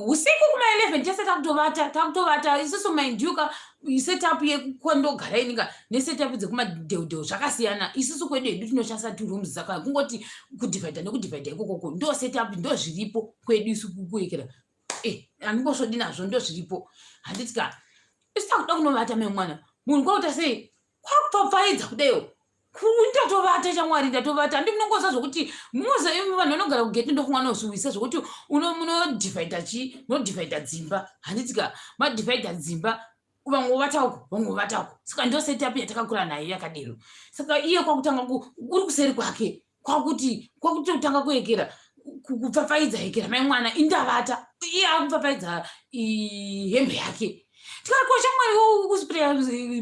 usiku kuma 11 tese takutovata takutovata isusu maindiuka setup yekwandogara ininga nesetup dzekumadheudheu zvakasiyana isusu kwedu hedu tinoshandisa two rooms dzaka kungoti kudivhaidha nekudivhaidha ikokoko ndo setup ndo zviripo kwedu isu kuekera eh, handingosvodi nazvo ndo zviripo handiti ka isu takuda kunovata mai mwana munhu kwakuta sei kwakupfapfaidza kudaiwo ndatovata shamwari ndatovata handi munongoza zvokuti munoza imi vanhu vanogara kugeti ndofunga vanozviwisa zvokuti munodivhaidha chii munodivhaidha dzimba handiti ka madivhaidha dzimba vamwe vovata uko vamwe vovata uko saka ndo setup yatakakura nayo yakadero saka iye kwakutanga uri kuseri kwake kwakuti kwakutotanga kuekera kupfapfaidza ekera mai mwana indavata iye akupfapfaidza hembe yake tikakosha mwari kuspreya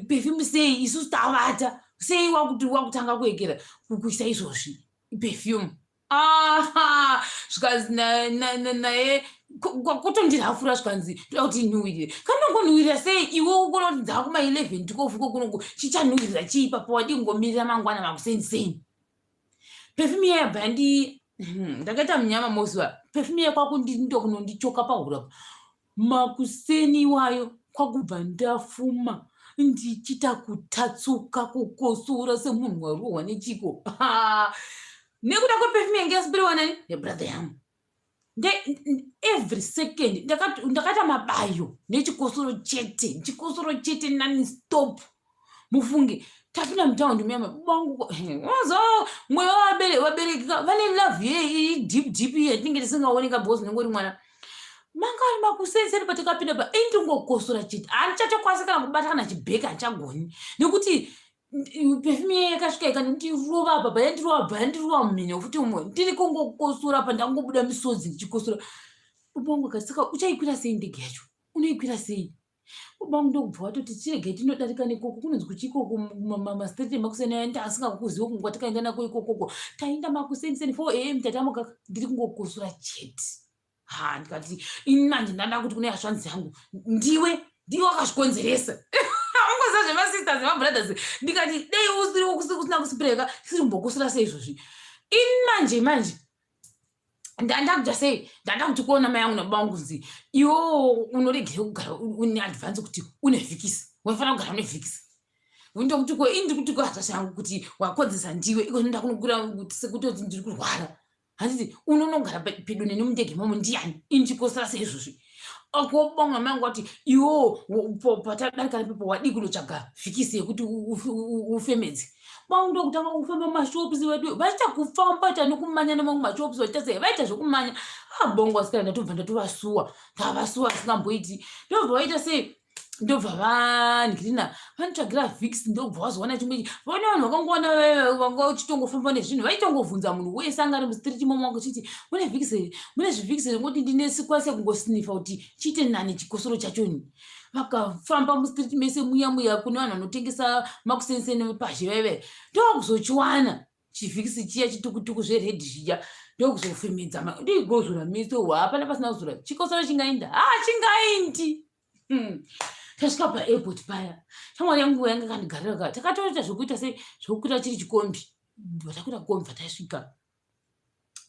perfume sei isusu tavata sei wakuti wakutanga kuekera kuisa izvozvi perfume aha zvikanzi naye kwakutondirafura zvikanzi toda kuti inhuwirire kanongonhuwirira sei iwe ukona kuti dzakuma 11 tikofuko kunongo chichanhuwirira chii ipapo wadii kungomirira mangwana makuseni sei perfume iya yabva yandi ndakaita munyama moziva perfume iya kwakundokunondichoka pahuro apa makuseni iwayo kwakubva ndafuma ndichiita kutatsuka kukosora semunhu warohwa nechiko nekuda kweperfume yange yasipiriwa nani nebrother yangu every second ndakaita mabayo nechikosoro chete chikosoro chete nani stop mufunge tapinda mutaundi muya bangu ozo mweya vabereki vane love ye deep deep yatinenge tisingaoneka because unenge uri mwana. Manga ari makusenseni patakapinda pa indingokosora chete handichatokwanisa kana kubata kana chibheki handichagoni nekuti perfume iye yakasvika ikanondirova apa payandirova payandirova mumhino futi umwe ndiri kungokosora apa ndangobuda misodzi ndichikosora. Baba vangu akati saka uchaikwira sei ndege yacho unoikwira sei? Baba vangu ndokubva vatoti chiregai tinodarika nekoko kunonzi kuchikoko mastreet emakuseni aya ndasingakuziva kungu kwatakaenda nako ikokoko taenda makuseni seni 4 am tatamuka ndiri kungokosora chete. Ha ndikati ini manje ndanda kuti kune hazvanzi yangu ndiwe ndiwe wakazvikonzeresa. Ungoziva zvemasisters nemabrothers ndikati dei usiri usina kusipreka tisiri kumbokosora seizvozvi. Ini manje manje ndanda kuita sei ndanda kuti kuona mai angu nababa vangu kunzi iwo unoregere kugara une advance kuti une vhikisi waifanira kugara une vhikisi ndokuti ko ini ndikuti ko hazvasi yangu kuti wakodzesa ndiwe iko ndoda kunokura sekutoti ndiri kurwara handiti unonogara pedo neni mundege momo ndiyani ini chikosera seizvozvi akobonga mai angu ati iwo patadarika nepepo wadii kunotsvaga vhikisi yekuti ufemedze kwangu ndokutanga kufamba mashops vedu vachiita kufamba ta nekumanya nemamwe mashops vachiita sei vaita zvekumanya abongo ah, asikana ndatobva ndatovasuwa ndavasuwa asingamboiti ndobva vaita sei ndobva vanhirina vanotsvagira vix ndobva vazowana chimwe vaona vanhu vakangowana vanga uchitongofamba nezvinhu vaitongovhunza munhu wese anga ari mustreet imomo wanga uchiti mune vix here mune zvivix here ngoti ndinesikwanise kungosnifa kuti chiite nani chikosoro chachoni vakafamba mustreet mese muya muya kune vanhu vanotengesa makusenseni pazhe vaive ndokuzochiwana chivhikisi chiya chitukutuku zvered zviya ndokuzofemedza ndigozora meso hapana pasina kuzora chikosoro chingainda ha chingaindi hmm. Tasvika paairport paya shamwari yangu yanga kandigarira ka takatoita zvekuita se zvekukwira chiri chikombi takwira kombi vatasvika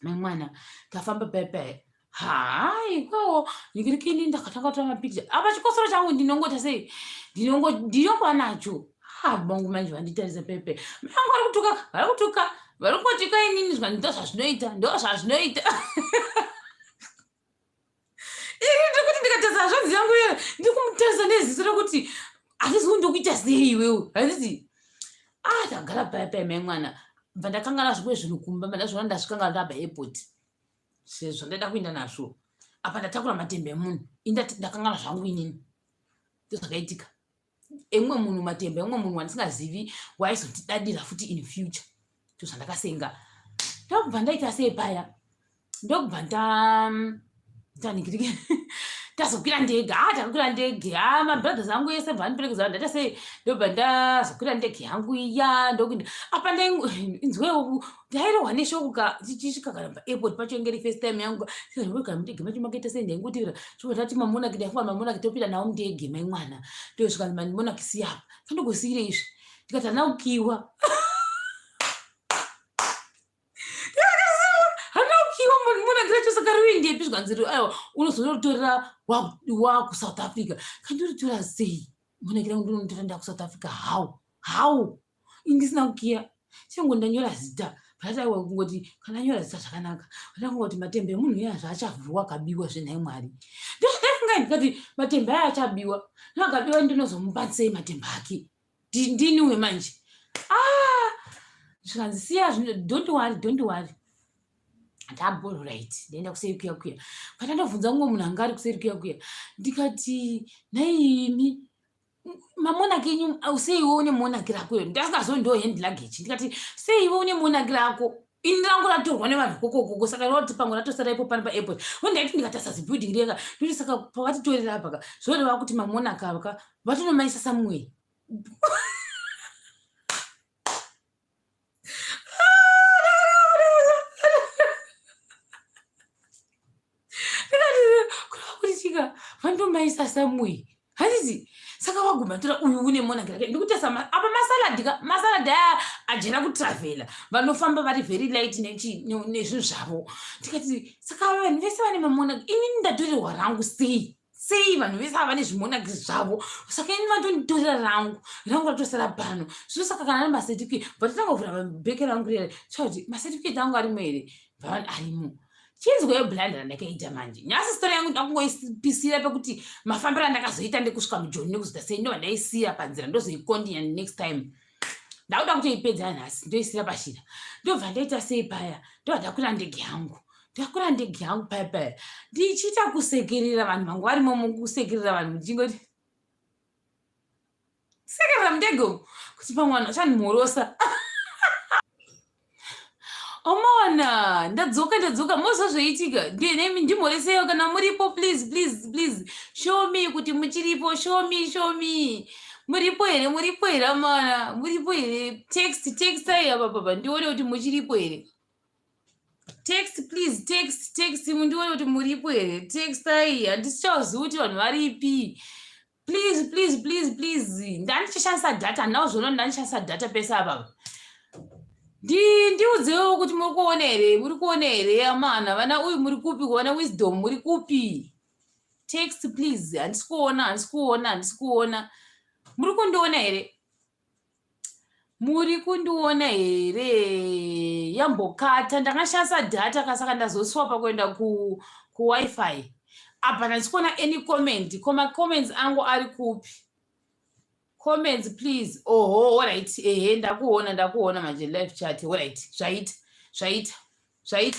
mai mwana tafamba paya paya hai kwawo nikirikini ndakatanga kutora mapicture apa chikosoro changu ndinongoita sei ndinongova nacho ha vangu manje vanditarisa pepe vangu vari kutuka vari kutuka vari kungotuka inini zvikanzi ndo zvazvinoita ndo zvazvinoita ini ndiri kuti ndikatarisa hazvanzi yangu iyo ndiri kumutarisa neziso rekuti handisi kuti ndokuita sei iwewe handiti ah ndagara paya paya mai mwana bva ndakangana zvimwe zvinhu kumba bva ndazviona ndasvikanga ndabva airport sezvo ndaida kuenda nazvo apa ndatakura matemba emunhu ini ndakangana zvangu inini ndozvakaitika emumwe munhu matemba emumwe munhu wandisingazivi waizondidadira futi in future ndozvandakasenga ndokubva ndaita sei paya ndokubva ndaningirike tazokwira ndege ha ah, takakwira ndege ha ah, mabrothers angu ese bva andiperekedza ndaita sei ndobva ndazokwira ndege yangu iya ndokuenda apa ndainzwewo ndairohwa neshoko ka tichisvika kana paairport pacho inge iri first time yangu kana mundege macho makaita sei ndaingotevera chobva tati mamonaki ndafunga mamonaki topinda nawo mundege mai mwana ndosvika mamonaki siyapa kandogosiire izvi ndikati hana kukiwa hana kukiwa monaki racho saka riindepi zvikanzi aiwa unozonotorera wakusouth africa kandoritora sei monaki rangu ndinonotora ndakusouth africa how how indisina kukiya chingo ndanyora zita pataiwa kungoti kana anyora zita zvakanaka ndakungoti matembe emunhu iya zvaachavhurwa akabiwa zvenhai mwari ndozvandafunga ndikati matembe aya achabiwa nakabiwa ndinozomupa sei matembe ake ndini uyo manje ah zvikanzi siya zvino don't worry don't worry ndabho right ndaenda kuseri kuya kuya patandobvunza mumwe munhu anga ari kuseri kuya kuya ndikati nhaimi mamonaki enyu sei iwe une monaki rako iyo ndasingazoi ndo hand luggage ndikati sei iwe une monaki rako ini rangu ratorwa nevanhu kokokoko saka roti pamwe ratosara ipo pano paairport o ndaiti ndikatarisa zibuilding reka ndoti saka pavatitorera apa ka zvoreva kuti mamonaki ava ka vatinomaisa somewhere kureva kuti chika vandomaisa somewhere handiti saka vaguma tora uyu une monaki rake ndikutesa apa masaladi ka masaladi aya ajera kutravhela vanofamba vari very light nezvinhu zvavo ndikati saka vanhu vese vane mamonaki inini ndatorerwa rangu sei sei vanhu vese ava vane zvimonaki zvavo saka ini vatonditorera rangu rangu ratosara pano zvino saka kana ane macertificate vatotanga kuvhura bheke rangu rere chakuti macertificate angu arimo here arimo chinzweyo blind randakaita manje nyasi story yangu ndakungoipisira pekuti mafambiro andakazoita ndekusvika mujoni nekuzoita sei ndobva ndaisiya panzira ndozoikondinya next time ndakuda kutoipedza nhasi ndoisira pashira ndobva ndaita sei paya ndobva ndakwira ndege yangu Ndakwira ndege yangu paya paya ndichiita kusekerera vanhu vangu varimo mukusekerera vanhu ndichingoti sekerera mundege umu kuti pamwe vanhu vachandimhorosa. Omona ndadzoka ndadzoka moziva zvoitika nemi ndimhoreseyo kana muripo please please please show me kuti muchiripo show me show me muripo here muripo here amana muripo here text text ai apa papa ndione kuti muchiripo here text please text text mundione kuti muripo here text ai handisichazivi kuti vanhu varipi please please please please ndandichishandisa data handina kuzviona kuti ndandichishandisa data pese apapa ndiudzewo kuti muri kuona here muri kuona here amana vana uyu muri kupi kuona wisdom muri kupi text please handisi kuona handisi kuona handisi kuona muri kundiona here muri kundiona here yambokata ndakashandisa data kasaka ndazoswapa kuenda kuwifi apa ndandisi kuona any comment ko macomments angu ari kupi comments please oho alright ehe ndakuona ndakuona manje live chat alright zvaita zvaita zvaita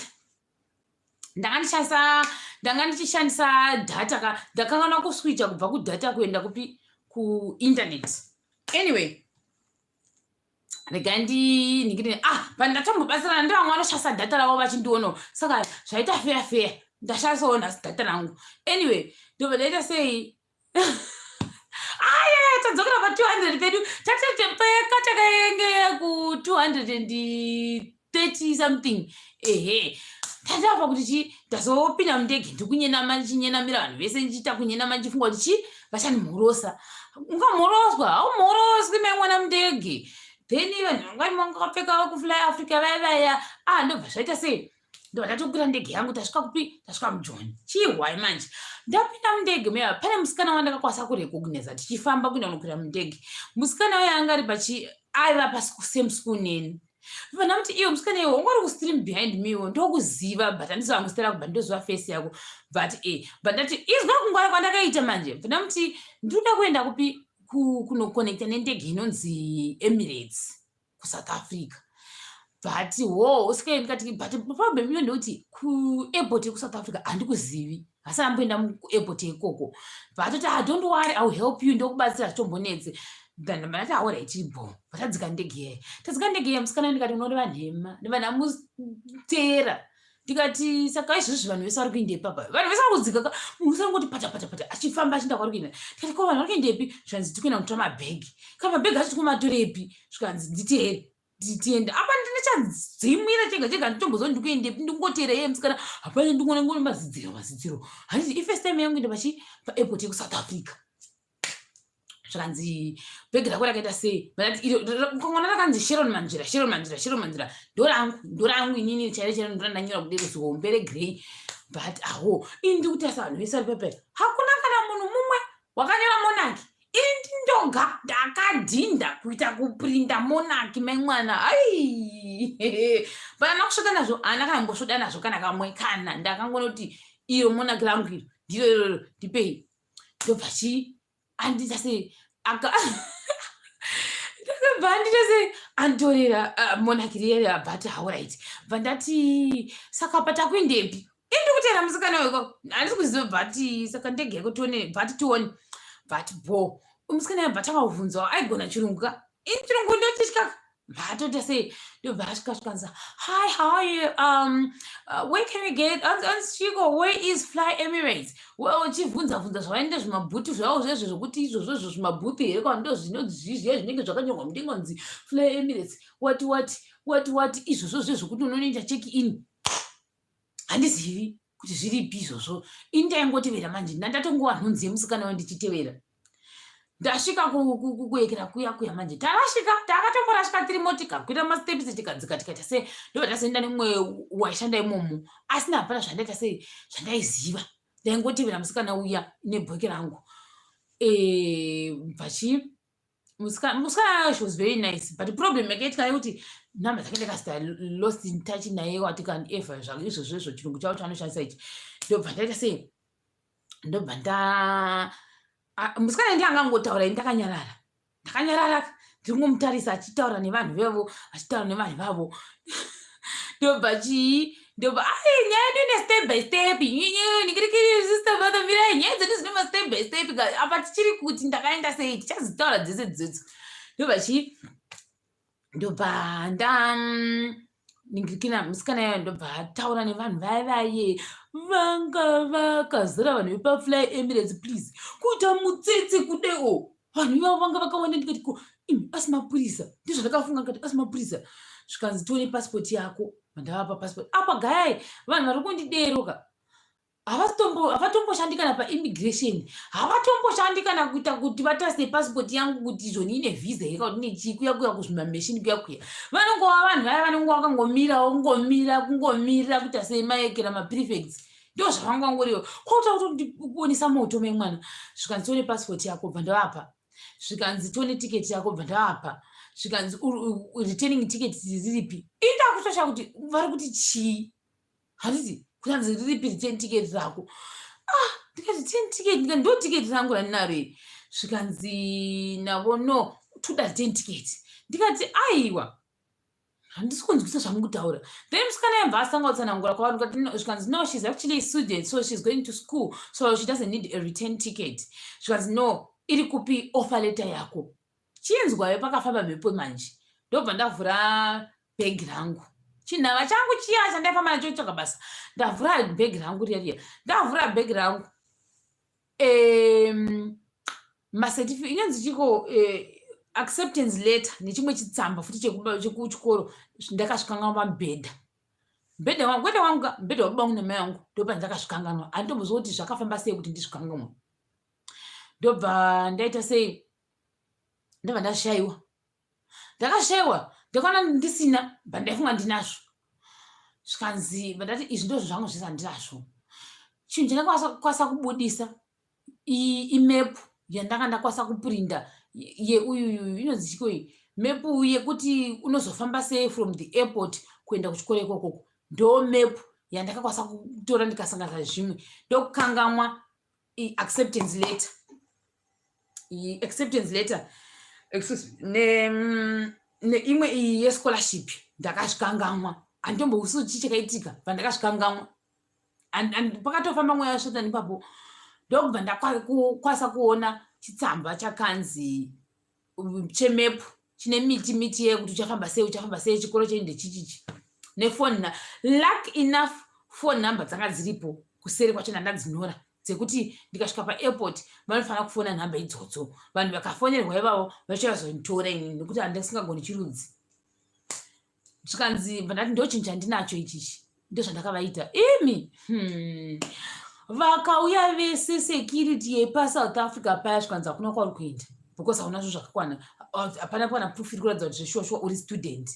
ndanga ndichishandisa ndanga ndichishandisa data ka ndakanganwa kuswitcha kubva kudata kuenda kupi kuinternet anyway rega ndinhingirine ah vanhu ndatombobatsirana ndevamwe vanoshandisa data ravo vachindionawo saka zvaita feya feya ndashandisawo nhasi data rangu anyway ndobva ndaita sei aya tadzokera pa 200 pedu tatepeka takaenge ku 230 something ehe tandapa kuti chi ndazopinda mundege ndikunyenama ndichinyenamira vanhu vese ndichiita kunyenama ndichifunga kuti chi vachandimhorosa ungamhoroswa haumhoroswi mai mwana mundege then vanhu vanga varimo vakapfeka kufly africa vaya vaya ah ndobva zvaita sei ndobva ndatokwira ndege yangu tasvika kupi tasvika mujoni chihwai manje ndapinda mundege muya pane musikana wandakakwanisa kurecogniza tichifamba kuenda kunokwira mundege musikana uya anga ari pachi aiva pasame school neni ndobva ndamuti iwe musikana iwe wanga uri kustream behind me iwe ndokuziva but handisi vangu zita rako but ndoziva face yako but e but ndati izwa kungwara kwandakaita manje bva ndamuti ndinoda kuenda kupi kunoconnecta nendege inonzi Emirates kuSouth Africa but wo usikae ndikati but problem iyo ndekuti kuairport yekuSouth Africa handikuzivi hasi amboenda kuairport ikoko but atoti ah, don't worry I will help you ndokubatsira zvitombonetse ndati alright bo vatadzika ndege yaye tadzika ndege yaye musikana ndikati unoreva nhema ndibva ndamuteera ndikati saka izvozvi vanhu vese vari kuindepi apa vanhu vese vari kudzika ka munhu wese angoti pata pata pata achifamba achienda kwaari kuenda ndikati ko vanhu vari kuendepi zvikanzi tiri kuenda kunotora mabhegi ka mabhegi acho tikumatoreppi zvikanzi nditeere tiende apa ndichadzimwira chega chega nditomboziva kuti ndikuendepi ndingoteera iye musikana hapana ndikuona ngone mazidziro mazidziro handiti ifirst time yangu enda pachi paairport yekusouth africa zvikanzi bhegi rako rakaita sei mwana rakanzi sharon manzvira sharon manzvira sharon manzvira ndorangu ndorangu inini chairo chairo ndorandanyora kudero zihombe regrey but aho ini ndiri kutarisa vanhu vese vari pepe hakuna kana munhu mumwe wakanyora monaki ini ndindoga ndakadhinda kuita kuprinda monaki mai mwana ai pana kusvota nazvo haana kana mbosvoda nazvo kana kamwe kana ndakangonoti iro monaki rangu iro ndiro iroro ndipei ndobva chii andiita sei aka ndakabva andiita sei anditorera uh, monaki riya abva ati haurit bva ndati saka patakuindepi ini ndikutera musikana weko handisi kuziva bva ati saka ndege yako tione bva ati tione bva ati bo musikana yabva tanga kubvunzawo aigona chirungu ka ini chirungu ndochitya vatota sei ndobva asvika zvikanzi hi how are you where can we get anzi chiko where is Fly Emirates? Well uchibvunza bvunza zvavaenda zvimabhuti zvavo zvezvo zvokuti izvozvo izvo zvimabhuti here kwa ndo zvinonzi zvizviya zvinenge zvakanyorwa mudenga kunzi Fly Emirates what what what what izvozvo zvezvokuti unonoita check in handizivi kuti zviripi izvozvo ini ndaingotevera manje ndandatongova nhunzi yemusikana wendichitevera ndasvika kuekera kuya kuya manje tarasvika takatomborasvika tirimo tikakwira masteps tikadzika tikaita sei ndobva tazoenda nemumwe waishanda imomo asina hapana zvandaita sei zvandaiziva ndaingotevera musikana uya nebhoki rangu bvachi musikana she was very nice but problem yakaitika yekuti nhamba dzake ndakasita lost in touch naye wati kan ever izvozvo izvo chirungu chavo chaanoshandisa ichi ndobva ndaita sei ndobva nda musikana ndi angangotaura ini ndakanyarara ndakanyarara ndiri kungomutarisa achitaura nevanhu vevo achitaura nevanhu vavo ndobva chii Ndobva ai, nyaya yedu ine step by step. Ningirikiri, sister mother, mirai, nyaya dzedu dzine mastep by step. Apa tichiri kuti ndakaenda sei, tichazitaura dzese dzodzo. Ndobva chii, ndobva nda ningirikina musikana yayo, ndobva ataura nevanhu vaya vaye vanga vakazara, vanhu vepaFly Emirates. Please, kuita mutsetse kudeo, vanhu ivavo vanga vakawanda. Ndikati, "Ko imi, asi mapurisa?" Ndizvandakafunga, ndikati, "Asi mapurisa?" Zvikanzi, "Tione pasipoti yako." Ndavapa pasipoti. Apa gayai, vanhu vari kundideroka havatomboshandi kana paimmigration, havatomboshandi kana kuita kuti vatarise pasipoti yangu kuti izvoni ine vhisa here kana kuti nechii. Kuya kuya kuzvimameshini kuya kuya, vanongova vanhu vaya vanonge vakangomirawo, kungomira, kungomirira kuita semaekera maprefects, ndo zvavangangoriwo. Kwauta kutondikonesa moto memwana. Zvikanzi, "Tione pasipoti yako." Bva ndavapa. Zvikanzi, "Tione tiketi yako." Bva ndavapa. Zvikanzi, "Returning ticket riripi?" Indakutosha kuti vari kuti chii, handiti? Kutanzi, "Riripi return ticket rako?" Ah, ndikati, "Return ticket?" Ndikati, "Ndo tiketi rangu randinaro iri." Zvikanzi navo, "No, toda return ticket." Ndikati, "Aiwa, handisi kunzwisa zvamukutaura." Then musikana yabva asanga kutsanangura kwavari. Zvikanzi, "No, she's actually a student, so she's going to school, so she doesn't need a return ticket." Zvikanzi, "No, iri kupi offer letter yako?" Chinzwayo, pakafamba mhepo manje. Ndobva ndavhura bhegi rangu, chinhava changu chiya chandaifamba nacho kutsvaga basa. Ndavhura bhegi rangu riya riya, ndavhura bhegi rangu, macertificate inonzi chiko, acceptance letter nechimwe chitsamba futi chekuchikoro, ndakazvikanganwa pamubhedha. Mubhedha wangu, kwete wangu, mubhedha wababa vangu namai vangu, ndopandakazvikanganwa. Handitomboziva kuti zvakafamba sei kuti ndizvikanganwa. Ndobva ndaita sei? Ndobva ndashayiwa, ndakashayiwa, ndakaona ndisina, bva ndaifunga ndinazvo. Zvikanzi, bva ndati, "Izvi ndozvo zvangu zvese, handinazvo." Chinhu chandakakwanisa kubudisa imepu yandanga ndakwanisa kuprinda yeuyuyu, inonzi chiko iyi, mepu yekuti unozofamba sei from the airport kuenda kuchikoro ikokoko. Ndo mepu yandakakwanisa kutora, ndikasanganisa zvimwe, ndokukangamwa acceptance letter, acceptance letter neimwe iyi yescholarship ndakazvikangamwa. Handitombozivi chii chakaitika pandakazvikangamwa. Pakatofamba mweya wasatani ipapo. Ndokubva ndakwanisa kuona chitsamba chakanzi chemepu, chine miti miti yekuti uchafamba sei, uchafamba sei, chikoro chenyu ndechichichi, nefoni. Luck enough, phone number dzanga dziripo kuseri kwacho, ndandadzinyora, dzekuti ndikasvika paairport vanofanira kufona nhamba idzodzo. Vanhu vakafonerwa ivavo vachazonditora inini, nekuti handisingagoni chirudzi. Zvikanzi, ndati, "Ndo chinhu chandinacho ichichi." Ndozvandakavaita imi. Vakauya vese, security yepaSouth Africa paya. Zvikanzi, "Hakuna kwauri kuenda because hauna zvo zvakakwana, hapana pana proof iri kuratidza kuti zveshuwa shuwa uri student."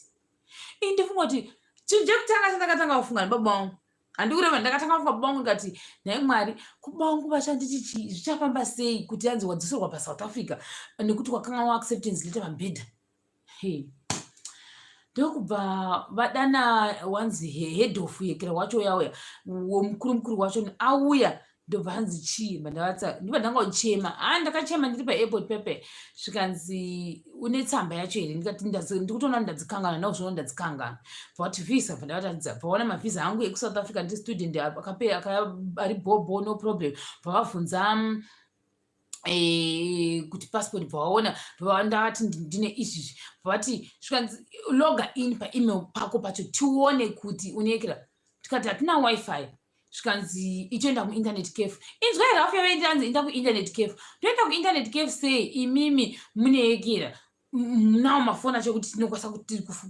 Ini ndifunga kuti chinhu chekutanga chandakatanga kufunga ndibaba vangu. Handikureva, ndakatanga kufunga baba vangu. Ndikati, "Nhai Mwari, kubaba vangu vachanditi chii? Zvichafamba sei kuti anzi wadzoserwa paSouth Africa nekuti wakanganwa acceptance letter pamubhedha?" Ndokubva vadana wanzi head of yekera wacho yauya, womukuru mukuru wacho auya. Ndobva hanzi, "Chii?" Ndabva ndanga kuchema. Ha, ndakachema ndiri paairport pepe. Zvikanzi, "Une tsamba yacho here?" Ndikati, "Ndikutoona ndadzikanganwa nauzvona, ndadzikanganwa." Bva "Vhisa." Bva ndavaratidza, bvaona mavhisa angu ekuSouth Africa, ndiri student, ari bhobho, no problem. Bva vabvunza kuti passport, bva vaona, ndavati ndine izvizvi. Bvavati, zvikanzi, "Loga in paemail pako pacho tione kuti unoekera." Tikati, "Hatina WiFi." Zvikanzi, "Itoenda kuinternet cafe." Inzwai, rafu yavaiti, "Enda kuinternet cafe." Toenda kuinternet cafe sei imimi muneekera munawo mafoni acho kuti tinokwanisa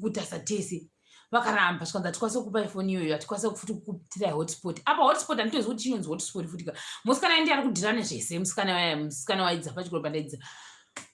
kutarisa tese? Vakaramba. Zvikanzi, "Hatikwanisi kukupai foni iyoyo, hatikwanisi futi kukutirai hotspot." Apa hotspot handitozivi kuti chinonzi hotspot futika. Musikana indi ari kudhira nezvese, musikana, musikana waidza pachikoro pandaidza.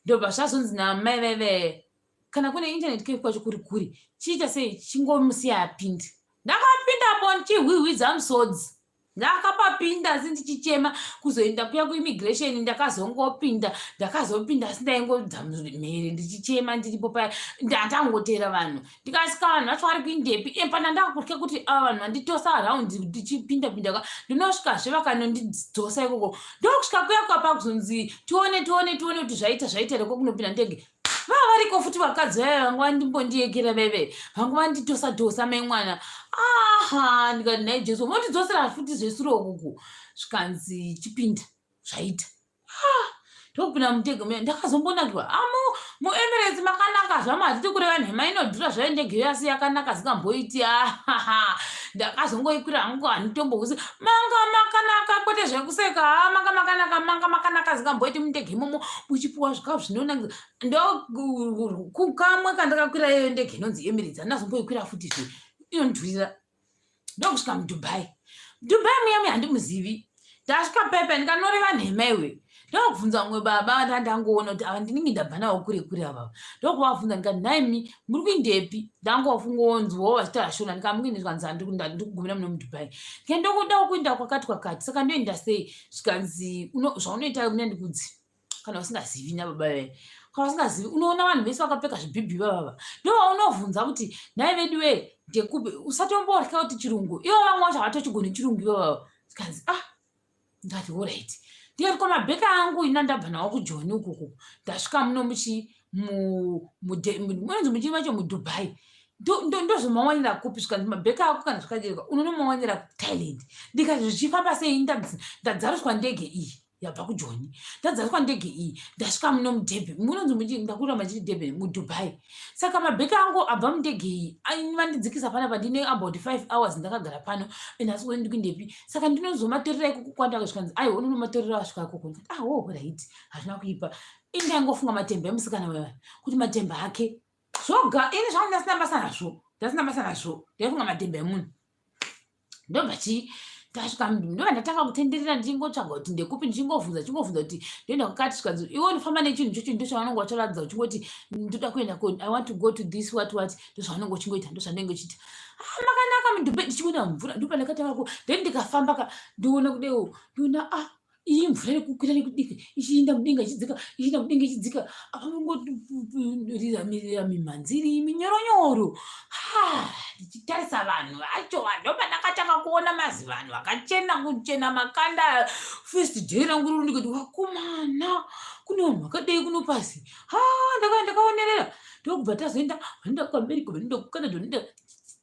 Ndobva zvazonzi namai vaive, "Kana kune internet cafe kwacho kuri kuri, chiita sei, chingomusiya apinde." Ndakapindapo ndichihwihwidza musodzi, ndakapapinda asi ndichichema. Kuzoenda kuya kuimmigration, ndakazongopinda, ndakazopinda, asi ndaingodza mhere ndichichema ndiripo paya. Ndatangotera vanhu, ndikasvika, vanhu vacho vari kuindepi? Epana ndakutya kuti ava vanhu vanditosa around ndichipinda pinda, ndinosvikazve vakanondidzosa ikoko. Ndokusvika kuya kwapa kuzonzi, "Tione, tione, tione kuti zvaita, zvaita here kwokunopinda ndege." Vava variko futi vakadzi vaya vanga vandimbondiyekera veve vanga vanditosa tosa mai mwana. Aha, ndikati nhai Jesu, motidzosera futi zvesure ukuku. Zvikanzi chipinda, zvaita. Ah, ndokupinda mundege muya ndakazombonakirwa. Ah, muEmirates makanaka zvamo, hatidi kureva nhema, inodhura zvayo ndege iyo asi yakanaka zingamboiti. Ah, ndakazongoikwira hangu handitombokuzi manga makanaka kwete zvekuseka. Ah, manga makanaka, manga makanaka zingamboiti mundege imomo muchipiwa zvikafu zvinonakidza. Ndokukamwe kandakakwira iyoyo ndege inonzi Emirates, handazomboikwira futi zve, inondhurira. Ndokusvika muDubai. Dubai muya muya handimuzivi. Ndasvika pepe ndikanoreva nhema iwe. Ndokubvunza vamwe baba ndandangoona kuti ava ndinenge ndabva navo kure kure ava. Ndokuvabvunza ndikati nhaimi muri kuindepi? Ndangofungonzwawo vachitaura Shona ndikamukuinde zvikanzi ndikugumira muno muDubai. Ndikati ndokuda kuinda kwakati kwakati saka ndoenda sei? Zvikanzi zvaunoita muna ndikudzi kana usingazivi nababa vee kana usingazivi unoona vanhu vese vakapfeka zvibhibhi vavava ndovaunovhunza kuti nhai vedu wee ndekupi usatomborya kuti chirungu ivo vamwe vacho havatochigoni chirungu ivavava zvikanzi ah ndikati orit ndikati ko mabheka angu ina ndabva nawo kujoni ukuku ndasvika muno muchi munonzi muchii macho mudubai ndozomawanira kupi zvikanzi mabheka ako kana zvikadirika unonomawanira kuthailand ndikati zvichifamba sei ndadzaruswa ndege iyi yabva kujoni ndadzaswa ndege iyi ndasvika muno mudurban munonzi muchi ndakuramba ndiri durban mudubai saka mabheki angu abva mundege iyi vandidzikisa panapa ndine about 5 hours ndakagara pano and asi kundi ndikuindepi saka ndinozomatorera ikoko kwandaka zvikanzi aiwa unonomatorera wasvika ikoko ndikati ah oh right hazvina kuipa indaingofunga matemba emusikana wevanhu kuti matemba ake zvoga ini zvangu ndasina basa nazvo ndasina basa nazvo ndaifunga matemba emunhu ndobva chii ndasvika ndobva ndatanga kutenderera ndichingotsvaga kuti ndekupi ndichingovhunza ndichingovhunza kuti ndoenda kwakati zvikanzi iwe unofamba nechinhu chocho ndozvavanonge vachiratidza uchingoti ndoda kuenda ko i want to go to this what what ndozvavanonge uchingoita ndozvandinenge uchiita ah makanaka mudhube ndichingoenda mvura ndopandakatanga ku then ndikafamba ka ndiona kudewo ndiona ah iyi mvura iri kukwira nekudika ichiinda mudenga ichidzika ichiinda mudenga ichidzika apa mongorira mimhanzi iri minyoronyoro ha ndichitarisa vanhu vacho ndopandakatanga kuona mazivanhu vakachena kuchena makanda first day rangu ruru ndikati wakomana kune vanhu vakadei kuno pasi ha ndakava ndakaonerera ndokubva tazoenda vanoenda kuamerica vanoenda kucanada vanoenda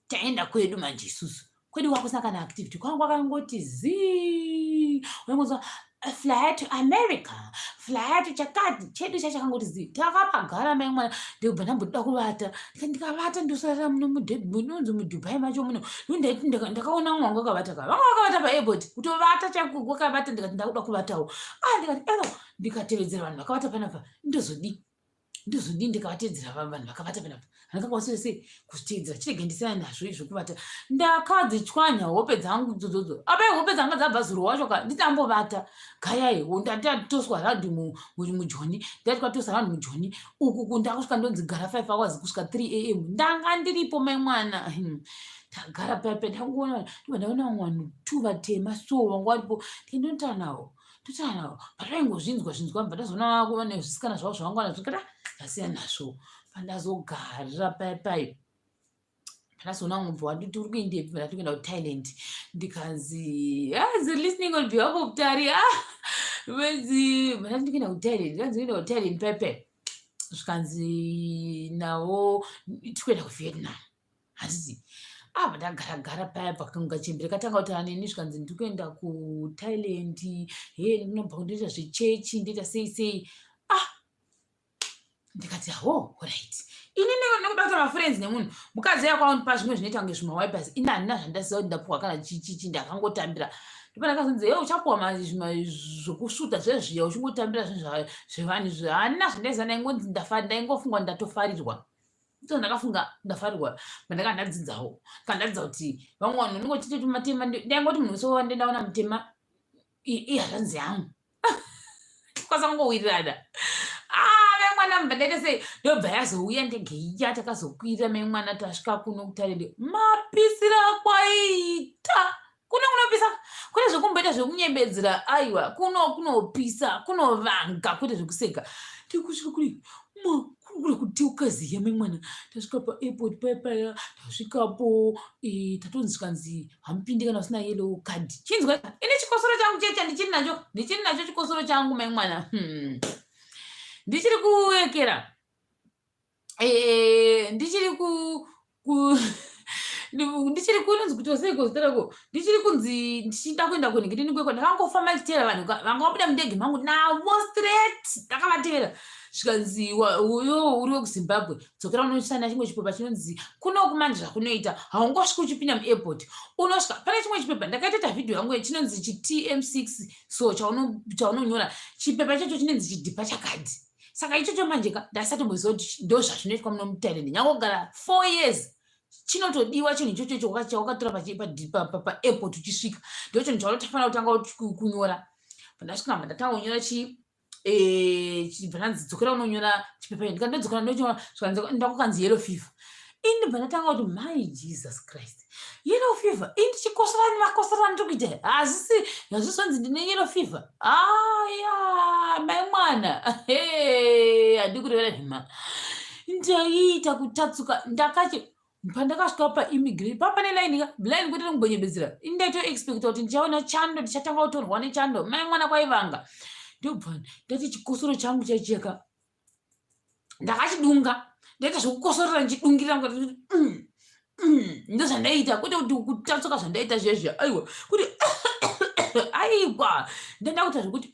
taenda kwedu manje isusu kwedu kwakusina kana activity kwanga kwakangoti zii waingonzwa fly to America fly to chakati chedu chachakangoti zii takapagara mai mwana ndikubva ndamboda kuvata ndikavata ndosarara muno munonzi mudubai macho muno ndaiti ndakaona vamwe vanga vakavata ka vanga vakavata paairport kutovata chaiko kwakavata ndikati ndakuda kuvatawo ah ndikati ero ndikatevedzera vanhu vakavata panapa ndozodii ndozodii ndikavatedzera vanhu vakavata panapa handingakwanisi sei kuzviteedzera chirege ndisiyana nazvo izvo kuvata ndakadzitswanya hope dzangu dzodzo apa hope dzanga dzabva zuro wacho ka nditambovata gayai ndatoswa raundi mujoni ndati kwatoswa raundi mujoni uku kundakusvika ndonzi gara 5 hours kusvika 3 am ndanga ndiripo mai mwana ndagara paipa ndangoona ndaona vamwe vanhu two vatema so vanga varipo ndinotaura navo totaura navo but vaingozvinzwa zvinzwa bva ndazoona vako vane zvisikana zvavo zvavanga vanazvo kada ndasiyana nazvo pandazogara paya pai pandazoona mubva wanditi uri kuendepi ndati kuenda kuthailand ndikanzi ah, listening on behalf of Tari ah vanzi ndati ndikuenda kuthailand ndanzi kuenda kuthailand paya paya zvikanzi navo tikuenda kuvietnam handiti apa ndagara gara paya pakangachembere katanga kutaura neni zvikanzi ndiri kuenda kuthailand he ndinobva kundoita zvechechi ndoita sei sei ah ndikati ho right ini nekuda kuita mafriends nemunhu mukadzi yakwaundipa zvimwe zvinoita kunge zvimawipers ini handina zvandaziva kuti ndapuwa kana chichichi ndakangotambira ndopandakazonzi he uchapuwa zvokusvuta zvezviya uchingotambira zvinhu zvevanhu izvo handina zvandaiziva ndaingonzi ndaingofunga ndatofarirwa so ndakafunga ndafarirwa pandaka ndadzidzawo kana ndadzidza kuti vamwe vanhu ndingotiti matema ndaingoti munhu wese wandendaona mutema ihanzvanzi yangu tikwanisa kungowirirana ah, memwana mubva ndaita sei ndobva yazouya ndege iya takazokwira memwana tasvika kuno kutarende mapisira kwaiita kuno kunopisa kwete zvekumboita zvekunyembedzera aiwa kuno kunopisa kunovanga kwete zvekuseka ndikusvika kuri kuri kuteuka ziya memwana tasvika paairport paya paya tasvikapo e, tatonzi zvikanzi hamupindi kana usina yellow card chinzwa ini chikosoro changu checha ndichiri nacho ndichiri nacho chikosoro changu mai mwana hmm. ndichiri kuwekera. Eh, ndichiri ku ku ndichiri kunonzi kuti seiko zita rako ndichiri kunzi ndichida kuenda kunhingirinikwekwa ndakangofamba ndichiteera vanhu vanga vabuda mundege mangu navo straight ndakavatevera zvikanzi uyo uri wekuzimbabwe dzokera unoshanda chimwe chipepa chinonzi kunoku manje zvakunoita haungosviki uchipinda muairport unosvika pane chimwe chipepa ndakaita ta vhidhiyo yangu chinonzi chitm6 so chaunonyora chipepa ichocho chinonzi chideparture card saka ichocho manje ka ndasatomboziva kuti ndo zvazvinoitwa muno muthailand nyange kugara four years chinotodiwa chinhu ichocho icho chawakatora paairport uchisvika ndo chinhu chaunotofanira kutanga kunyora pandasvika mba ndatanga kunyora chi eh, chibva ndanzi dzokera unonyora chipepa ndikandadzokera ndochiona ndakukanzi yellow fever ini ndibva ndatanga kuti my jesus christ yellow fever ini ndichikosora nemakosoro andiri kuita hazvisi hazvisonzi ndine yellow fever aya mai mwana handi kurevera nhema ndaiita kutatsuka ndakachi pandakasvika paimmigrate pa pane line ka line kwete nekubonyebedzera ini ndaitoexpecta kuti ndichaona chando ndichatanga kutorwa nechando mai mwana kwaivanga ndobva ndati chikosoro changu chaicheka ndakachidunga ndaita zvekukosorera ndichidungirira mukati mm, ndozvandaiita kwete kuti kutatsuka zvandaita zviya zviya aiwa kuti aiwa ndanda kuita zvekuti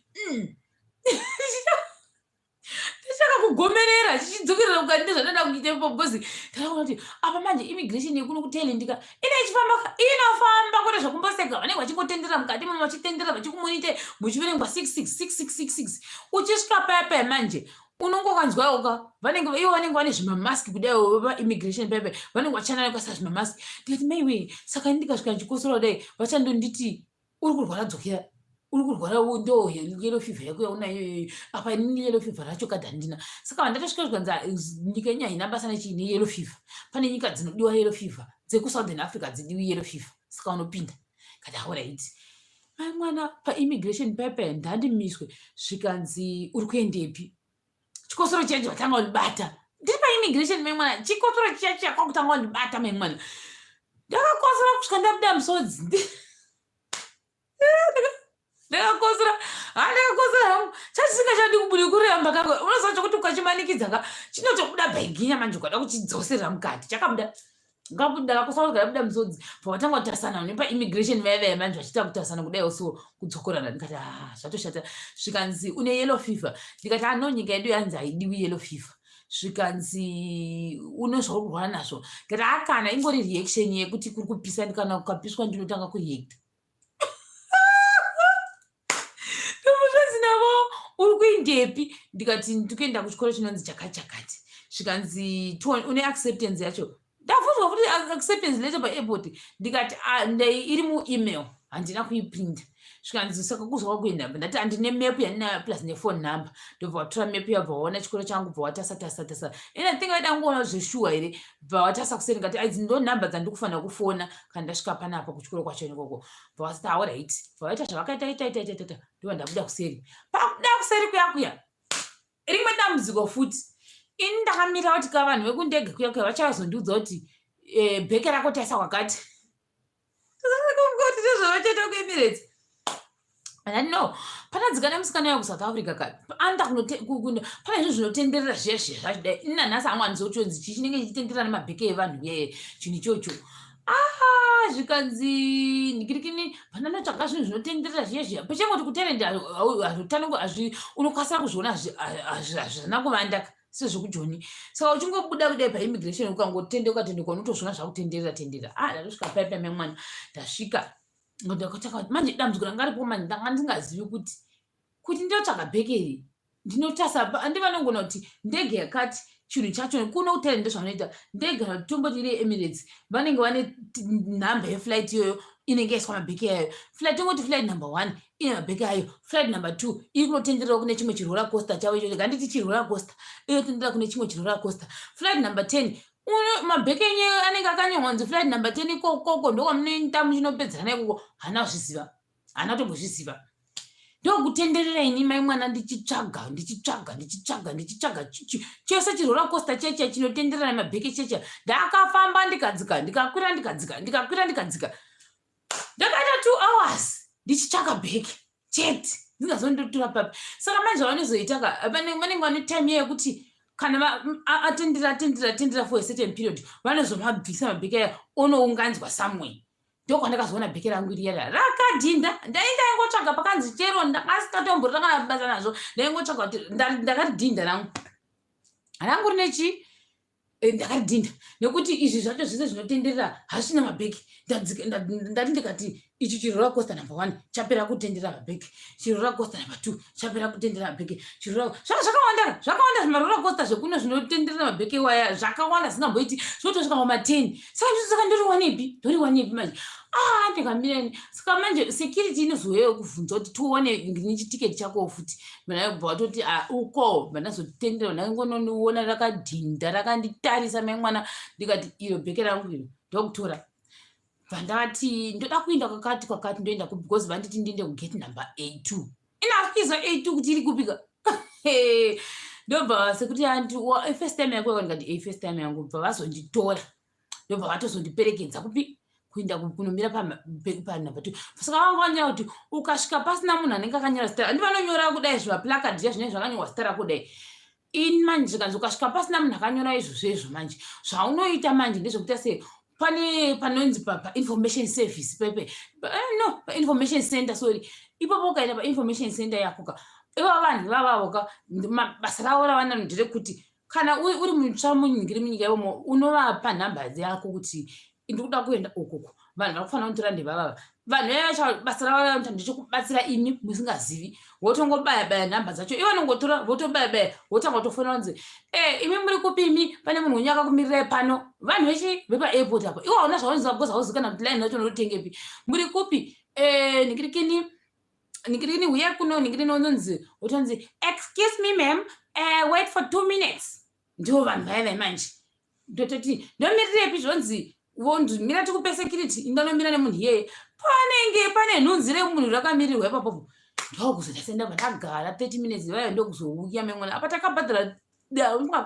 ndichaka kugomerera chichidzokerera mukati ndozvandada kuita ipapo because ndakaona kuti apa manje immigration yekuno kuthailand ka ine ichifamba inofamba kwete zvekumboseka vanenge vachingotendera mukati mamo vachitendera vachikumonite muchiverengwa 666666 uchisvika paya paya manje unonge ukanzwawo ka vanenge ivo vanenge vane zvimamask kudai vaimmigration paya paya vanenge vachanana kuisa zvimamask ndikati maiwe saka ini ndikasvika ndichikosora kudai vachandonditi uri kurwara dzokera uri kurwara ndo yellow fever yako yaunayo iyoyo apa inini yellow fever racho kadhi handina saka vandatosvika zvikanzi ah, nyika yenyu haina basa nechii neyellow fever pane nyika dzinodiwa yellow fever dzekusouthern africa hadzidiwi yellow fever saka unopinda kati aorit mai mwana paimmigration pepe ndandimiswe zvikanzi uri kuendepi chikosoro chiya chatanga kundibata ndiri paimmigration mai mwana chikosoro chiya chiya kwakutanga kundibata mai mwana ndakakosora kusvika ndabuda musodzi ndakakosora ha ndakakosora hangu chachisingachadi kubuda kuramba kako unoziva chokuti ukachimanikidza ka chinotobuda bhaginya manje ukada kuchidzoserera mukati chakabuda ngabuda kakosora kabuda musodzi pavatanga kutarisana nepaimmigration vaya vaya manje vachiita kutarisana kudai so kudzokorana ndikati ah zvatoshata zvikanzi une yellow fever ndikati ano ah, nyika yedu yanzi haidiwi yellow fever zvikanzi une zvauri kurwara nazvo ndikati akana ah, ingori reaction yekuti kuri kupisa kana kukapiswa ndinotanga kureacta ndozvanzi navo uri kuindepi ndikati ndikuenda kuchikoro chinonzi chakati chakati zvikanzi une acceptance yacho ndabvunzwa futi acceptance letter paairport ndikati ah, iri muemail handina kuiprinta zvikanzi saka kuzwa kuenda ndati handine map yandinayo plus nephone number ndobva watora map yabva waona chikoro changu bva watasa tasa tasa and i think vaida kungoona zveshuwa here bva watasa kuseri ngati idzi ndo number dzandikufanira kufona kana ndasvika panapa kuchikoro kwacho ikoko bva wasati aorit bva vaita zvavakaita ita ita ita ita ndobva ndabuda kuseri pakuda kuseri kuya kuya rimwe dambudziko futi ini ndakamira kuti ka vanhu vekundege kuya kuya vachazondiudza kuti eh, bheke rako taisa kwakati kuti ndozvavachaita kuemirates and no panadzika nemusikana uya kusouth africa ka anoda pane zvinhu zvinotenderera zviya zviya zvachidai ini nanhasi hangu handizivi kuti chonzi chii chinenge chichitenderera nemabheke evanhu yeye chinhu ichocho ah zvikanzi ndikirikini pandanotsvaga zvinhu zvinotenderera zviya zviya pachangoti kuterende hazvitanongo hazvi unokasira kuzviona hazvina kuvanda sezvekujoni saka uchingobuda kudai paimmigration ukangotendeuka tendeuka unotozviona zvakutenderera tenderera ah ndatosvika pai pai memwana ndasvika ndakataka manje dambudziko ranga ripo manje ndanga ndingazivi kuti kuti ndinotsvaga bheke iri ndinotasa andi vanogona kuti ndege yakati chinhu chacho kuno kutare ndozvavanoita ndege kana tomboti iri emirates vanenge vane nhamba yeflight iyoyo inenge yaiswa mabheke ayo flight tongoti flight number one ine mabheke ayo flight number two iri kunotenderera kune chimwe chirola coaster chavo ichocho nganditi chirola coaster inotendera kune chimwe chirola coaster flight number ten mabheke enyu anenge akanyorwa kunzi flight number ten ikokoko ndokwamunoita muchinopedzerana ikoko hana kuzviziva hana kutombozviziva ndokutenderera ini mai mwana ndichitsvaga ndichitsvaga ndichitsvaga ndichitsvaga chese chirola costa cheche chinotenderera nemabheke cheche ndakafamba ndikadzika ndikakwira ndikadzika ndikakwira ndikadzika ndakaita two hours ndichitsvaka bheke chete ndingazondotora papi saka manje vanozoita ka vanenge vane time yekuti Kana atendera, atendera, atendera for a certain period, vanozomabvisa mabheke aya, onounganzwa somewhere. Ndokwandakazoona bheke rangu riya rakadhinda. Ndaingotsvaga pakanzi chero ndakasikatomborira kana basa nazvo. Ndaingotsvaga kuti ndakaridhinda rangu, rangu rine chii. Ndakaridhinda nekuti izvi zvacho zvese zvinotenderera hazvina mabheki. Ndati ndikati ichi chiroller coaster number one chapera kutenderera mabheki, chiroller coaster number two chapera kutenderera mabheki, chiroller zvaka zvakawanda, zvakawanda zvimaroller coaster zvekuno zvinotenderera mabheki waya zvakawanda zvingamboiti zvinotosvika pama10. Saka izvo, saka ndoriwanepi, ndoriwanepi manje? Ah, ndikamirani. Saka manje security inozouyayo kuvhunza kuti tione nechitiketi chako futi. Bva vatoti, "Ah, uko." Vandazotendera, ndangononiona rakadhinda rakanditarisa mai mwana. Ndikati, "Iro bheke rangu iro." Ndokutora, bva ndati ndoda kuenda kwakati kwakati, ndoenda because vanditi ndiende kugate number A2. Inakuiza A2 kuti iri kupika. Ndobva sekuti anti, "First time yako?" Ndikati, "A, first time yangu." Bva vazonditora, ndobva vatozondiperekedza kupi, kuenda kunomira panumber two. Saka vanga vanyora kuti ukasvika pasina munhu anenge akanyora zita, handi vanonyora kudai zvimaplacard zviya zvinenge zvakanyorwa zita rako kudai. Ini manje zvikanzi ukasvika pasina munhu akanyora izvozvo izvo, manje zvaunoita manje ndezvekuita sei, pane panonzi painformation service pepe, no, painformation center, sorry. Ipopo ukaenda painformation center yako ka, ivava vanhu ivavavo ka, basa ravo ravanaro nderekuti kana uri mutsva munyingiri munyika imomo, unovapa nhamba yako kuti ndikuda kuenda ukoko, vanhu vari kufanira kunditora ndevavava. Vanhu vaya basa ravo ravanoita ndechekubatsira imi musingazivi. Wotongobaya baya nhamba dzacho, ivo vanongotora, votobaya baya, wotanga kutofonera kunzi, "E, imi muri kupi imi? Pane munhu wenyu akakumirirai pano." Vanhu vechi vepaairport apo, iwo hauna zvaunoziva because hauzivi kana kuti line racho unototengepi. "Muri kupi? E, ningirikini, ningirikini, uye kuno ningirikini." Unonzi, wotonzi, "Excuse me, ma'am, wait for 2 minutes." Ndivo vanhu vaya vai manje. Ndototi, "Ndomirirepi?" Zvonzi, "Vonzi mira tikupe security." Indanomira nemunhu iyeye, panenge pane nhunzi remunhu rakamirirwa ipapopo. Ndokuzoita sendabva ndagara 30 minutes vayo, ndokuzouya memwana. Apa takabhadhara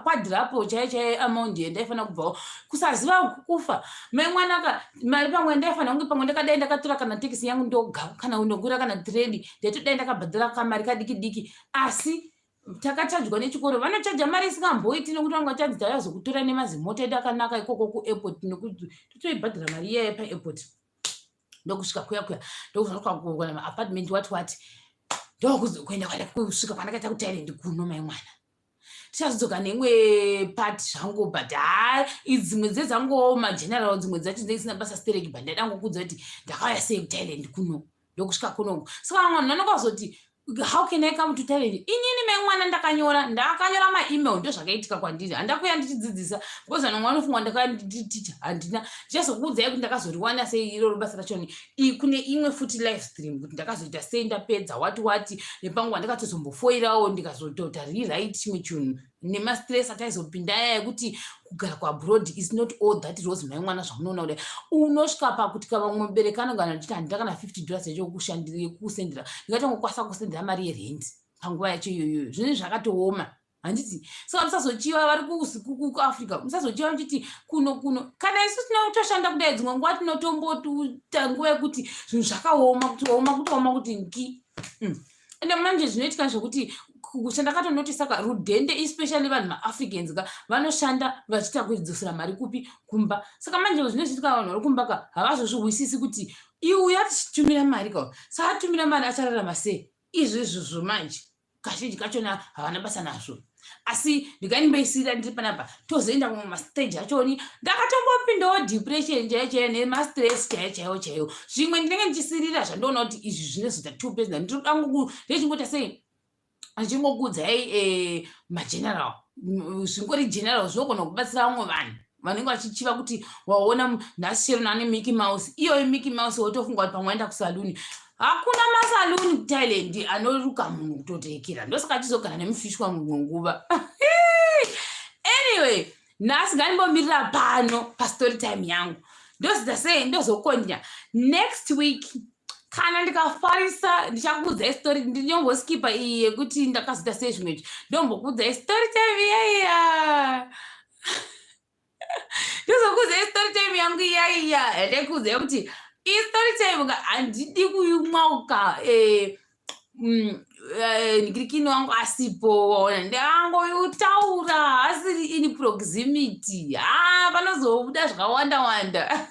kwadhirapo chaiyo chaiyo amount yandaifanira kubvawo. Kusaziva kufa mai mwana ka mari. Pamwe ndaifanira kunge pamwe ndakadai ndakatora kana tekisi yangu ndoga, kana ndokwira kana tireni, ndaitodai ndakabhadhara kamari kadiki diki. Asi takachajwa nechikoro, vanochaja mari isingamboiti, nekuti vanga vachanzi taivazokutora nemazimota edu akanaka ikoko kuairport, nekuti totoibhadhara mari iyaya paairport. Ndokusvika kuya kuya, ndokusvika maapartment wati wati, ndokuenda kusvika kwandakaita kuThailand kuno mai mwana. Tichazodzoka neimwe part zvangu, but ha, dzimwe dzedzanguwo mageneral, dzimwe dzacho dzinenge dzisina basa stereki, but ndaida ngokuudza kuti ndakauya sei kuThailand kuno, ndokusvika kunoku. Saka vamwe vanhu vanonga kuzoti, "How can I come to Thailand?" Inini mai mwana ndakanyora, ndakanyora maemail. Ndo zvakaitika kwandiri. Handakuya ndichidzidzisa because vanhu vanofunga ndakauya nditicha. Handina. Ndichazokuudzai kuti ndakazoriwana sei iroro basa rachoni kune imwe futi live stream, kuti ndakazoita sei, ndapedza wati wati, nepanguva ndakatozombofoirawo, ndikazotota rewrite chimwe chinhu nemastress ataizopinda aya ekuti kugara kuabroad is not all that rose mai mwana zvamunoona kudai. Unosvika pakuti kavamwe mubereki anogana achiti, "Handina kana $50 yacho yekusendera." Ndingatongokwanisa kusendera mari yerent panguva yacho iyoyoyo. Zvinenge zvakatooma, handiti? Saka musazochiva vari kuAfrica, musazochiva muchiti kuno kuno. Kana isu tinotoshanda kudai, dzimwe nguva tinotomboita nguva yekuti zvinhu zvakaoma, kutooma, kutooma kuti nki. Ende manje zvinoitika zvekuti chandakatonotisa ka, rudhende, especially vanhu maAfricans ka, vanoshanda vachiita kudzosera mari kupi? Kumba. Saka manje zvinoitika, vanhu vari kumba ka havazozvihwisisi kuti iuya tichitumira mari ka, saka atumira mari achararama sei? Izvo izvozvo manje kazhinji kachona havana basa nazvo. Asi ndinganimboisira ndiri panapa, tozoenda kumwe mastage achoni. Ndakatombopindawo depression chaiyo chaiyo nemastress chaiyo chaiyo chaiyo. Zvimwe ndinenge ndichisirira zvandoona kuti izvi zvinozoita 2%. Ndinoda ndechingoita sei, ndichingokuudzai mageneral, zvingori general zvinogona kubatsira vamwe vanhu vanenge vachichiva kuti waona nhasi chero nane Mickey Mouse iyoyo. Mickey Mouse, wotofunga kuti pamwe waenda kusaluni. Hakuna masaluni kuThailand anoruka munhu kutotekera. Ndosaka achizogara nemufishwa mumwe nguva. Anyway, nhasi ngandimbomirira pano pastory time yangu. Ndozita sei, ndozokonja next week. Kana ndikafarisa, ndichakuudzai story. Ndinomboskipa iyi yekuti ndakazoita sei zvimwe izvi, ndombokuudzai story time iyaiya. Ndozokuudzai story time yangu iyaiya. Ndekuudzai kuti istory time ka, handidi kuimwauka. Ngirikini wangu asipo, waona, ndangotaura asiri in proximity. Ha, panozobuda zvakawanda wanda.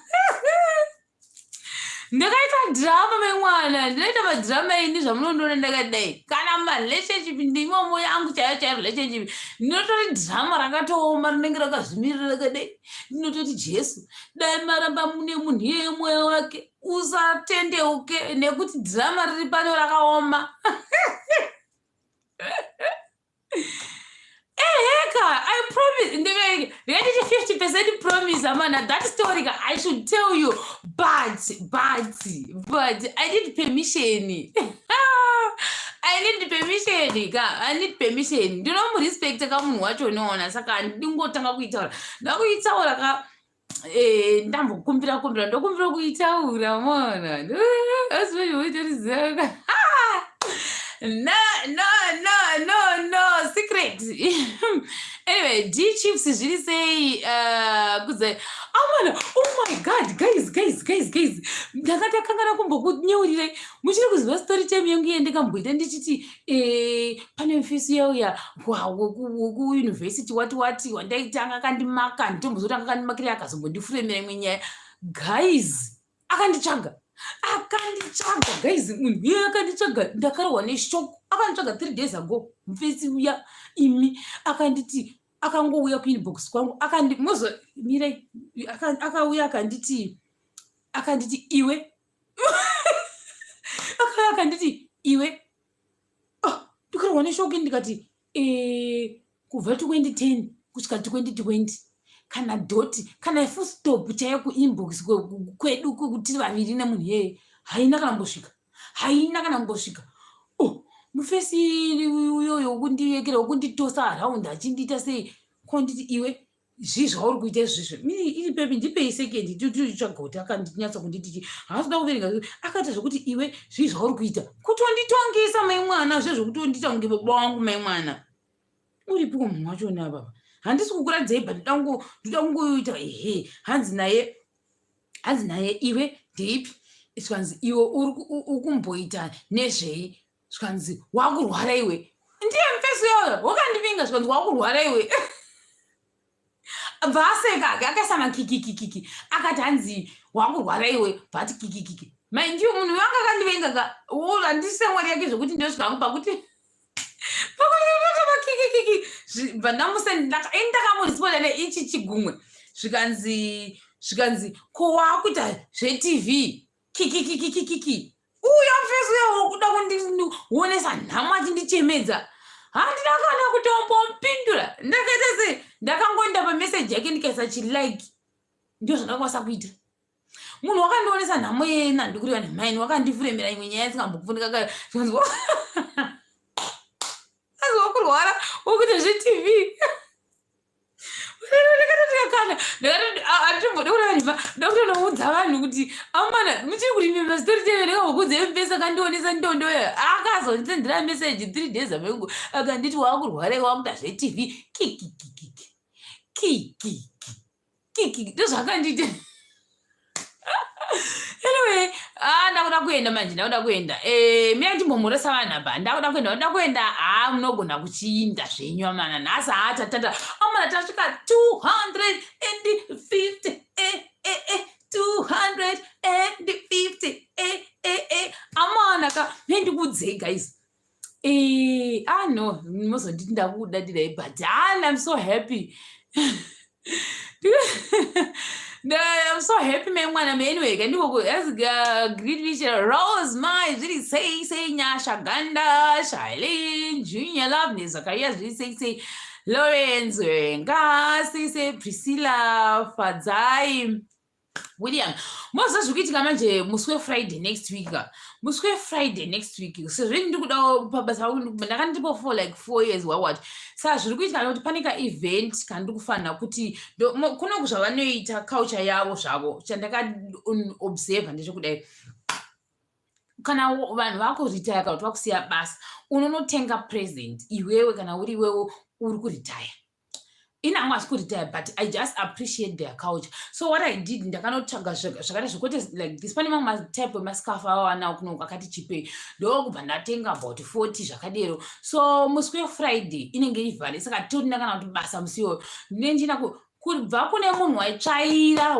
Ndakaita drama memwana, ndinoita madrama ini zvamunondiona ndakadai. Kana marelationship ndimomo yangu chaiyo chaiyo relationship, ndinotori drama rakatooma rinenge rakazvimirira rakadai. Ndinototi Jesu, dai maramba mune munhu iyeye, mweya wake usatendeuke, nekuti drama riri pano rakaoma. Eheka, I promise, ndikatiti 50% promise amana, that story ka, I should tell you, but I need permission. I need permission ka, I need permission. Ndinomurespecta ka munhu wacho, unoona, saka handingotanga kuitaura. Ndakuitaura ka, ndambokumbira kumbira, ndokumbira kuitaura mona asivoitoriziva. No, no, no, no, no secret. Anyway, D Chiefs, zviri sei? Kudze amana, oh my God, guys, guys, guys, guys, ndanga ndakangana kumbokunyeurirai. Muchiri kuziva story time yangu iye ndikamboita ndichiti pane mufisi yauya wekuyunivhesiti wati wati wandaitanga akandimaka, nditombozoti anga akandimakira, akazombondifuremera imwe nyaya. Guys, akanditsvaga, akanditsvaga guys, munhu iye akanditsvaga. Ndakarohwa neshock. Akanditsvaga 3 days ago mufesi uya imi. Akanditi, akangouya kuinbox kwangu, akandi mozo mirai, akauya akanditi iwe, akauya akanditi iwe. Oh, ndikarohwa neshock. Ndikati kubva 2010 kusvika 2020, kana dot, kana full stop chaiyo kuinbox kwedu tiri vaviri nemunhu iyeye haina kana kumbosvika, haina kana kumbosvika. Oh, mufesi uyoyo wokundiyekera, wokunditosa around achindiita sei, konditi iwe, zvii zvauri kuita izvizvi? Iri pepi? Ndipei second titsvaga kuti akandinyatsa kunditi. Haasi kuda kuverenga. Akaita zvokuti iwe, zvii zvauri kuita, kutonditongesa mai mwana, zvezvokutondiita kunge baba wangu mai mwana. Uripiko munhu wachona baba? Handisi kukuradzei, but ndoda kungoita ehe. Hanzi naye, hanzi naye iwe, ndeipi? Zvikanzi iwe uri ukumboita nezvei? Zvikanzi wakurwara iwe. Ndiye mufesi uyoyo wakandivinga. Zvikanzi wakurwara iwe. Bva aseka ake, akaisa makikikikiki, akati hanzi wakurwara iwe, but kikikiki. Mind you, munhu wanga akandivenga ka, handisi mwari yake zvokuti ndosvika hangu pakuti makikikiki. Bva ndamusenda, ndakamuresponda neichi chigumwe. Zvikanzi ko waakuita zveTV? Kikikikikiki. Uya mufesi uya wokuda kundionesa nhamo achindichemedza, handina kana kutombompindura. Ndakaita sei? Ndakangoenda pameseji yake ndikaisa chilike, ndio zvandakwanisa kuita. Munhu wakandionesa nhamo yena, ndikureva nemaini, wakandifuremera imwe nyaya isingambokufunika. Zvikanzi azi wakurwara, wokuita zveTV. Ndakatoti ndakatoti handitombode kureva nhema, ndakutonoudza vanhu kuti amana, muchiri kuremember story time ndakambokudza mpesa akandionesa ndondoyo? Akazondisendera meseji 3 days ago, akanditi wakurwara, wakuita zveTV, kikikikiki kikiki kiki, ndozvaakanditi. Anyway, ah, ndakuda kuenda manje, ndakuda kuenda. Mina ndimbomhoresa vanhu apa. Ndakuda kuenda, ndakuda kuenda. Ha, munogona kuchiinda zvenyu amana. Nhasi ha, tatata amana, tasvika 250, 250, amana ka. Nendikuudzei guys, ah no, mozonditi ndakudadirai, but ah, I'm so happy. I'm so happy mai mwana. Anyway, kandiko as great vision. Rose mai, zviri sei sei? Nyasha Ganda, Shailene Junior, Love Zakaria, zviri sei sei? Lawrence Wenga, sei sei? Priscilla Fadzai William, moziva zviri kuitika manje musi weFriday next week? Musi weFriday next week, sezvo ini ndiri kudawo pabasa rangu, ndanga ndiripo for like 4 years wawat. Saka zviri kuitika nekuti pane kaevent kandiri kufanira kuti kunoku zvavanoita, culture yavo zvavo, chandakaobserva ndechekudai: kana vanhu vakuritaya kana kuti vakusiya basa, unonotenga present iwewe. Kana uri iwewe uri kuritaya. Ini hangu hasi kuretire, but I just appreciate their culture. So what I did, ndakanotsvaga zvakaita zvokwete like this. Pane mamwe matype emascarf awanawo kuno akati chipei, ndokubva ndatenga about 40 zvakadero. So musi weFriday inenge ivhare, saka titorina kana kuti basa musi iwoyo. Ndine ndichina kubva kune munhu waitsvaira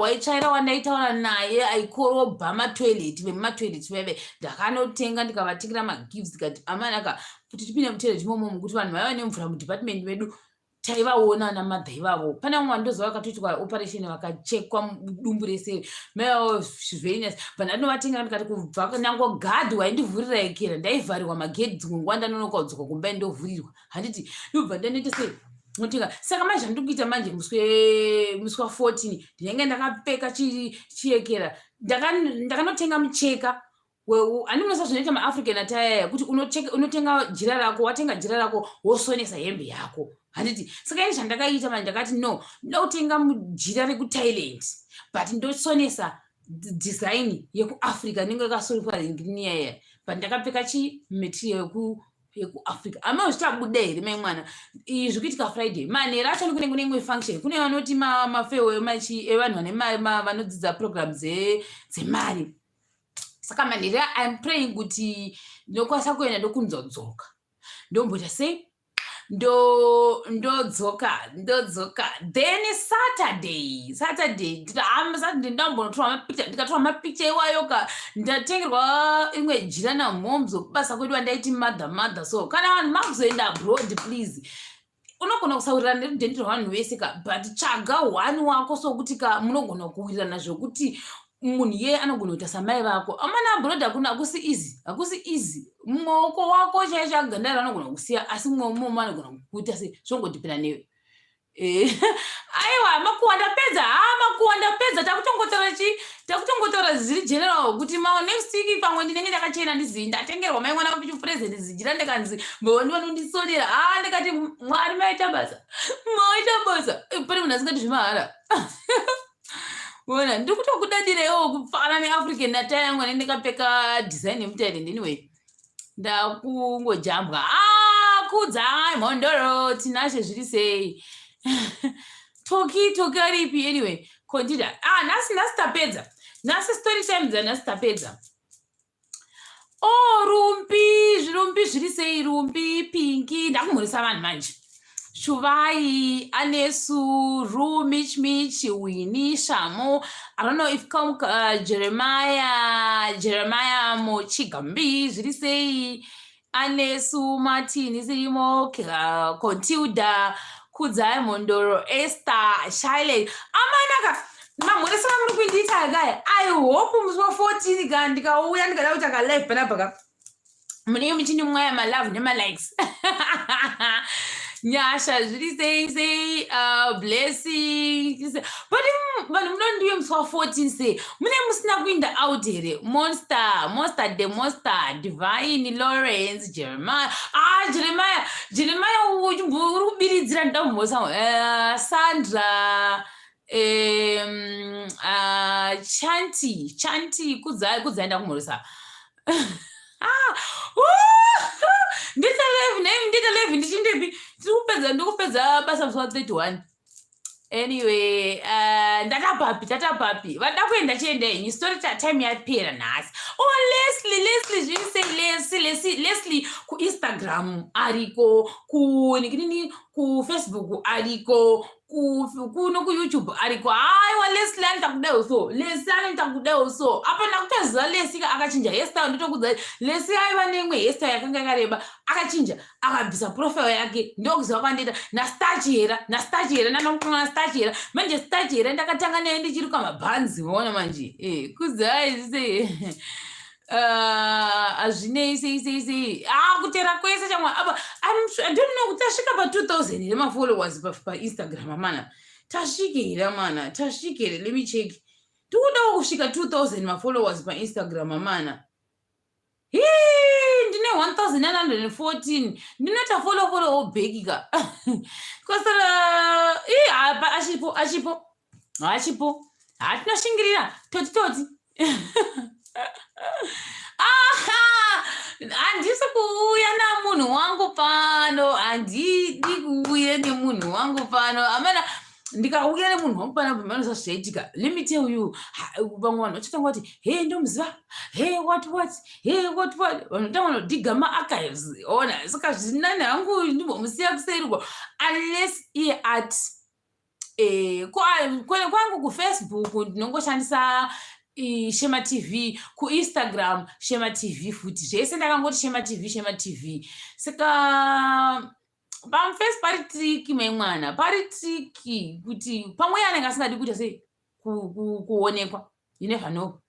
wandaitaura naye, aikorobha matoilet, vemumatoilet veve. Ndakanotenga, ndikavatengera magifts, ndikati, "Amanaka, kuti tipinde mutoilet imomo, kuti vanhu vaiva nemvura mudepartment medu." Taivaona ana madha ivavo. Pane vamwe vandoziva vakatoitwa operation, vakachekwa dumbu rese maivawo. Very nice. Bva ndanovatengera, ndikati kubva nango gadhi waindivhurira ekera, ndaivharirwa magedhi dzimwe nguva, ndanonoka kudzoka kumba, ndovhurirwa, handiti? Ndobva ndanoita sei, motenga. Saka manje zvandiri kuita manje, musi wa14 ndinenge ndakapfeka chiyekera. Ndakanotenga mucheka. Handinosa zvinoita maAfrican attire, kuti unotenga jira rako, watenga jira rako, wosonesa hembe yako, handiti? Saka ini zvandakaita manje, ndakati, "No, ndoda kutenga jira rekuThailand, but ndosonesa design yekuAfrica inenge yakasoneswa ringiniyaya." But ndakapfeka chimaterial yekuAfrica. Amao zvichabuda here, mai mwana? Izvi kuitika Friday manheru acho, kune imwe function. Kune vanoti mafewo evanhu vane vanodzidza program dzemari. Saka manheru, I'm praying kuti ndinokwanisa kuenda, ndokunzodzoka, ndomboita sei, ndodzoka. Then Saturday ndambonotora mapicture. Ndikatora mapicture iwayoka, ndatengerwa imwe jira namomzo kubasa kwedu, andaiti mother, mother. So kana vanhu makuzoenda abroad, please, unogona kusawirirana nerudhende rwavanhu vese ka, but tsvaga one wako, sokuti ka munogona kuwirirana, zvokuti munhu iyeye anogona kuita samai vako. Amana, abroad hakuna, hakusi easy, hakusi easy. Maoko wako chaicho agandara anogona kusiya, asi mumwe mumomo anogona kuita se zvongodhipina newe. Aiwa, makuwa ndapedza. Ha, makuwa ndapedza. Takutongotaura chi, takutongotaura zviri general, kuti ma next week pamwe ndinenge ndakachena, ndizi ndatengerwa mai mwana wacho present zijira. Ndikanzi mbondivanondisonera. Ha, ndikati, "Mwari, maita basa, maita basa." Pane munhu asingati zvemahara. Ona, ndiri kutokudadirewo kufanana neAfrican attire yangu ane ndakapfeka design yemuThailand. Anyway, ndakungojambwa. Ah, Kudzai Mhondoro, Tinashe, zviri sei? Toki, Toki aripi? Anyway, continue. Ah, nhasi tapedza. Nhasi story time dzanhasi tapedza. Oh, Rumbi, zvirumbi zviri sei? Rumbi, Pinki, ndakumhurisa vanhu manje. Shuvai, Anesu, Ru, Mich Mich, Winnie, Shamo. I don't know if come Jeremiah, Jeremiah Mochigambi, zviri sei? Anesu, Martin, Sirimo, Contilda, Kudzai Mondoro, Esther, Shiley. Amanaka, mamhurisa muri kuindiita kaya. I hope musi wa14 ka ndikauya, ndikada kuita ka live panapa ka, munenge muchinimwaya malove nemalikes. Nyasha, zviri sei sei? Blessing, but vanhu munondiwe musi wa14 sei mune musina kuinda out here? Monster, Monster the Monster, Divine, Lawrence, Jeremiah. Ah, Jeremiah, Jeremiah, uri kubiridzira, ndida kumhosa. Sandra, Chanti, Chanti, Kudzai, Kudzai, ndakumhoresa. Ah, ndita live name, ndita live ndichindepi? Tiri kupedza, ndikupedza basa musi wa31. Anyway, ndatapapi, tatapapi? Vada kuenda, chienda henyu. Story time yapera nhasi. Oh, Leslie, Leslie, zviri sei? Leslie, Leslie, Leslie kuInstagram ariko, kunikinini, kuFacebook ariko, kuno kuYouTube ariko. Haiwa, Leslie anoita kudaiwo so, Leslie anoita kudaiwo so. Apa ndakutoziva Leslie akachinja hairstyle. Ndotokudza, Leslie aiva neimwe hairstyle yakanga yakareba, akachinja, akabvisa profile yake. Ndokuziva kwandiita naStachihera, naStachihera, nanokunga naStachihera manje. Stachihera ndakatanga naye ndichiri kwamabhanzi. Maona manje. Kudzai, sei? Hazvinei, sei sei sei? Ah, kutera kwese chamwa apa. I don't know kuti tasvika pa2000 here mafollowers paInstagram. Amana, tasvike here? Amana, tasvike here? Let me check. Tikudawo kusvika 2000 mafollowers paInstagram, amana. Hii, ndine 1914. Ndinoita follow, follow back ka. Kwasara ii apa, achipo, achipo, achipo. Hatinoshingirira, toti toti. Aha, handisi kuuya namunhu wangu pano, handidi kuuya. Ndingauye nemunhu wangu pano, amana? Ndikauya nemunhu wangu pano, pamanoza zvaitika. Let me tell you, vamwe vanhu vachatanga kuti, "He, ndomuziva, he, what what, he, what what." Vanhu vatanga vanodhiga maarchives, ona. Saka zvinani hangu ndimbomusiya kuseirwa unless iye ati kwangu kuFacebook ndinongoshandisa Shema TV, kuInstagram Shema TV futi, zvese ndakangoti Shema TV, Shema TV. Saka pamufesi pari tricky, mai mwana, pari tricky kuti pamwe anenge asingadi kuita sei, kuonekwa. You never know.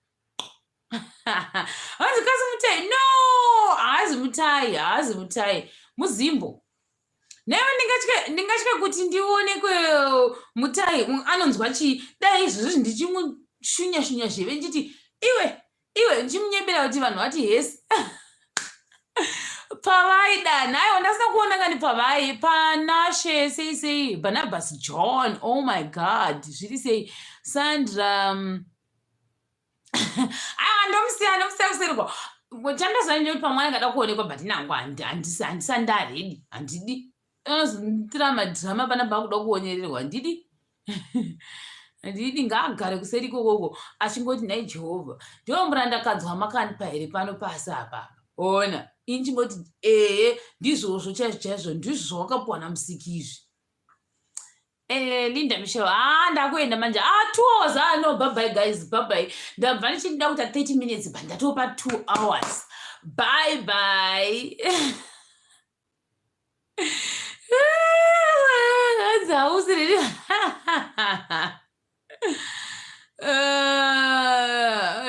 Hanzi kasi mutai? No, haazi mutai, haazi mutai, muzimbo. Naiwe ndingatye kuti ndionekwe mutai anonzwa chii? Dai izvozvi ndichimushunya shunya zheve, ndichiti, "Iwe, iwe," ndichimunyembera kuti vanhu vati hesi pavaida. Naiwa ndasina kuona kani pavai Panashe, sei sei, Barnabas John, oh my God, zviri sei, Sandra? Aiwa, ndomusiya, ndomusiya kuserikwa. Chandaziva ndekuti pamwe angada kuonekwa, but nangu handisanda ready, handidi anozonditira madhirama panapa akuda kuonererwa. Handidi, handidi, ngaagare kuseri ikokoko achingoti, "Nhai Jehovha, ndiwo murandakadzi wamakandipa here pano pasi apapa?" Ona, ini chingoti, "Ehe, ndizvozvo chaizvo chaizvo, ndizvo zvawakapiwa namusiki izvi." Linda Michel, ah, ndakuenda manje. Ah, 2 hours. Ah, no, bye bye guys, bye bye. Ndabva ndichida kuita 30 minutes, but ndatopa 2 hours. Bye bye. Hanzi hausi riri.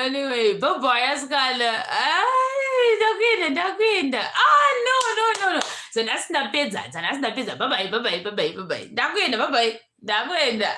Anyway, bye bye asikana. Ndakuenda, ndakuenda. Ah, no, no, no, no. Dzanhasi ndapedza, dzanhasi ndapedza. Bye bye, bye bye, bye bye, bye bye. Ndakuenda, bye bye, ndakuenda.